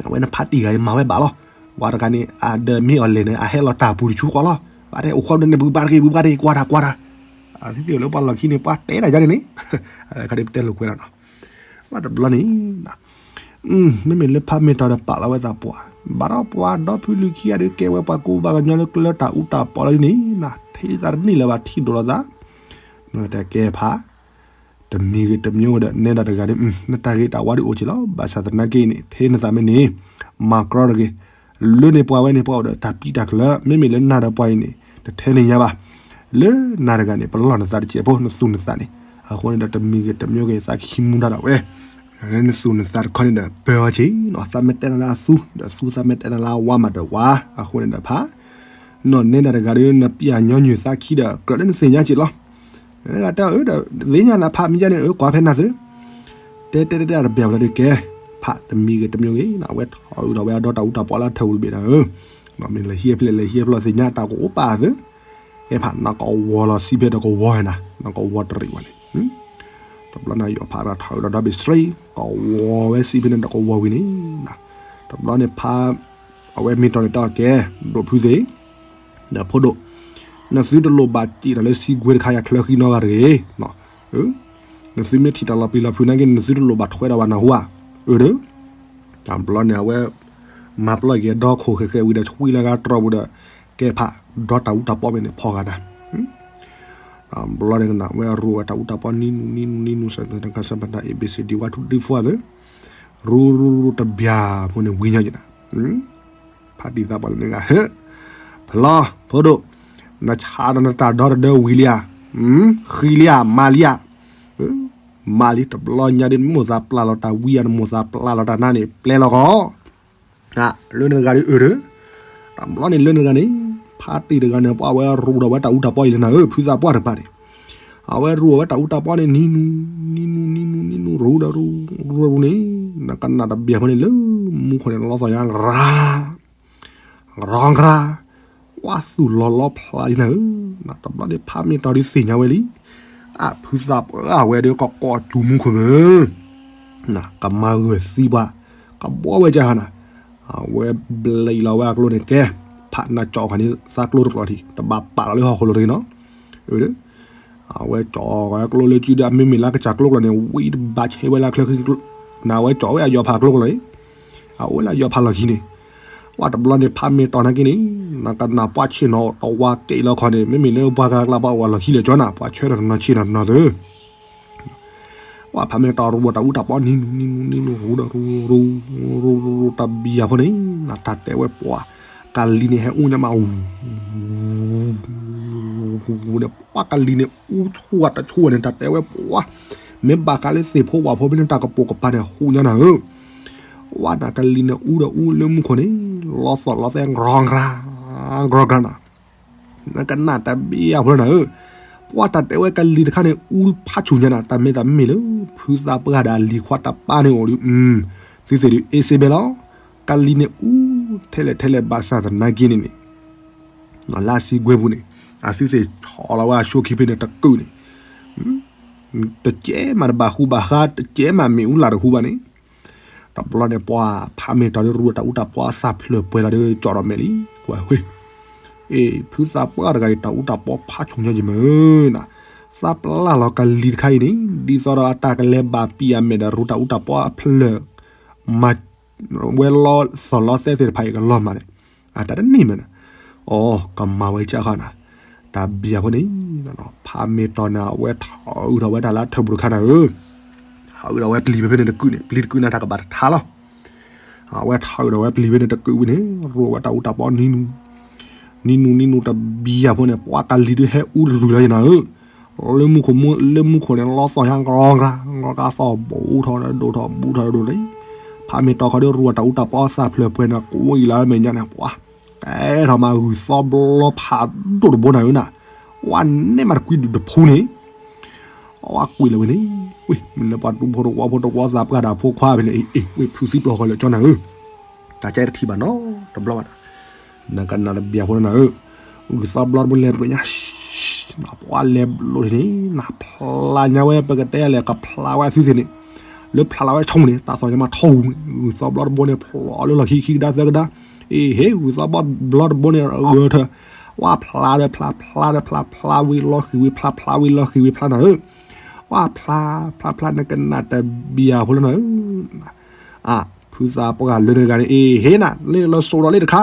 အဝဲနဖါတံၢ်ဂၤအံၤမၤဝဲဘၣ်လီၤ, ပှၤတဂၤန့ၣ် အဒၢးမ့ၢ်အီၤလဲၤန့ၣ် အဟဲလီၤတၢ်ပူၤတဆူဃီလီၤ, ပှၤတဲအိၣ်ဃီဒီးန့ၣ် ဘုဘၣ်တဂ့ၤ ဘုဘၣ်တဂ့ၤ ကွၢ်တၢ်ကွၢ်တၢ်, အသုသ့ၣ်လၢပှၤလီၢ်ခံန့ၣ် ပှၤတဲတၢ်ယါန့ၣ်န့ၣ်, ခါဒ်ပတဲလိာ်ကွဲလီၤနီၤ, ဘၣ်တဘျီန့ၣ် မ့မ့ၢ်လၢဖးမ့ၢ်ထီၣ်ဒီးပာ်လီၤဝဲသးပှၢ်, ဘၣ်ဒီးပှၤဒီဖုလုၢ်ခံဂၤဒုးကဲဝဲပှၤကူပှၤကညီလၢကျၢတၢ်အူတၢ်ပီလီၤဒ်န့ၣ်, ထံၣ်သးတန့ၢ်လၢၤဘၣ်ထံၣ်ဒိၣ်လီၤသး, နတဲကဲဖး, တမံၤဂ့ၤတမံၤဂ့ၤဒီးနဲဒၣ်တဂၤဒ်, နတၢ်ဂ့ၤတၢ်ဝါဒ်အိၣ်က့ၤလီၤ, ဘၣ်ဆၣ်သနာ်က့န့ၣ် ထဲနသးမ့ၢ်န့ၣ်, မၤကြီတဂ့ၤ, လၢန့ၣ်ပှၤဝဲန့ၣ် ပှၤအိၣ်ဒီးတၢ်ပံးတၢ်ကျၢၤ, မ့မ့ၢ်လၢနၤဒီးပှၤအံၤန့ၣ် တထဲန့ၣ်ညါဘၣ်, လၢနၤတဂၤန့ၣ် ပလီၢ်နသးတစဲးဖိ နသူၣ်နသးန့ၣ်, အဃိန့ၣ်ဒီးတမံၤဂ့ၤတမံၤဂ့ၤ သးခံမူဒါဒၣ်ဝဲ လၢနသူၣ်နသးတခီန့ၣ်ဒီး ပၢအီၤက့ၤနီၤ, သးမ့ၢ်တဲနၤလၢအသူ, ဒီးသူသးမ့ၢ်တဲနၤလၢအဝါမးဒီးဝါ, အဃိန့ၣ်ဒီးဖး, နီၢ်နဲဒၣ်တဂၤဒီး နပျၢ်ညီနုၢ်သးခံဒီး ကြၢးလၢနသ့ၣ်ညါက့ၤလီၤ. တၢ်အၢဒီး သ့ၣ်ညါနၤဖးမံၤယါန့ၣ် အၢကွၢ်ဖဲနၤသု, တဲတဲတဲတၢ်တဘၣ်ဝဲလၢဒုးကဲ, ဖးတမံၤဂ့ၤတမံၤဂ့ၤနီၤ, အဝဲထီၣ်အုးဒီးဝဲအဒီတၢ်အူတၢ်ပီလၢအထၢၣ်ပူၤတဘ့ၣ်နၤဧၢ, မ့ၢ်လဲၤဟံးဖျဲၣ်လဲၤဟံးဖျိသ့ၣ်ညါတၢ်ကအိၣ်ပာ်သု ဟဲဖးနီၢ်ကဝီၤလီၤစံးဖဲဒီးကဝီၤနၤ, နီၢ်ကဝီၤတရံးဝဲန့ၣ်, တ တဘျီန့ၣ်ယီၤဖးထီၣ်ဒီးဒီဘ့ၣ်စရံ ကဝီၤဝဲစံးဖဲန့ၣ်ဒီးကဝီၤဝံၤန့ၣ်, တဘျီန့ၣ်ဖး အဝဲမ့ၢ်တီၢ်န့ၣ်တၢ်ကဲ ဒိၣ်ဖုသ့ၣ် ဒီးဖိဒိၣ်, နသုတလိၣ်ဘၣ်စံးတၢ်လၢစံကွ့တခါယၤချၢဃံနီတဂၤတဂ့ၤ, နသုမ့ၢ်ထံၣ်တၢ်လီၤပျံၤလီၤဖုးနာ်က့ နသုတလိၣ်ဘၣ်ထွဲဒီးဘၣ်နၢ်ဟူဧါ, အၢဒီး တဘျီန့ၣ်အဝဲ မၤပျီၢ်က့ၤဒီခိၣ်ဃဲးဃဲးဝံၤဒီး ဆှံလၢဂၤတြီၤပူၤဒီး ကဲဖး ဒီးတၢ်အူတၢ်ပီမ့ၢ်န့ၣ်ဖီဂာ်နၤ, တဘျီန့ၣ်ကနၣ်ဝဲရူဝဲတၢ်အူတၢ်ပီ နံၤနူၤနံၤနူၤနံၤနူၤ စဲးပတၢ် A B C D one two three four သၢ ရူရူရူတဘျီဖိန့ၣ်ဝံၤညီယဲနၤ, ဖးတံၢ်သးပှၢ်လၢန့ၣ်ဂၤ ဟဲ ဖျီ ဖိဒိၣ်, နဆါဒီးနတၢ်ဒီတဒၢဝံၤလံဧါ, ဃံလံဧါ မၤလံဧါ, မၤလံ တဘျီညါဒ်နမိၢ်သးပျၢ်လီၤတၢ်ဝံဧါ နမိၢ်သးပျၢ်လီၤတၢ်နါန့ၣ် ပျဲလီၤကီး လၢနတဂၤဒ်အၢဒီး, တဘျီန့ၣ်လၢနတဂၤန့ၣ် ဖးတံၢ်တဂၤန့ၣ် ပှၤဝဲရူဒီးဝဲတၢ်အူတၢ်ပီအံၤလၢနၤဧၢ ဖုသးပှၢ်တပၤန့ၣ်, အဝဲရူအဝဲတၢ်အူတၢ်ပီန့ၣ် နံၤနူၤ နံၤနူၤ နံၤနူၤ နံၤနူၤ ရူဒီးရူ ရူဒီးရူန့ၣ်, နကနၣ်တဘျီဖိန့ၣ်လၢမူခိၣ်န့ၣ် လီသီၣ်ညါ ရၤ ရီကရၤ, ကွၢ်သူၣ်လီၤလီဖျါလံနၤဧၢ, တဘျီန့ၣ်ဖးမ့ၢ်တီၢ်ဒ်သ့ၣ်ညါဝဲလံ, အဖုသးပှၢ်ဝဲဒီးကကိးကၠူမူခိၣ်မုၢ်, ကမၤဂၢၢ်သံပှၤ, ကဘှီဝဲကဟါနၤ, အဝဲဘျဲးလီၤဝဲအကျိန့ၣ်ကဲ, ဖးနၤကၠီၣ်ခါန့ၣ် သးကျိတကျိးထံး တဘၣ်ပာ်လီၤလၢဟီၣ်ခိၣ်လိၤတဂ့ၤနီၤ, အၢ အဝဲကၠီၣ်ဝဲကျိလၢကုဒီး အမ့မ့ၢ်လၢကစၢ်ကျိကျိးန့ၣ် ဝံတဘၣ်ဆဲးဝဲလၢချၢခံ, နဝဲကၠီၣ်ဝဲအယီၤဖးကျိကျိးန့ၣ်, အအိၣ်လၢအယီၤဖးလီၢ်ခံန့ၣ်, ဝဲတဘျီန့ၣ်ဖးမ့ၢ်တီၢ်နာ်က့န့ၣ်, နကနၣ်ပှၤဆ့ၣ်နီၤတဝါကဲးလီၤခီန့ၣ် မ့မ့ၢ်လၢပှၤဂၤကျါပှၤအိၣ်ဝဲလီၢ်ခံလၢာ်ကၠီနၤ ပှၤဆၢထီၣ်တနီၤဆ့ၣ်နီၤတနီၤသု ဝဲဖးမ့ၢ်တီၢ်ရူဝဲတၢ်အူတၢ်ပီ နံၤနူၤ နံၤနူၤ နံၤနူၤ ရူဒီးရူ ရူ ရူ တဘျီဖိန့ၣ် နတၢ်တဲဝဲပှၤ ကလံၤန့ၣ်ဟဲအူညါမး အူ န့ၣ် ပှၤကလံၤန့ၣ်အူဆူၣ်တဆူၣ်န့ၣ် တၢ်တဲဝဲပှၤ မ့ၢ်ဘၣ်ဃးလၢသ့ၣ်ဖိဝၣ်ဖိဖဲန့ၣ် တၢ်ကပိာ်ကပၤန့ၣ် ဟူညါနၤဧၢ ဝဲဒၣ်ကလံၤန့ၣ်အူဒီးအူလၢမူခိၣ်န့ၣ် လီသီၣ်လီသဲ ကြီကြီ ကြီကြီနၤ နကနၣ်တဘျီဖိလီၤနၤဧၢ, ပှၤတၢ်တဲဝဲကလံၤတခါန့ၣ် အူဖးဆူၣ်ညါနၤ တၢ်မ့ၢ်တၢ်မ့ၢ်လၢ ဖုသးပှၢ်ဒီးအလံၤခွါတပၢ်န့ၣ်အိၣ်ဒီး သုသ့ၣ်ဒုးအ့စ့ဘဲလီၤ, ကလံၤန့ၣ်အူထဲလဲၣ်ထဲလဲၣ်ဘၣ်ဆၣ်သနာ်က့န့ၣ်န့ၣ် လၢအစံကွဲပူၤန့ၣ် အသုသ့ၣ်ဆီၣ်လီၤဝဲအဆိခံဖဲန့ၣ်တကုာ်န့ၣ် တကဲမးတဘၣ်ဃူဘၣ်ဃါ တကဲမးမ့ၣ်အူလာ်တဟူဘၣ်န့ၣ် တဘျီန့ၣ်ပှၤဖးမ့ၢ်တီၢ်ဒီးရူတၢ်အူတၢ်ပီအသးဖျၢၣ်ပှဲၤလီၤဒီးကၠီၣ်ဒီးမဲာ်လံ ကွၢ်ဝဲ အ့ ဖုသးပှၢ်တဂၤအံၤတၢ်အူတၢ်ပီဖးဆူၣ်ညီယံၤမ့ၢ်နၤ, သးပျၢ်လီၤကလံၤတခါအံၤန့ၣ် ဒ်သိးဒီးအတၢ်ကလဲၤဘၣ်ပံးအမဲာ်ဒီးရူတၢ်အူတၢ်ပီအဖျၢၣ် မၤဝဲလီသီၣ်လီသဲသ့ၣ်တဖၣ်အံၤကလီၤမၢ်န့ၣ်, အတၢ်တန့ၢ်မ့ၢ်နၤ, အိ ကမၤဝဲကၢ်ဃီနၤ, တၢ်ဘံၣ်အဖိန့ၣ် ဖးမ့ၢ်တီၢ်န့ၣ် အဝဲထီၣ်အုးထီၣ်ဝဲတၢ်လၢထၢၣ်ပူၤတခါနၤဧၢ, ထီၣ်အုးထီၣ်ဝဲပျံၤဖဲဖဲန့ၣ်တကုာ်န့ၣ် ပျံၤတကုာ်န့ၣ်တၢ်ကဘၣ်တထါလီၤ အဝဲထီၣ်အုးထီၣ်ဝဲပျံၤဖဲန့ၣ်တကုာ်ဝံၤန့ၣ် ရူဝဲတၢ်အူတၢ်ပီနံၤနူၤ, နံၤနူၤနံၤနူၤတဘံၣ်အဖိန့ၣ် ပှၤကလံၤဒုးဟဲအူတရုၢ်လီၤယနၤဧၢ, လၢမူခိၣ်မူ လၢမူခိၣ်န့ၣ် လီသီၣ်ညါ ကြီကြီ ကြီကြီသီၣ်ဘူးထီၣ်ဒိၣ်ထီၣ်ဘူးထီၣ်ဒိၣ်န့ၣ်, ဖးမ့ၢ်တီၢ်ခီဒီး ရူဝဲတၢ်အူတၢ်ပီသးဖျၢၣ်ပှဲၤန့ၣ် ကွံာ်လီၤဝဲမဲာ်ညါန့ၣ် ပှၤ ကဲထီၣ်မးဂုၢ်သီဘျီဖးဒိၣ်တဘိနၤဧၢနၤ, ဝဲန့ၣ်မးတကွံဒုၣ်တဖူန့ၣ် အဝဲကွံာ်လီၤဝဲန့ၣ်, ဝ့ၢ် မ့ၢ်လၢပှၤတူဖိတဝီဖိတဝီသးပှၢ်ဒၣ်ဖိခွါဖဲန့ၣ် အ့ ဝ့ၢ်ဖုသံပျီၢ်ဃီလၢာ်ကၠီနၤဧၢ, တၢ်ကဲတထံၣ်ဘၣ်နီတဘျီဘၣ်နၤ, နကနၣ်တဘံၣ်အဖိလီၤနၤဧၢ, ဂုၢ်သီဘျီတဘိလဲၤတဘိညါ နပှၤလဲၤဘျိန့ၣ် နဖျါညါဝဲ ပကတဲလဲၣ် ကဖျါဝဲအသုသ့ၣ်န့ၣ်, လၢဖျါလီၤဝဲဆိကမိၣ်န့ၣ် တၢ်သီၣ်ညါမးထီၣ်ဟူးန့ၣ် ဂုၢ်သီဘျီတဘိန့ၣ် ဖျိးလၢလီၢ်ခံခံကဒါသၢကဒါ, အ့ဟ့ ဂုၢ်သီဘျီတဘိန့ၣ် ဂၢၢ်ထၢၣ်, ဝဲဖျါဒီးဖျါ ဖျါဒီးဖျါ ဖျါဝံၤလီၤဃံၤဝံၤ ဖျါဖျါဝံၤလီၤဃံၤဝံၤဖျါနၤဧၢ, ဝဲဖျါ ဖျါဖျါ နကနၣ်တဘံၣ်အဖိလီၤနၤဧၢ အ ဖုသးပှၢ်လၢနတဂၤန့ၣ် အ့ဟ့နၤ လၢလၢစိးဒီးလၢတခါ,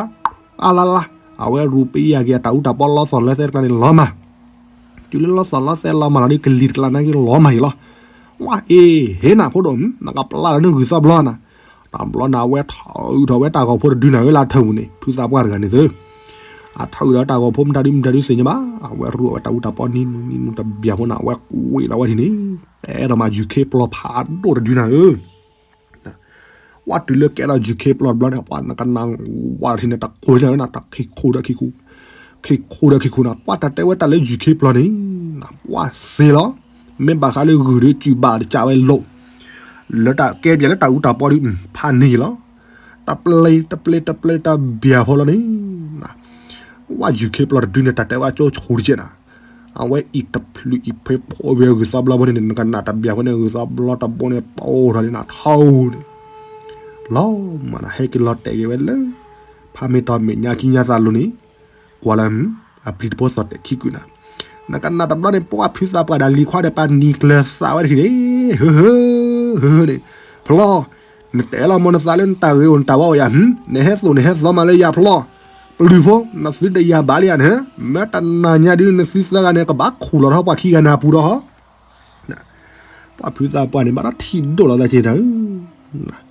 အလါလါ, အဝဲရူပယၢ်က့ၤအတၢ်အူတၢ်ပီလီသီၣ်လီသဲတကျါန့ၣ်လီၤမၢ်, တုၤလၢလီသီၣ်လီသဲလီၤမၢ်လီၤဒီး ကလံၤတကျါနာ်က့လီၤမၢ်အံၤလီၤ, ဝဲအ့ဟ့နၤဖိဒိၣ် နကပျၢ်လီၤနဂုၢ်သီဘျီနၤ, တဘျီနၤအဝဲထီၣ်အုးထီၣ်ဝဲတၢ်ဂီၤဖိတဒုနၤဧၢ လၢထၢၣ်ပူၤန့ၣ် ဖုသးပှၢ်တဂၤန့ၣ်သု, အထီၣ်အုးဒီးတၢ်ဂီၤဖိမတၤဒုမတၤဒုသ့ၣ်ညါဘၣ်, အဝဲရူဝဲတၢ်အူတၢ်ပီနံၤနူၤနံၤနူၤတဘံၣ်အဖိနၤ အဝဲကွံာ်လီၤဝဲထံၣ်န့ၣ်, အဲၣ်ဒိးမးယုၢ်ခ့ပျီဖးဒိၣ်တဒုနၤဧၢ ဝဲတုၤလၢကဲထီၣ်ယုၢ်ခ့ပျီတဘျီန့ၣ် ပှၤနကနၣ်ဝဲထံၣ်န့ၣ် တကိးညါနၤ တၢ်ခံခိၣ်ဒီးခံခိၣ်, ခံခိၣ်ဒီးခံခိၣ်နၤ ပှၤတၢ်တဲဝဲတၢ်လၢယုၢ်ခ့ပျီန့ၣ်, ပှၤစ့လီၤ, မ့ၢ်ဘၣ်ဃးလၢဂုၢ်ဒီးစုၣ်ဘၣ်တကးဝဲလိာ်, လၢတၢ်ကဲဘၣ်လၢတၢ်အူတၢ်ပီဒီး ဖးန့ၢ်လီၤ, တပျ့ၤတပျ့ၤတပျ့ၤတဘံၣ်အဖိလီၤန့ၣ်, ဝဲယုၢ်ခ့ပျီတဒုန့ၣ် တၢ်တဲဝဲအကၠိဆူၣ်တကဲးနၤ အဝဲအံၤတဖျၢၣ်အံၤဖဲဖိဝဲဂုၢ်သီဘျီဖိန့ၣ် နကနၣ်တဘၣ်ဝဲန့ၣ် ဂုၢ်သီဘျီတဘိန့ၣ် ပိၢ်ထီၣ်န့ၣ်နထီန့ၣ် လီၤမးနၤ ဟဲက့ၤလီၤတဲာ်က့ၤဝဲလၢ ဖးမ့ၢ်တီၤမဲာ်ညါခံညါသးလိၤန့ၣ် ကွၢ်လၢ အပျံၤတဘိသီၣ်တဲာ်ခံကုာ်နၤ နကနၣ်တဘျီန့ၣ် ပှၤဖုသးပှၢ်ဒီးလံၤခွါဒီးပာ်နံၤကျၢၤသးဝဲတထံၣ်န့ၣ် ဟၢဟၢဟၢန့ၣ် ဖျီ နတဲလီၤမ့ၢ်နသးလၢနတၢ်ဂ့ၤအိၣ်နတၢ်ဝါအိၣ်ယၤ နဟဲသိၣ်နဟဲသီမးလၢယၤဖျီ ပျုၤဖိ နသုတယၤဘၣ်လၢယၤန့ၣ် မ့ၢ်တနၤညါဒုး နသုသၢဂၤန့ၣ် ကဘၣ်ခူၣ်လီၤထီၣ်ပှၤခံဂၤန့ၣ်အပူၤဒီး ပှၤဖုသးပှၢ်န့ၣ် ဘၣ်ဒီးထံၣ်ဒိၣ်လီၤသးက့ၤတၢ်ဧၢ,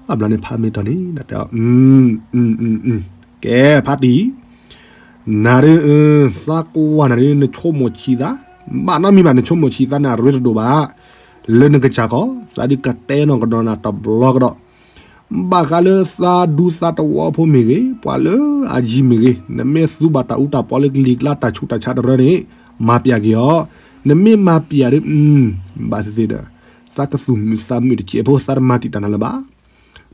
အဘျီန့ၣ်ဖးမ့ၢ်တီၤန့ၣ် တဲအီၤ ကဲဖးတံၢ် နၤဒုး သးကွၢ်နၤဒုး နဆိကမိၣ်ဆံးသး ဘၣ်နီတမံၤဘၣ် နဆိကမိၣ်ဆံးသးန့ၣ် အရ့တဒိၣ်ဘၣ် လၢနကစၢ်ကီး သးဒုးကတဲနီၢ်ကဒီးနၤတဘျီကဒီး ဘၣ်ဃးလၢသးဒူသးတဝီဖိမ့ၢ်ဂ့ၤ, ပှၤလၢအယံၤမ့ၢ်ဂ့ၤ, နမ့ၢ်သူဘၣ်တၢ်အူတၢ်ပီလၢကလံၤကျါတၢ်ဆူးတၢ်ဆါတရၢန့ၣ်, မၤပျးက့ၤအီၤ, နမ့ၢ်မၤပျးဒီး, ဘၣ်သ့ၣ်သ့ၣ်ဒီး, သးကသူၣ်မုာ်သးမုာ်တစဲးဖိ သးတမၤတံာ်တာ်နၤလၢၤဘၣ်.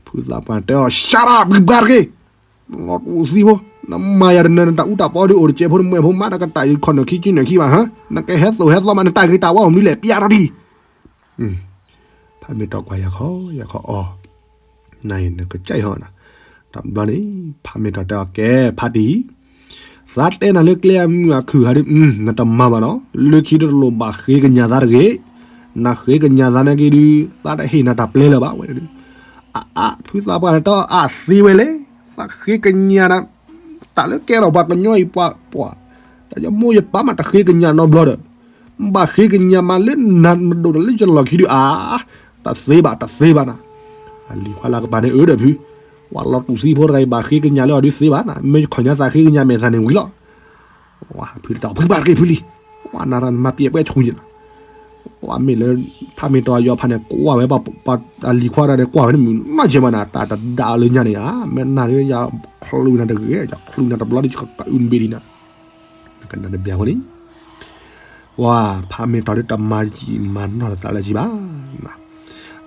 ဖုသးပှၢ်တဲအီၤ ရှါရၣ် ဘုဘၣ်တဂ့ၤ, လီၤတူာ်သံဖိ, နမၤယၤတနၢၤ နတၢ်အူတၢ်ပီဒုးအိၣ်တစဲးဖိ နမွဲၢ်ဖိမး နကတၢ်အံၤခီၣ်နၢၣ်ခံကံနၢၣ်ခံဘၣ်ဟါ, နကဟဲသိၣ်ဟဲသီမး နတၢ်ဂ့ၤတၢ်ဝါအိၣ်မနုၤလဲၣ် ပျးထီၣ်ဒံး ဖးမ့ၢ်တီၤကွၢ်ယၤခီ ယၤခီအီၤ, နကစၢ်ဟီနၤ, တဘျီန့ၣ် ဖးမ့ၢ်တီၤတဲအီၤ ကဲ ဖးတံၢ်, သးတဲနၤလၢကျဲအမုာ်အခုၣ်ဟးဒုး နတမၤဘၣ်နီၤ, လၢခံတလိၣ်ဘၣ်ဃ့ကညးသးတဂ့ၤ, နဃ့ကညးသးနာ်က့ဒုး သးတဟ့ၣ်နၤတၢ်ပျဲလၢၤဘၣ်ဝဲဒုး, အအ ဖုသးပှၢ်န့ၣ်တဲအီၤ အသ့ဝဲလဲၣ်, သးဃ့ကညးနၤ, တၢ်လၢကဲထီၣ်ပှၤကညီအံၤပှၤ, ပှၤ, တၢ်ယမိၢ်ယပၢ်မးတဃ့ကညးနီတဘျီဒီး ဘၣ်ဃ့ကညးမးလၢနၤမဒိၣ်ဒီးလၢယလီၢ်ခံဒုးအါ, တသ့ဘၣ် တသ့ဘၣ်နၤ, အလံၤခွါလၢကပၤန့ၣ်အၢဒီးဖု, ပှၤလီၤတူာ်သံဖိတဂၤအံၤဘၣ်ဃ့ကညးလၢအီၤဒုးသ့ဘၣ်နၤ, မ့ၢ်ခီၣ်ညါသးဃ့ကညးမဲာ်သးန့ၣ်ဝံၤလီၤ, ဖုတၢ်ဖုဘၣ်တဂ့ၤ ဖုလံၤ, ပှၤနၤတၢ်မၤပျဲးပှဲၤဆူၣ်ညါနၤ, ပှၤမ့ၢ်လၢ ဖးမ့ၢ်တီၤအယီၤဖးန့ၣ် ကွၢ်ဝဲပှၤအလံၤခွါတဂၤန့ၣ် ကွၢ်ဝဲန့ၣ်မုၢ်နီၢ်ကဲမးနၤ, တၢ်တဒါလၢညါန့ၣ်ဧါ, မ့ၢ်နၤဒုးယချုးနၤတဂ့ၤ ယချုးနၤတဘျီဒုး ယကအုၣ်နဘ့ၣ်ဒံးနၤ ကနၣ်တဘျီဖိန့ၣ်, ပှၤဖးမ့ၢ်တီၤဒုးတမၤယံာ်မၤနီၢ်လၢသးလၢၤဘၣ်,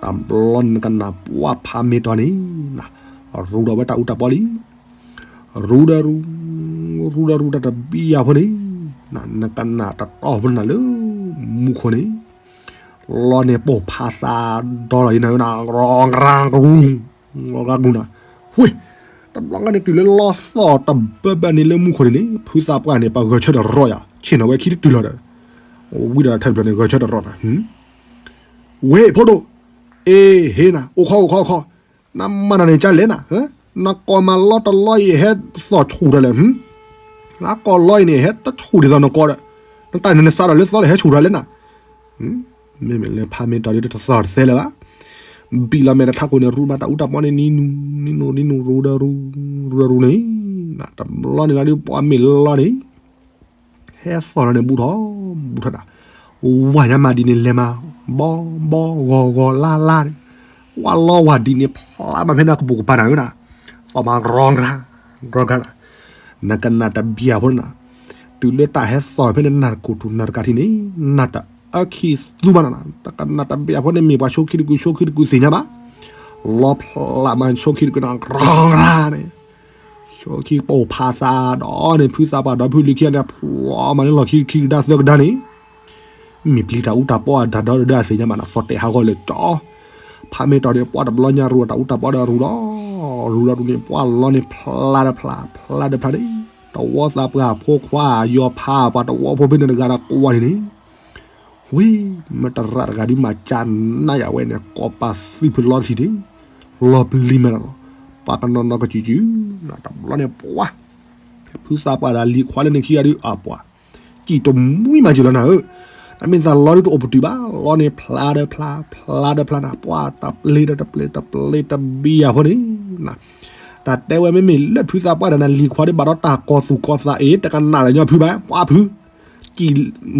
တဘျီန့ၣ်နကနၣ်ပှၤဖးမ့ၢ်တီၤန့ၣ်, ရူဒီးဝဲတၢ်အူတၢ်ပီလံ, ရူဒီးရူ, ရူဒီးရူတၢ်တဘံယၤဖိန့ၣ်, နကနၣ်တတီၢ်ဖိနၤလၢ မူခိၣ်န့ၣ်, လီန့ၣ်ပိာ်ဖးသးဒီလီၤအံၤနၤ, ရီကရၢကရူ, ရီကရၢကရူနၤ, ဝ့ၢ်, တဘျီန့ၣ်တုၤလၢလီသီၣ်တဘၢဘၢန့ၣ်လၢမူခိၣ်န့ၣ်န့ၣ် ဖုသးပှၢ်န့ၣ် ပှၤဂဲၤဆၢထၢၣ်ရီယၤ ဆ့ၣ်နီၤဝဲခံတတုၤလီၤဒီး, ဝံၤဒီးထၢၣ်ဖျၢၣ်န့ၣ် ဂဲၤဆၢထၢၣ်ရီနၤ, ဝ့ၢ် ဖိဒိၣ်, အ့ ဟ့နၤ အိၣ်ခိး အိၣ်ခိး အိၣ်ခိး, နမၤနၤန့ၣ်ကလဲၣ်နၤ, နကိးမၤလီတလီအံၤ ဟဲသီၣ်ဆူၣ်ထီၣ်လဲၣ်, နကိးလီအံၤန့ၣ် ဟဲတဆူၣ်ဒ်သိးနကိးဒီး, နတၢ်န့ၣ်နစးထီၣ်လၢသီဒီး ဟဲဆူၣ်ထီၣ်လဲၣ်နၤ, မ့မ့ၢ်လၢဖးမ့ၢ်တီၤဒုးတသီၣ်တသဲလၢၤဘၣ်, ဘံၣ်လီၤမဲာ်တထးခိၣ်န့ၣ် ရူမၤတၢ်အူတၢ်ပီန့ၣ် နံၤနူၤ နံၤနူၤ ရူဒီးရူ, ရူဒီးရူန့ၣ်, တဘျီန့ၣ်လီၤဒုး ပှၤမ့ၢ်လီန့ၣ် ဟဲသီၣ်လီၤန့ၣ် ဘူးထီၣ်, ဘူးထီၣ်ဒၣ်, ဝၤညါမၤဒ်န့ၣ်လဲၤမၤ, ဘီ ဘီ ဂီၤ ဂီၤ လါ လါန့ၣ်, ဝၤလီဝၤဒ်န့ၣ် ဖျါမးဖဲန့ၣ်ကပိာ်ကပၤနၤဧၢနၤ, သီၣ်မး ရီကရၢ, ရီကရၢနၤ, နကနၣ်တဘံယၤဖိနၤ, တုၤလၢတၢ်ဟဲသီၣ်ဖဲန့ၣ် နၢ်တကိၢ်ထူၣ်နၢ်တကးထံၣ်န့ၣ်, နၢ်တအၢခံသူဘၣ်နၤ, တကနၣ်တဘံယၤဖိန့ၣ် မ့ၢ်ပှၤဆိခံတကုာ် ဆိခံတကုာ်သ့ၣ်ညါဘၣ်, လီဖျါမးဆိခံတကုာ်နၤ ရီကရၢန့ၣ် ဆိခံပိာ်ဖးသးဒီးန့ၣ် ဖုသးပှၢ်ဒီးဖုလံၤခံဂၤန့ၣ် ဖျါမးလၢလီၢ်ခံခံကဒါသၢကဒါန့ၣ်, မ့ၢ်ပျံၤတၢ်အူတၢ်ပီအတၢ်ဒီဒီးအသ့ၣ်ညါဘၣ်နၤ သီၣ်တဲာ်ဟးဂီၤလၢာ်ကၠီ, ဖးမ့ၢ်တီၤန့ၣ် ပှၤတဘျီညါရူတၢ်အူတၢ်ပီဒီးရူဒီး, ရူဒီးရူန့ၣ် ပှၤလီန့ၣ်ဖျါဒီးဖျါ ဖျါဒီးဖျါန့ၣ်, တဝီသးပှၢ်ဖိခွါယီၤဖး ပှၤတဝီဖိဖဲန့ၣ်တဂၤဒီးကွၢ်န့ၣ်န့ၣ် ဝ့ၢ်, မတရၣ်တဂၤဒုးမၤကၢ်နးယၤဝဲန့ၣ် ကိးပာ်သံဖုလီတထံၣ်န့ၣ်, လီၤပျံၤမးနၤလီၤ, ပှၤကနီၤနီၤကစုာ်စုာ်, တဘျီန့ၣ်ပှၤ, ဖုသးပှၢ်ဒီးလံၤခွါလၢန့ၣ်ခံဂၤဒုး အပှၤ, စံၣ်တမှံမၤစၢၤလီၤနၤဧၢ, တၢ်မ့ၢ်သးလီဒုးတအိၣ်ပတုာ်ဘၣ်, လီန့ၣ်ဖျါဒီးဖျါ ဖျါဒီးဖျါနၤ, ပှၤတပျ့ၤဒီးတပျ့ၤ တပျ့ၤတဘံယၤဖိန့ၣ်, တၢ်တဲဝဲမ့မ့ၢ်လၢဖုသးပှၢ်ဒီးနၤလံၤခွါဒုးဘၣ်ဒီးတၢ်ကီၤသူၣ်ကီၤသးအ့ၣ် တကနၣ်လၢၤညီဖုဘၣ်, ပှၤဖု စံၣ်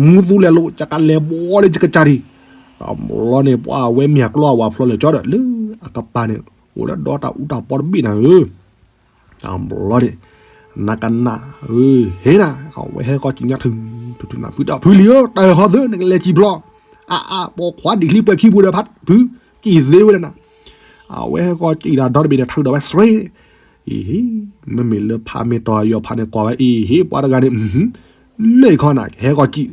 မူသူလဲၤလိာ် ကကလဲၤဘှီလၢယကစၢ်ဒံး, တဘျီန့ၣ်ပှၤဝဲမ့ၢ်အကျီအဝၤဖျိလၢာ်ကၠီဒီး လၢအကပၤန့ၣ် အိၣ်ဒီးဒီတၢ်အူတၢ်ပီတဘ့ၣ်နၤဧၢ, တဘျီန့ၣ် နကနၣ်ဧၢ ဟ့နၤ အဝဲဟဲကီၢ်စံၣ်ညါထုး ထုးထုးနၤ ဖုတၢ်ဖုလံၤဧၢ တၢ်ဟဲဃီသၢ နကလဲၤစံၣ်ဖျီ, အါအါ ပိာ်ခွါဒံၣ်ချံပှဲၤခံပူၤဒီးဖးဖု စံၣ်သ့ဝဲလၢနၤ, အဝဲဟဲကီၢ်စံၣ်တၢ်ဒီတဘ့ၣ်န့ၣ် ထုးဒီးဝဲစှ့, အံၤဟ့, မ့မ့ၢ်လၢဖးမ့ၢ်တီၤယီၤဖးန့ၣ်ကွၢ်ဝဲ အံၤဟ့ ပှၤတဂၤန့ၣ် လၢခီနၤ ကဟဲဃီၤစံး,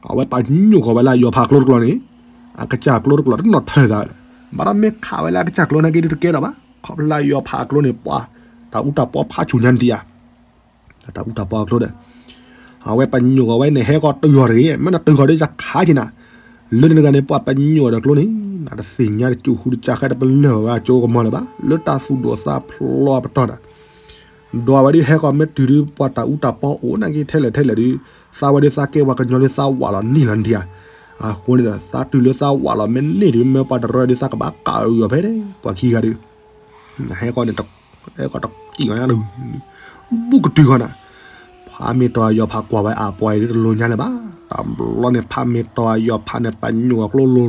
အဝဲပာ်ညိၣ်ဃီၤဝဲလၢယီၤဖးကျိတကျိၤန့ၣ်, အကစၢ်ကျိတကျိၤတနီၤထၢၣ်သး, ဘၣ်ဒီးမ့ၢ်ခးဝဲလၢအကစၢ်ကျိနာ်က့ဒုးတကဲထီၣ်ဘၣ်, ခီဖျိလၢယီၤဖးအကျိန့ၣ် ပှၤတၢ်အူတၢ်ပီဖးဆူၣ်ညါနတံၢ်ဧါ, တၢ်အူတၢ်ပီအကျိဒီး အဝဲပာ်ညိၣ်ဃီၤဝဲန့ၣ် ဟဲဃီၤတုၤဃီၤတဂ့ၤ, မ့ၢ်နတုၤဃီၤဒီးယခးက့ၤနၤ, လၢန့ၣ်တဂၤန့ၣ် ပှၤပာ်ညိၣ်အီၤဒီးကျိန့ၣ် နတသ့ၣ်ညါတစူၢ်ဃုတစၢ်ဃဲတပလၢၢ်ဝဲအကၠိကမီၤလၢၤဘၣ်, လၢတၢ်သူၣ်ဒိၣ်သးဖျိးပတီၢ်ဒီး ဒီးအဝဲဒုးဟဲဃီၤမ့ၢ်တုၤဒုး ပှၤတၢ်အူတၢ်ပီအိၣ်နာ်က့ထဲလဲၣ်ထဲလဲၣ်ဒုး, သးဝဲဒုးသးကဲပှၤကညီဒုးသးဝးလီၤန့ၢ်လီၤနတံၢ်ဧါ, အဃိန့ၣ်ဒီး သးတုၤလၢသးဝးလီၤမ့ၢ်န့ၢ်ဒုး မ့ၢ်ပှၤတရၢဒုးသးကဘၣ်ကးအုးအီၤဖဲ ပှၤခံဂၤဒုး, ဟဲဃီၤန့ၣ် ဟဲဃီၤတကံၢ်ဂီၤညါဒုး ဘူးကတုၤဃီၤနၤ, ဖးမ့ၢ်တီၤယီၤဖးကွၢ်ဝဲအပှၤအံၤဒုးတလိၤညါလၢၤဘၣ်, တဘျီန့ၣ် ဖးမ့ၢ်တီၤယီၤဖးန့ၣ် ပာ်ညိၣ်အကျိလိၤ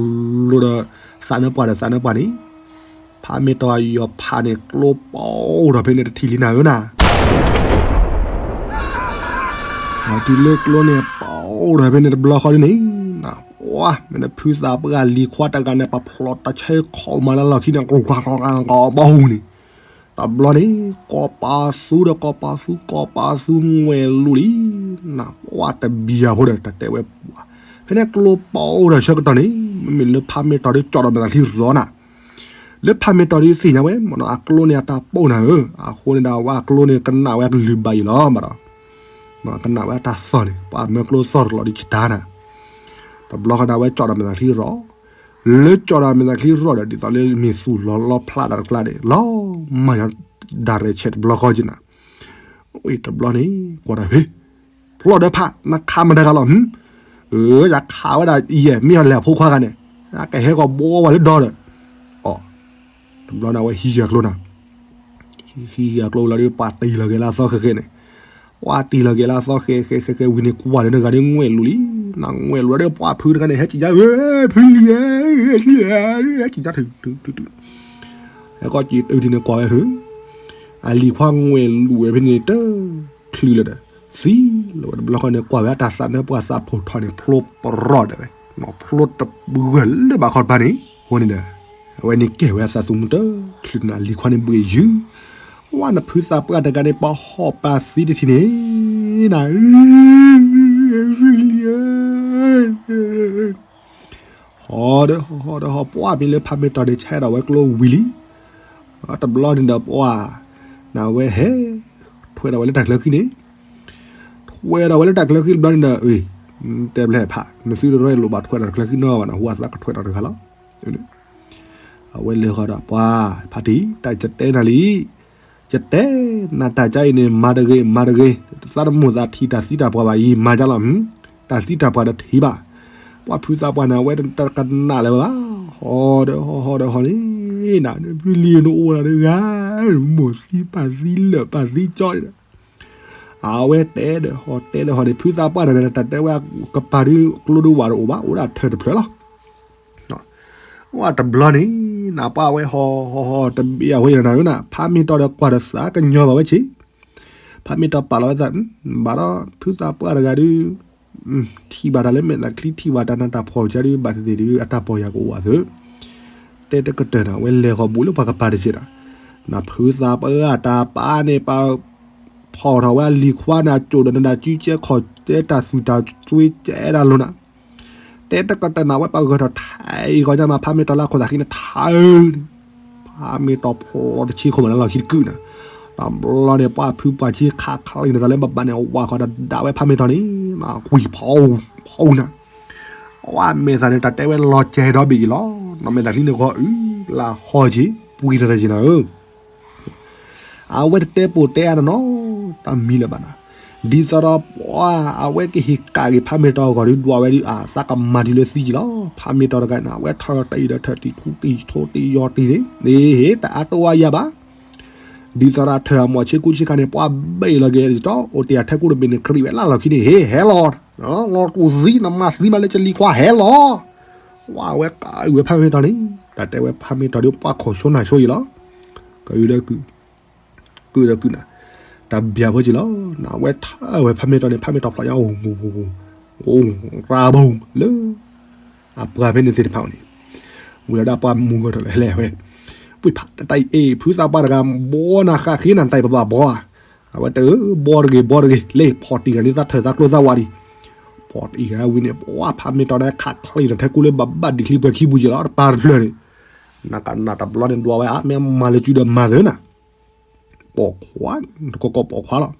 လိၤဒီး သးနၢပှၤဒီးသးနၢပှၤန့ၣ်, ဖးမ့ၢ်တီၤယီၤဖးန့ၣ် ကျိပီအိၣ်ထီၣ်ဖဲန့ၣ်တထံၣ်လံနၤဧၢနၤ တုၤလၢကျိန့ၣ် ပီအိၣ်ထီၣ်ဖဲန့ၣ်တဘျီဃီဒ်န့ၣ်, ပှၤ မ့ၢ်နဖုသးပှၢ်လံၤခွါတဂၤန့ၣ် ပဖျိးတၢ်ဆၢခီမၤလၢလီၢ်ခံန့ၣ် ကကဘီဟူန့ၣ်, တဘျီန့ၣ် ကိးပာ်သူဒီးကိးပာ်သူ ကိးပာ်သူငွဲၢ်လူၤလံ, နပှၤတဘံယၤဖိဒီး တၢ်တဲဝဲပှၤ, ဖဲန့ၣ်ကျိပီအိၣ်ထီၣ်ဆၢကတီၢ်န့ၣ် မ့မ့ၢ်လၢဖးမ့ၢ်တီၤဒုးကၠီၣ်ဒီးမဲာ်သၣ်ချံရီနၤ လၢဖးမ့ၢ်တီၤဒုးသ့ၣ်ညါဝဲ မ့ၢ်နီၤ အကျိန့ၣ်အတၢ်ပိၢ်နၤဧၢ, အဃိန့ၣ်ဒီးအဝဲအကျိန့ၣ် ကနၣ်ဝဲအကလုၢ်ဘၣ်အံၤလီၤ ဘၣ်ဒီး ကနၣ်ဝဲအတၢ်သီၣ်န့ၣ် ပှၤမၢကျိသီၣ်တလီၤဒုးဆံးတၢ်နၤ, တဘျီဃီန့ၣ် အဝဲကၠီၣ်ဒီးမဲာ်သၣ်ချံရီ, လၢကၠီၣ်ဒီးမဲာ်သၣ်ချံရီဒီး ဒ်သိးလၢမ့ၢ်သူၣ်လီၤလီဖျးဒီးတကျါန့ၣ် လီၤမၢ်ညီ ဒၣ်ရဲၣ်ဆဲးတဘျီဃီက့နၤ, ဝံၤတဘျီန့ၣ် ကွၢ်တၢ်ဖဲ ဖျိးဒီးဖး နခးမတၤတဂၤလီၤ အၢ ယခးဝဲဒၣ်ယဲၢ် မ့ၢ်အီၤလဲၤအဖိခွါဂၤန့ၣ် ကဟဲကီးဘီဝဲလၢဒီဒီး, အီ, တဘျီန့ၣ် အဝဲဟံးဃာ်ကျိနၤ, ဟံးဃာ်ကျိလီၤဒီး ပှၤတံၢ်လီၤက့ၤလၢအသီဃဲဃဲန့ၣ်, ပှၤတံၢ်လီၤက့ၤလၢအသီဃဲဃဲဃဲဃဲ ဝံၤန့ၣ်ကွၢ်လၢနဂၤဒ်ငွဲၢ်လူၤလံ, နငွဲၢ်လူၤဒီးပှၤဖုတဂၤန့ၣ် ဟဲက့ၤညါ ဖုလံၤဧၢ, ဟဲက့ၤညါထုးထုးထုးထုး, ဟဲကီးက့ၤတုၤဒ်န့ၣ်ကွၢ်ဝဲဟု အလံၤခွါငွဲၢ်လူၤဝဲဖဲန့ၣ်တချုးလၢၤဒီး သံလီၤဝဲတဘျီဃီန့ၣ် ကွၢ်ဝဲအတၢ်သးနၢပှၢ်သးဖိၣ်ထီၣ်န့ၣ် ဖျိပရီၣ်ဒၣ်ဝဲ, ဖျိတဂၢၢ်လၢဘၣ်ခီတဖၣ်န့ၣ် အဃိန့ၣ်ဒီး အဝဲန့ၣ်ကဲဝဲအသးသမူတချုးန့ၣ် အလံၤခွါန့ၣ်ဘှံးယုၢ်, ဝဲနဖုသးပှၢ်တဂၤန့ၣ် ပှၤဟီၣ်ပာ်သံတထံၣ်န့ၣ် န ဟီၣ်ဒီးဟီၣ်ဒီးဟီၣ် ပှၢ်မ့ၢ်လၢဖးမ့ၢ်တီၤန့ၣ် ဆဲးဒီးဝဲကျိဝံၤလံ, တဘျီန့ၣ်ဒီး ပှၢ် နဝဲဟဲ ထွဲဒီးဝဲလၢတၢ်ချၢဃံန့ၣ်, ထွဲဒီးဝဲလၢတၢ်ချၢဃံတဘျီန့ၣ်ဒီး တဲဘျဲၣ်ဖး နသုတရဲၣ်လိာ်ဘၣ်ထွဲဒီးတၢ်ချၢဃံနီဘၣ်န ဟူအသးကထွဲဒီးတဂၤလီၤ. အဝဲလဲၤဃီၤဒီး ပှၢ် ဖးတံၢ် တၢ်ယတဲနၤလံ, ယတဲနၤတၢ်ကါအံၤန့ၣ် မၤတဂ့ၤ မၤတဂ့ၤ, သးတမိၣ်သးထံၣ်တၢ်သံတၢ်ပှၢ်ဘၣ်အံၤ မၤဒ်လီၤ, တၢ်သံတၢ်ပှၢ်တထံၣ်ဘၣ်, ပှၤဖုသးပှၢ်န့ၣ် အဝဲတကနၣ်လၢၤဘၣ်, ဟီၣ်ဒီးဟီၣ် ဟီၣ်ဒီးဟီၣ်န့ၣ်, နဖုလံၤနအိၣ်ဒၣ်တဂၤ, မိၢ်သံပၢ်သံလၢာ်ပၢ်သံကၠီန့ၣ်ဒီး အဝဲတဲဒီးဟီၣ်တဲဒီးဟီၣ်န့ၣ် ဖုသးပှၢ်တဂၤန့ၣ် တၢ်တဲဝဲကပၤဒုး ကျိဒုးဝးတအိၣ်ဘၣ် အိၣ်ဒၣ်ထၢၣ်တဖျၢၣ်လီၤ. ဝဲတဘျီန့ၣ် နပှၢ်ဝဲဟီၣ်ဟီၣ်ဟီၣ်တဘ့ၣ်အဃိန့ၣ်နၤဧၢနၤ ဖးမ့ၢ်တီၤဒီးကွၢ်ဒီးသးကညီၤဘၣ်ဝဲဆ့, ဖးမ့ၢ်တီၤပာ်လီၤဝဲသး ဘၣ်ဒီးဖုသးပှၢ်တဂၤဒုး ထံၣ်ဘၣ်တၢ်လၢမဲာ်သးချံ ထံၣ်ဘၣ်တၢ်နးတၢ်ဖှီၣ်ကဒုး ဘၣ်သ့ၣ်သ့ၣ်ဒုး အတၢ်ပီၢ်ယၢ်ကအိၣ်အသး, တဲတကတၢၢ်နၤ ဝဲလဲၤဃီၤဘူးလၢပှၤကပၤတစဲးဒီး နဖုသးပှၢ်တၢ်ပာ်န့ၣ် ပာ်ဖီၣ်ထီၣ်ဝဲအလံၤခွါန့ၣ် အစိၣ်ဒီးနဒၣ်ကၠူကဲခီၣ်ကဲတၢ်သူၣ်တၢ်သွံကဲဒၣ်လိၤနၤ, တဲတကတၢၢ်နၤ ဝဲပှၤဂၢၢ်ထီၣ်ထဲအံၤဂီၢ်ညါမး ဖးမ့ၢ်တီၤလၢအခိၣ်သးဃံန့ၣ်ထးဧၢ ဖးမ့ၢ်တီၤဖျိတဆ့ခိၣ်မးလၢလီၢ်ခံတကုာ်နၤ, တဘျီန့ၣ် ပှၤဖုပှၤဆ့ခးခးလီၤက့ၤနသးလၢဘၣ်ဘၣ်န့ၣ် ဝးဃီၤဒီးဒၣ်ဝဲဖးမ့ၢ်တီၤန့ၣ် နကွံာ်ဖီအူဖီအူနၤ, ဝဲမဲာ်သၣ်န့ၣ် တၢ်တဲဝဲလီၤစဲၤဒီဘ့ၣ်ယံၤလီၤ, နမဲာ်သၣ်ချံန့ၣ်ဂီၤအုၣ်လၢဟီၣ်က့ၤ ပှံၤတၢ်တက့ၤနၤဧၢ အဝဲတတဲပိာ်တဲအါနီၢ်နီၢ် တၢ်မံလၢၤဘၣ်နၤ, ဒ်သိးဒီးပှၤအဝဲကဟ့ၣ်ကၣ်က့ၤဖးမ့ၢ်တီၤအဂီၢ်ဒုး ဒွးဝဲဒုး အသးကမၤတုၤလၢသံက့ၤလီၤ. ဖးမ့ၢ်တီၤတဂၤန့ၣ် အဝဲထီၣ်တံၢ်ဒီးထၢၣ်တံၢ်ထူတံၢ်ထိတံၢ်ယီၤတံၢ်န့ၣ် န့ၣ်ဟ့ၣ်တအါတိၢ်ဝါယၤဘၣ် ဒ်သိးဒီးထၢၣ်အမီၢ်ဆ့ကူဆ့ကၤန့ၣ် ပှၤဘ့ၣ်လီၤက့ၤဒီး အိၣ်တ့ၢ်အထၢၣ်ကူတဘ့ၣ်န့ၣ် ကြံးဝဲလၢလီၢ်ခံန့ၣ် ဟ့ၣ်ဟဲလီၤ, လီၤတူၢ်သံ နမၤသံမးလၢကလံၤခွါဟဲလီၤ, ဝဲဝဲကးအုၣ်ဝဲဖးမ့ၢ်တီၤန့ၣ် တၢ်တဲဝဲဖးမ့ၢ်တီၤဒီး ပှၤခိၣ်ဆိနၢ်ဆိအံၤလီၤ, က ကုၢ်ဒီးကုၢ်နၤ, တၢ်ဘၣ်ဖိက့ၤလီၤ, နဝဲထၢၣ်ဝဲဖးမ့ၢ်တီၤန့ၣ် ဖးမ့ၢ်တီၤဖျိညါ အိၣ် ရၤဘိလၢ အပှၤဖဲန့ၣ်သ့ၣ်တဖၣ်န့ၣ်, ဝံၤလီၤဒၣ်ပှၤမူဂီၢ်ထီၣ်လဲၤလဲၤဝဲ, ပှၤဖးတၢ်အံၤ ဖုသးပှၢ်တဂၤ ဘီနၤဃးဃ့နၤတၢ်အံၤပဘၣ်ဘီဧါ, အဝဲတအၢ ဘီတဂ့ၤ ဘီတဂ့ၤ လၢဖီၣ်တံၢ်ဂၤန့ၣ် သးထၢၣ်သးကျိသးဝးဒံး, ဖီၣ်တံၢ်ဂၤဝံၤန့ၣ် ပှၤဖးမ့ၢ်တီၤန့ၣ် ခးချ့ထီၣ်ထဲကူလၢဘၣ်ဘၣ်ဒံးချံပှဲၤခံပူၤက့ၤလီၤ တပၤတဖျၢၣ်န့ၣ်, နကနၣ်တဘျီန့ၣ်ဒွးဝဲအါ မ့ၢ်မၤလၢစုဒီးမၤသၢနၤ ပိာ်ခွါ, တကီၢ်ကီၢ်ပိာ်ခွါလီၤ.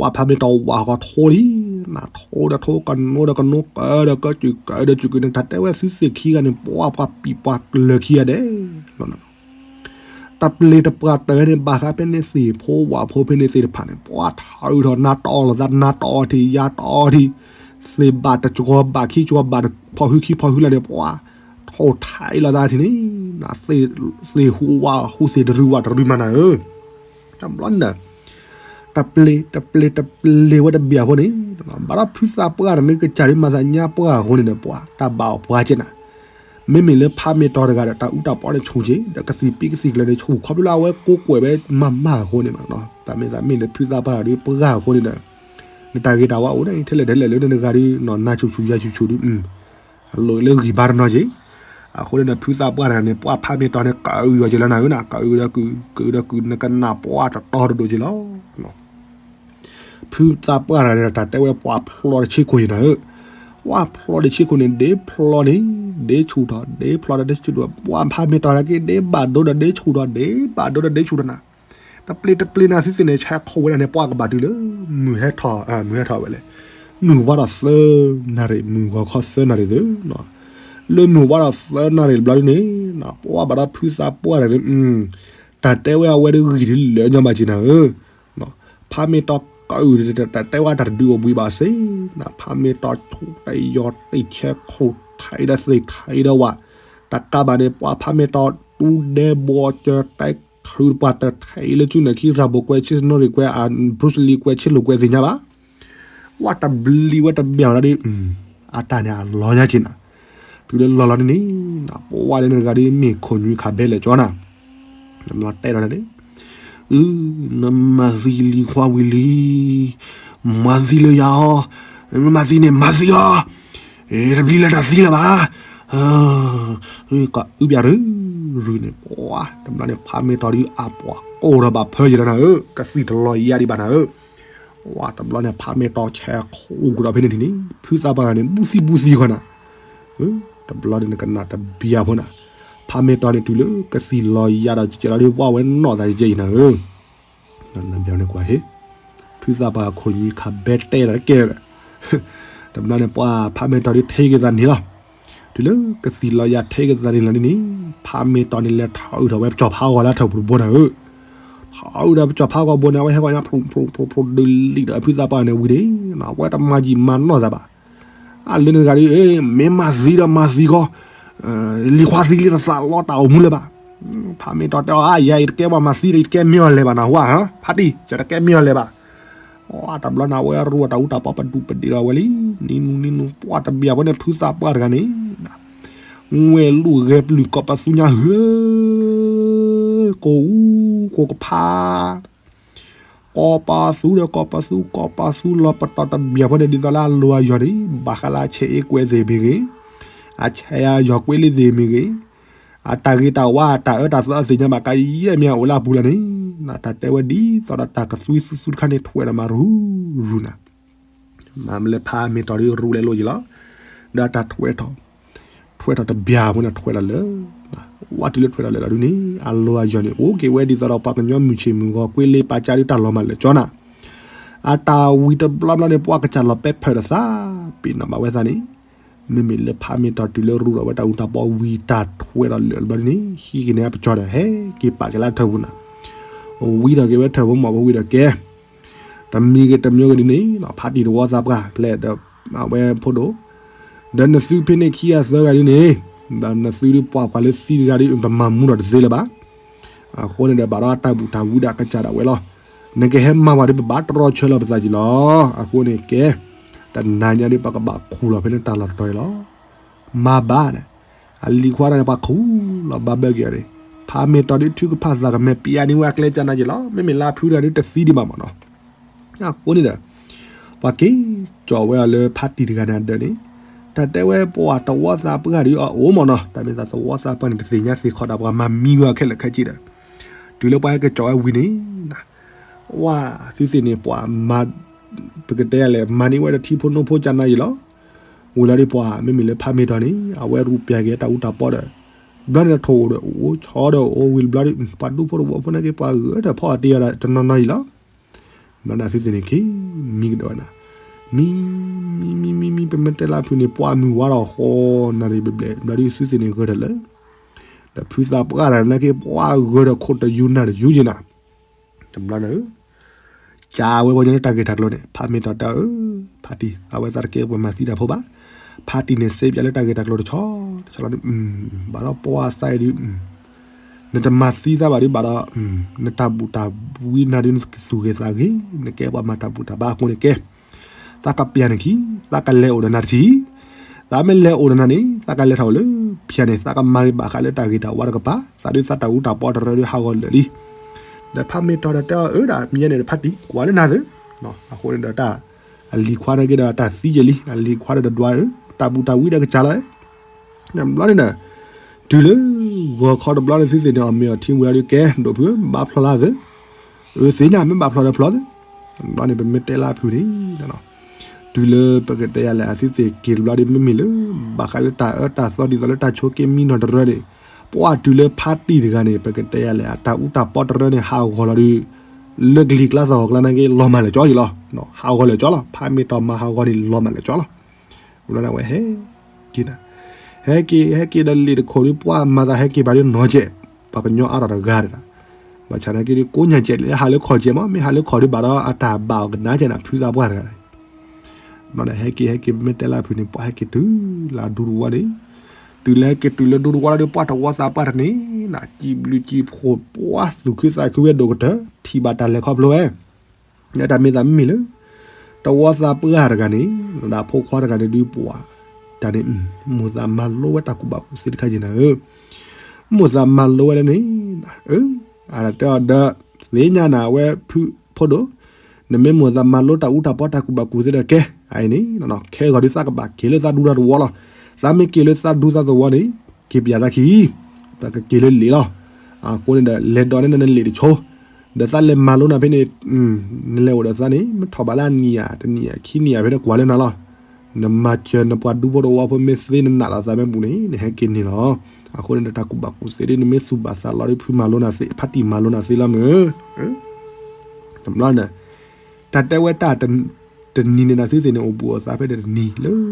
ဝဲဖးမ့ၢ်တီၤဝးဃီထိလံ, နထိဒီးထိ ကနိဒီးကနိ ကၢဒီးကၢစု ကၢဒီးစုကန့ၣ် တၢ်တဲဝဲသုသ့ၣ်ခံဂၤန့ၣ် ပှၤပှၤပံၤပှၤလၢခံဂၤဒဲးလီၤ. တပျ့ၤတပှၢ်တၢၢ်န့ၣ် ဘၣ်ဃးဖဲန့ၣ်သ့ၣ်ဖိဝးဖိဖဲန့ၣ်သ့ၣ်တဖၣ်န့ၣ် ပှၤထီၣ်အုးထီၣ်နါတီၢ်လိာ်သး နါတီၢ်အီၤထံး ယါတီၢ်အီၤထံး, သ့ၣ်ဘၣ်တကီၤဘၣ်ခံကီၤဘၣ် ဖီၣ်ဟုခံဖီၣ်ဟုလၢန့ၣ် ပှၤ ထိၣ်ထးအံၤလိာ်သးထံၣ်န့ၣ်, သ့ၣ်ဟူးဝးဟူးသ့ၣ်တရံးဝးတရံးမၤနၤဧၢ, တဘျီန့ၣ် တပျ့ၤ တပျ့ၤ တပျ့ၤဝဲတဘျီဖိန့ၣ်, ဘၣ်ဒီးဖုသးပှၢ်တၢ်န့ၣ် ကစၢ်ဒ်မၤသးညါပှၢ်အဃိန့ၣ်ဒီး ပှၤတၢ်ဘၣ်အီၤပှၤကဲနၤ, မ့မ့ၢ်လၢဖးမ့ၢ်တီၤတဂၤဒီး တၢ်အူတၢ်ပီန့ၣ်ဆူၣ်က့ၤ ဒီးကသံၣ်ပံကသံၣ်ကျၢၤန့ၣ်ဆူၣ် ခီဖျိလၢအဝဲကိးကွဲးဝဲမၤမၤအဃိန့ၣ်မး, တၢ်မ့ၢ်သးမ့ၢ်လၢဖုသးပှၢ်တၢ်ဒ်ပှၢ်အဃိန့ၣ်ဒီး နတၢ်ဂ့ၤတၢ်ဝါအိၣ်ဒၣ်အံၤ ထဲလဲၣ်ထဲလဲၣ်လၢနဂၤဒ် နါဆူၣ်ဆူၣ်ယါဆူၣ်ဆူၣ်ဒ် အလိၣ်လၢဂံၢ်ဘါတနီၤက့ၤ, အဃိန့ၣ်ဒီး ဖုသးပှၢ်တဂၤန့ၣ် ပှၤဖးမ့ၢ်တီၤန့ၣ် ကအုးအီၤက့ၤလီၤနၤဧၢနၤ, ကအုးဒီးကုာ် ကအုးဒီးကုာ် နကနၣ်ပှၢ်တတီၤတဒိၣ်က့ၤလီၤ. ဖုသးပှၢ်တဂၤန့ၣ် တၢ်တဲဝဲပှၤဖျီတဆ့ခိၣ်အံၤနၤဧၢ, ပှၤဖျီတဆ့ခိၣ်န့ၣ် ဒ့ဖျီန့ၣ် ဒ့ဆူၣ်ထီၣ် ဒ့ဖျီဒီးဒ့ဆူၣ်ထီၣ်, ပှၤဖးမ့ၢ်တီၤတဂၤက့ၤ ဒ့ဘၣ်ဒိဒီးဒ့ဆူၣ်ထီၣ် ဒ့ဘၣ်ဒိဒီးဒ့ဆူၣ်ထီၣ်နၤ, တပျ့ၤတပျ့ၤနၤသ့ၣ်သ့ၣ်န့ၣ် ဆဲးခိၣ်ဝဲဒၣ်န့ၣ် ပှၤကဘၣ်တုၤလၢ မုၢ်ဟဲထီၣ် မုၢ်ဟဲထီၣ်ဝဲလဲၣ်, မုၢ်ဝါထီၣ်သၢနၣ်ရံၣ် မုၢ်ဂီၤခီသၢနၣ်ရံၣ်သ့ၣ်, လၢမုၢ်ဝါထီၣ်သၢနၣ်ရံၣ်တဘျီဒ်န့ၣ် ပှၤဘၣ်ဒီးဖုသးပှၢ်တဂၤန့ၣ် တၢ်တဲဝဲအဝဲဒ်ဂံၢ်ဒ်လၢာ်ညီဘၣ်က့ၤနၤဧၢ, ဖးမ့ၢ်တီၤကအုး တၢ်တဲဝဲတၢ်တဒုးအိၣ်ဘှံးဘၣ်စ့ၢ်နၤ, ဖးမ့ၢ်တီၤဆူၣ်တယီၤတံၢ်ဆဲးခိၣ်ထံးဒီးသ့ၣ်ထံးဒီးဝး, တကးဘၣ်န့ၣ် ပှၤဖးမ့ၢ်တီၤတူဒဲဘီကၢၤတဲခုးပှၤတၢ်ထဲအံၤလၢကၠူနၢ်ခံ ရၤဘိၣ်ကွဲး ဆ့ၣ်စနီရံၣ်ကွဲး ဘြူစလံကွဲး ဆ့ၣ်လိာ်ကွဲးသ့ၣ်ညါဘၣ်, ဝဲတဘျံးဝဲတဘျီလီၤဒ် အတၢ်န့ၣ်အလီၤညါက့ၤနၤ, တုၤလၢလီၤလီၤန့ၣ်န့ၣ် ပဝဲလၢနတဂၤဒ်မ့ၢ်ခိၣ်ညွံခးဘဲလဲၣ်ကၠီနၤ, တဲဒီးန့ၣ် အု နမၤသံလံၤခွါဝံၤလံ, မၤသံလၢယၤအီၤ, မၤသံန့ၣ် မၤသံအီၤ, တဘျံးလၢတၢ်သံလၢၤဘၣ်, ကအုပၠးရုရုန့ၣ် ပှၤတဘျီန့ၣ် ဖးမ့ၢ်တီၤဒ်အပှၤကိၢ်ထီၣ်ဘၣ်ဖၢယဲၢ်ဒီးနၤဧၢ, ကသံၣ်တလီၤယၤဒံးဘၣ်နၤဧၢ, ဝဲတဘျီန့ၣ် ဖးမ့ၢ်တီၤဆဲးခိၣ်ကဒီးဖဲန့ၣ်ထံၣ်န့ၣ် ဖုသးပှၢ်တဂၤန့ၣ် ဘူသံဘူသံဃီနၤ, တဘျီန့ၣ်နကနၣ်တဘျီဖိနၤ, ဖးမ့ၢ်တီၤန့ၣ်တုၤလၢကသံၣ်လီၤယၤဒီးကဲလီၤဒ်ပှၤဝဲနီၣ်သးယဲၢ်နၤဧၢ နဘၣ်န့ၣ်ကွၢ်ဟ့ၣ်, ဖုသးပှၢ်ခိၣ်ညွံခးဘဲတဲဒီးကဲဒီး, တဘျီန့ၣ် ပှၤဖးမ့ၢ်တီၤဒ်ထဲက့ၤသးန့ၣ်လီၤ, တုၤလၢကသံၣ်လီၤယၤထဲက့ၤသးန့ၣ်လီၤဒ်န့ၣ်, ဖးမ့ၢ်တီၤန့ၣ်လဲၤထီၣ်အုးထီၣ်ဝဲပစီၤဖးဂီၤလၢထၢၣ်ပူၤတဘိနၤဧၢ, ထီၣ်အုးဒီးပစီၤဖးဂီၤဘိန့ၣ် အဝဲဟဲဂီၤညါ ဖျိဖျိဖျိဖျိဒုးလံာ်ဒီးဖုသးပှၢ်န့ၣ်ဝံၤန့ၣ်, အဝဲတမၤယံာ်မၤနီၢ်သးဘၣ် အလၢနဂၤဒ် မ့ၢ်မၤသံဒီးမၤသံကီး, လံၤခွါသံလံတသးလီတၢ်အိၣ်မူလၢၤဘၣ်, ဖးမ့ၢ်တီၤတဲအီၤ အါ ယၤအံၤတကဲဘၣ်မၤသံဒီး ယတကဲမ့ၢ်အီၤလဲၤဘၣ်နၢ်ဟူဧါ, ဖးတံၢ် ယတကဲမ့ၢ်အီၤလဲၤဘၣ်, တဘျီန့ၣ် အဝဲရူအတၢ်အူတၢ်ပီပဒူၣ်ပဒ့ဒီးဝဲလံ, နံၤနူနံၤနူ ပှၤတဘၣ်ဖိန့ၣ် ဖုသးပှၢ်တဂၤန့ၣ် ဝဲလူၤဂဲၤပျုၢ်ကီၢ်ပသူညါဧၢ, ကိးအူကိးကဖး ကီၢ်ပသူဒီးကီၢ်ပသူ ကီၢ်ပသူလီၤပတီၢ်တဘၣ်ဖိန့ၣ် ဒ်သိးလၢအလီၤအယီၤန့ၣ် ဘၣ်ဃးလၢအဆဲးအ့ကွဲးသ့ၣ်မ့ၢ်ဂ့ၤ, အဆဲးအယီၤကွဲးလံသ့ၣ်မ့ၢ်ဂ့ၤ, အတၢ်ဂ့ၤတၢ်ဝါ တၢ်အၢတၢ်သီအသ့ၣ်ညါဘၣ်ကယဲၢ်မ့ၢ်အအိၣ်လၢအပူၤလီၤန့ၣ်, တၢ်တဲဝဲဒ်သိးဒီးတၢ်ကသွံသူသူတခါန့ၣ် ထွဲဒီးမၤရူရူနၤ, မၤမ့ၢ်လၢဖးမ့ၢ်တီၤဒ်ရူလဲၤလိာ်ယံၤလီၤ, ဒီးတၢ်ထွဲထီၣ် ထွဲထီၣ်တဘျီဖိန့ၣ် ထွဲထီၣ်လၢ, ဝဲတုၤလၢထွဲထီၣ်လၢလီၤဒ်န့ၣ် အလီၤအယီၤန့ၣ် အိၣ်က့ၤဝဲဒ်သိးဒီးပှၤကညီမုၢ်ဆ့ၣ်မုၢ်ဂီၤ ကွဲးလ့ပာ်ကၢ်ဒ်တၢ်လီၤမၢ်လၢာ်ကၠီနၤ, အတၢ်ဝံၤတဘျီဘျီန့ၣ် ပှၤကစၢ်လီၤပဲဖၢၣ်ဒီးသး ပ့ၤနီၣ်ဘၣ်ဝဲသးန့ၣ်, မ့မ့ၢ်လၢဖးမ့ၢ်တီၤတုၤလၢရူဒီးဝဲတၢ်အူတၢ်ပီဝံၤ တၢ်ထွဲထီၣ်လၢလီၤဒ်န့ၣ် ဟံးက့ၤန့ၢ်အပစီၤဒီး ဟဲက့ၤပာ်က့ၤလၢထၢၣ်ပူၤနၤ, ဝံထီၣ်က့ၤဝဲထၢၣ်ပူၤမ့ၢ်ဝံဒီးကဲ တမံၤဂ့ၤတမံၤဂ့ၤဒ်န့ၣ် ဖးတံၢ်တဝီသးပှၢ်ဖျဲၣ်ဒီး အဝဲဖိဒိၣ်, ဒီးနသုဖဲန့ၣ်ခံဂၤသၢဂၤဒ်န့ၣ်, ဒီးနသုဒ်ပှၤပှၤလၢသံတဂၤဒ် တမၤမူထီၣ်တသ့လၢၤဘၣ်. အဃိန့ၣ်ဒီး ဘၣ်ဒီးအတၢ်ဘူၣ်တၢ်ဝံဒီးအကစၢ်ဒၣ်ဝဲလီၤ. နကဟဲမၤဝဲဒ် ပဘၣ်တြီဆၢလီၤပသးက့ၤလီၤ. အဃိန့ၣ်ကဲ, တနၤညါဒ်ပကဘၣ်ခူၣ်လီၤဖဲန့ၣ်တၢ်လီၢ်တတီၤအံၤလီၤ. မၤဘၣ်န့ၣ်, အလံၤခွါတဂၤန့ၣ် ပှၤခူၣ်လီၤဘၣ်ဘၢက့ၤအီၤန့ၣ်, ဖးမ့ၢ်တီၤဒ်ထုကဖၣ်သးကမဲာ် ပျဲန့ၢ်ဝဲအကျဲကၢ်နၤက့ၤလီၤ. မ့မ့ၢ်လၢအဖုတဂၤဒ်တသံဒံးဘၣ်မ့ၢ်နီၤ. အဃိန့ၣ်ဒီး ပှၤက့ၤကၠီၣ်ဝဲအီၤလၢဖးတံၢ်တဂၤန့ၣ်အဒၢးန့ၣ်, တၢ်တဲဝဲပှၤတဝီသးပှၢ်ဒ်အအိၣ်မ့ၢ်နီၤ, တၢ်မ့ၢ်သးတဝီသးပှၢ်န့ၣ် တသ့ၣ်ညါသ့ၣ်ခီဒီးပှၤမၤမံဝဲအခဲလၢာ်ခဲဆ့ဒီး, တုၤလၢပှၤဟဲကၠီၣ်ဝဲဝံၤန့ၣ်, ပှၤသုသ့ၣ်န့ၣ် ပှၤမၤ ပကတဲယၤလဲၣ် မၤန့ၢ်ဝဲဒီးထံဖိနိဖိကနါယံာ်လီၤ. ဝံၤလီၤဒီးပှၤ မ့မ့ၢ်လၢဖးမ့ၢ်တီၤန့ၣ် အဝဲရူပျၢ်က့ၤတၢ်အူတၢ်ပီဒီး ဘျီန့ၣ်တထိၣ်အိၣ်ဒီးအိၣ်ဆီဒီးအိၣ်ဝံၤတဘျီဒီး ပှၤဒူဖိတဝီဖိန့ၣ်က့ၤ ပှၤဂုာ်ဒီးဖီအီၤတ့ၢ်အီၤဒီးတနီၤနီၤယံာ်လီၤ. ဘျီန့ၣ်သုသ့ၣ်န့ၣ်က့ၤ မံကဒီးဝဲနၤ မံ မံ မံ မံ ပမ့ၢ်တဲလၢဖုန့ၣ် ပှၤမုၢ်ဝါထီၣ်ဃီနၣ်ရံၣ်ဘျဲၣ်ဘျီဒီးသုသ့ၣ်န့ၣ်ဂဲၤထီၣ်လၢ ဒီးဖုသးပှၢ်တဂၤန့ၣ်က့ၤ ပှၤဂဲၤထီၣ်ခိၣ်တယူၤနၢ်တယူၤက့ၤနၤ တဘျီန့ၣ် ကးဝဲပှၤကညီလၢတၢ်ဂ့ၢ်တၢ်ကျိၤန့ၣ် ဖးမ့ၢ်တီၤတဲအီၤ ဖးတံၢ် သးဝဲသးတကဲပှၤမၤသံတၢ်ဖိဘၣ်. ဖးတံၢ်န့ၣ် စ့ပၠးလၢတၢ်ဂ့ၢ်တၢ်ကျိၤတဆီတဆီလီၤဒီး ဘၣ်ဒီးပှၤသးအံၤဒီး နတမၤသံသးဘၣ်ဒုးဘၣ်ဒီး နတၢ်ဘူၣ်တၢ်ဝံနၤဒုး နကသူၣ်ဂ့ၤသးဂ့ၤ နကဲပှၤမၤတၢ်ဘူၣ်တၢ်ဘါအဃိန့ၣ်ကဲ သးကပျၢ်နခံ သးကလဲၤအိၣ်ဒီးနၤတထံၣ် သးမ့ၢ်လဲၤအိၣ်ဒီးနၤန့ၣ် သးကလဲၤထီၣ်အိၣ်လၢဖၠၣ်န့ၣ် သးကမၤဂ့ၤဘၣ်ဃးလၢတၢ်ဂ့ၤတၢ်ဝါတကပၤ သးဒုးသးတၢ်အူတၢ်ပီတရၢဒုးဟးဂီၤလၢာ်လံ. ဒီးဖးမ့ၢ်တီၤဒီးတဲအီၤအၢဒၣ် မ့ၢ်ယဲန့ၣ်ဒီးဖးတံၢ် ကွၢ်လၢနၤသု အဃိန့ၣ်ဒီးတၢ် အလံၤခွါန့ၣ်က့ၤဒီးတၢ်သံယဲၢ်လံ အလံၤခွါဒီးဒွးအၢ တၢ်ဘူၣ်တၢ်ဝံဒီးကစၢ်လီၤ ဘျီန့ၣ်ဒီး တုၤလၢ ဂီၤခီတဘျီန့ၣ်သုသ့ၣ်န့ၣ် အီၣ်မ့ၤအီၣ်ထံဝံၤလီၤဒုးကဲ ဒိၣ်ဖု ဘၣ်ဖျီလၢသု အၢသ့ၣ်ညါမ့ၢ်ဘၣ်ဖျီဒီးဖျီသု ဘျီန့ၣ် ပမ့ၢ်တဲလၢအဖုန့ၣ် တုၤလၢပကတဲယၤလဲၣ် အသုသ့ၣ်က့ၤတဘျီဒီး မ့မ့ၢ်လၢ ဘၣ်ဃးလၢတၢ်အၢတၢ်သီဒ်သိးလၢတၢ်ဆိးက့မံနီၤတရၢန့ၣ် ပှၤတုၤလၢဖးတံၢ်တဂၤန့ၣ် ပကတဲယၤလဲၣ် အတၢ်အူတၢ်ပီတရၢန့ၣ် ဟးဂီၤလီၤဒီး လၢကလံၤကျါသီၣ်ဂီၤကျါန့ၣ်က့ၤ လီၤမၢ်လၢာ်ကၠီယံာ်လီၤ. ဟးဂီၤလၢာ်ကၠီလီၤ. ဖးမ့ၢ်တီၤမၤဟးဂီၤန့ၣ် လီၤမၢ်လၢာ်ကၠီလီၤ. ဝဲဒၣ်ဝဲဟဲက့ၤနၤ ဟဲက့ၤ ဟဲက့ၤဒီးလ့ၣ်တခိၣ်ဒီး ပှၤမၤသးဟဲက့ၤဘၣ်ဒီးနီၤကဲး ပှၤကညီအါထီၣ်တဂၤဒီး ဘၣ်ဆၣ်သနာ်က့ဒီး ကိးညါကဲးလၢဟးလၢခီၣ်ကဲးမး မ့ၢ်ဟးလၢခီၣ်ဒီးဘၣ်ဒီးအတၢ်ဘၣ်အီၤကနၣ်ကဲးနၤ ဖုသးပှၢ်တဂၤ ဘျီဒီး ဟဲက့ၤ ဟဲက့ၤ ပမ့ၢ်တဲလၢဖုန့ၣ် ပှၤဟဲက့ၤတုၤလၢဒူတဝီန့ၣ် တုၤလၢဟဲက့ၤတုၤလၢဒူတဝီလီၤဒီး ပှၤတဝီသးပှၢ်တန့ၣ် နၤ စံးဘျုးစံးဖှိၣ် ပှၤသူၣ်ခုသးခုဝဲဒိၣ်ကတၢၢ် ထံၣ်ဘၣ်တၢ်လဲၤခီဖျိဝဲ လၢတၢ်မ့ၢ်သးမ့မ့ၢ်လၢ တဝီသးပှၢ်တဂၤန့ၣ် ဒီးဖိခွါတဂၤန့ၣ်ဒုးပှၤ တၢ်န့ၣ် မိၢ်သးမၤလိဝဲတၢ်ကူၣ်ဘၣ်ကူၣ်သ့တခါယံာ်နၤဧၢ, မိၢ်သးမၤလိဝဲလၢန့ၣ် အတဲအီၤဒီး သ့ၣ်ညါနၤဝဲဖုဖိဒိၣ်, နမ့ၢ်မိၢ်သးမၤလိတၢ်အူတၢ်ပီတၢ်ကူၣ်ဘၣ်ကူၣ်သ့ဒီးကဲ, အအံၤန့ၣ် ခဲဂီၤဒုးသးကဘၣ်က့ၤလၢသးဒူတၢ်သဝီလီၤ. သးမ့ၢ်က့ၤလၢသးဒူသးသဝီန့ၣ် က့ၤပျးသးခံ, သးကက့ၤလၢလံာ်လီၤ. အဃိန့ၣ်ဒီး လဲၤဒိးန့ၢ်နလံာ်တဆိ, ဒီးသးလဲၤမၤလိနၤဖဲန့ၣ်, နလဲၤအိၣ်ဒီးသးန့ၣ် မ့ၢ်ထီၣ်ဘးလၢအနံၣ်ယၤ တနံၣ်ယၤ ခံနံၣ်ယၤဖဲန့ၣ်ကွၢ်လၢနၤလီၤ. နမၤစၢၤနပှၤဒူဖိတဝီဖိမ့ၢ်သ့နနာ်လီၤသးမ့ၢ်ပူၤန့ၣ် နဟဲက့ၤန့ၣ်လီၤ. အဃိန့ၣ်ဒီး တၢ်ကူၣ်ဘၣ်ကူၣ်သ့ဒ်နမ့ၢ်သူၣ်ဘၣ်သးလီၤဒ်ဖုမၤလိနၤသ့ ဖါတံၢ်မၤလိနၤသ့လီၤမ့ၢ်ဧၢ. တဘျီန့ၣ် တၢ်တဲဝဲတၢ် တနံၤန့ၣ်ဒီး သုသ့ၣ်န့ၣ်အိၣ်ဘူးအိၣ်သးဖဲတနံၤလၢ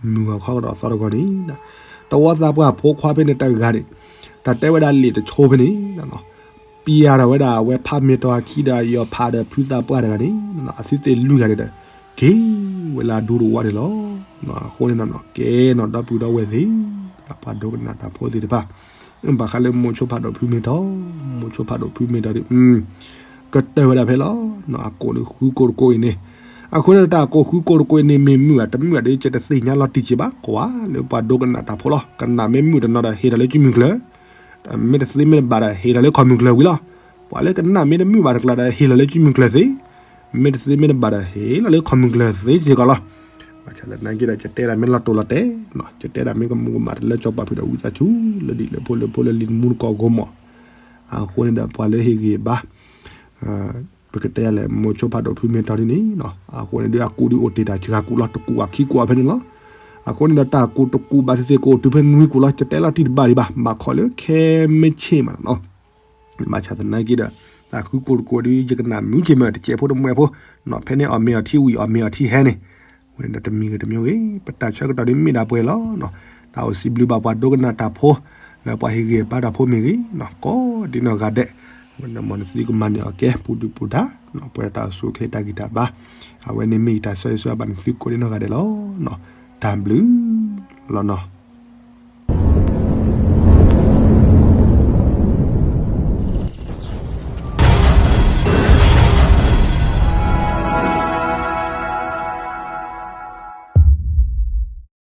မုၢ်ဂီၤခီကဒီးသီတဂီၤန့ၣ်, တဝီသးပှၢ်ဖိခွါဖဲန့ၣ်တဂၤန့ၣ်, တၢ်တဲဝဲဒၣ်လံာ်တဆိဖဲန့ၣ်, ပျးထီၣ်ဝဲဒၣ်အဝဲဖးမ့ၢ်တီၤအခံဒီးယီၤဖးဒီးဖုသးပှၢ်တဂၤန့ၣ်, အသုသ့ၣ်လွံၢ်ဂၤန့ၣ်ဒီး က့ၤဝဲလၢအဒူတဝီန့ၣ်လီၤ. အဃိန့ၣ် ကဲနီၢ်ဒီပုၢ်ဒီဝဲၢ်သ့ၣ်, ပှၤဒိကနၣ်တၢ်ဖိသ့ၣ်တဖၣ်, ဘၣ်ဃးလၢမိၤဆိဖးဒိၣ်ဖုမ့ၢ်တီၤ, မိၤဆိဖးဒိၣ်ဖုမ့ၢ်တီၤဒီး ကတၢၢ်ဝဲဒၣ်ဖဲလီၤ. အကိးန့ၣ်ဃုကိးတကိးအံၤန့ၣ်, အဃိန့ၣ်တၢ်ကိးဃုကိးတကိးအံၤန့ၣ် မ့ၢ်မုာ်ဧါ တမုာ်ဧါဒီး ယတသ့ၣ်ညါလီၤတံၢ်က့ၤဘၣ်, ကွၢ်လၢပှၤဒိကနၣ်တၢ်ဖိလီၤ. ကနၣ်မ့ၢ်မုာ်တနီၤဒီး ဟ့ၣ်ထီၣ်လၢကုမုၢ်ကျၢၤ, မ့ၢ်တသ့မ့ၢ်တဘၣ်ဒီး ဟ့ၣ်ထီၣ်လၢခီၣ်မုၢ်ကျၢၤဝံၤလီၤ. ပှၤလၢကနၣ်မ့ၢ်တမုာ်ဘၣ်တကျါဒီး ဟ့ၣ်လီၤလၢကုမုၢ်ကျၢၤသ့, မ့ၢ်တသ့မ့ၢ်တဘၣ်ဒီး ဟ့ၣ်လီၤလၢခီၣ်မုၢ်ကျၢၤသ့စ့ၢ်ကီးလီၤ. ဘၣ်ဆၣ်သနာ်က့ဒီး ယတဲဒၣ်မ့ၢ်လီၤတိၢ်လီၤတဲာ်, ယတဲဒၣ်မ့ၢ်ကမူးကမၣ်တလၢစီၤပၤဖုဒီးဝံသးစူၤ လၢဒ်လၢဖိလၢဖိလၢလံၤတမူတကိးဂီၢ်မး. အဃိန့ၣ်ဒီး ပှၤလၢဟ့ၣ်ဂံၢ်ဘါ ပကတဲယၤလဲၣ် မိၤဆိဖးဒိၣ်ဖုမ့ၢ်တီၤဒ်န့ၣ်, အဃိန့ၣ်ဒီး အကူးဒုးအိၣ်တ့ၢ်တၢ်စှၤကူးလီၤ တကူးအခံကူးအီၤဖဲန့ၣ်လီၤ. အဃိန့ၣ်ဒီး တၢ်ကူးတကူးဘၣ်သ့ၣ်သ့ၣ် ကအိၣ်တုၤဖဲနွံကူးလီၤ. ယတဲလီၤတံၢ်တဘၣ်ဒံးဘၣ်, ဘၣ်ခီလၢခဲမ့ၢ်ဆ့ၣ်မးနီၤ. ဘၣ်ဆၣ်သနာ်က့ဒီး တၢ်ဃုကိးတကိးဒုး ယကနၣ်မုာ်က့ၤမး တစဲးဖိတမှဲးဖိ, ဖဲန့ၣ်အီၣ်မ့ၤအီထံဝံၤ အီၣ်မ့ၤအီထံဟဲန့ၣ်, ဝဲန့ၣ်ဒီးတမံၤဂ့ၤတမံၤဂ့ၤ ပတၢ်ဆၢကတီၢ်ဒုးမ့ၢ်ဒၣ်ပှဲၤလီၤ. တၢ်အိၣ်စံးဘျုးဘၣ်ပှၤဒိကနၣ်တၢ်ဖိ လၢပှၤဟ့ၣ်ဂံၢ်ဘါတၢ်ဖိမ့ၢ်ဂ့ၤ, ကိးဒ်နီၢ်ဂၤဒဲး, ဝဲန့ၣ်မ်နသုကမၤန့ၢ်အီၤကဲ ပူၤဒုၣ်ပူၤဒါ, ပှဲၤတၢ်အိၣ်ဆူၣ်အိၣ်ချ့တၢ်ဂံၢ်တၢ်ဘါ, အဝဲန့ၣ်မ့ၢ်ယတၢ်ဆၢဂ့ၤဆၢဝါဘၣ်နသုကိးဒ်နီၢ်ဂၤဒဲးလီၤ. တၢ်ဘျုးလီၤနီၤ.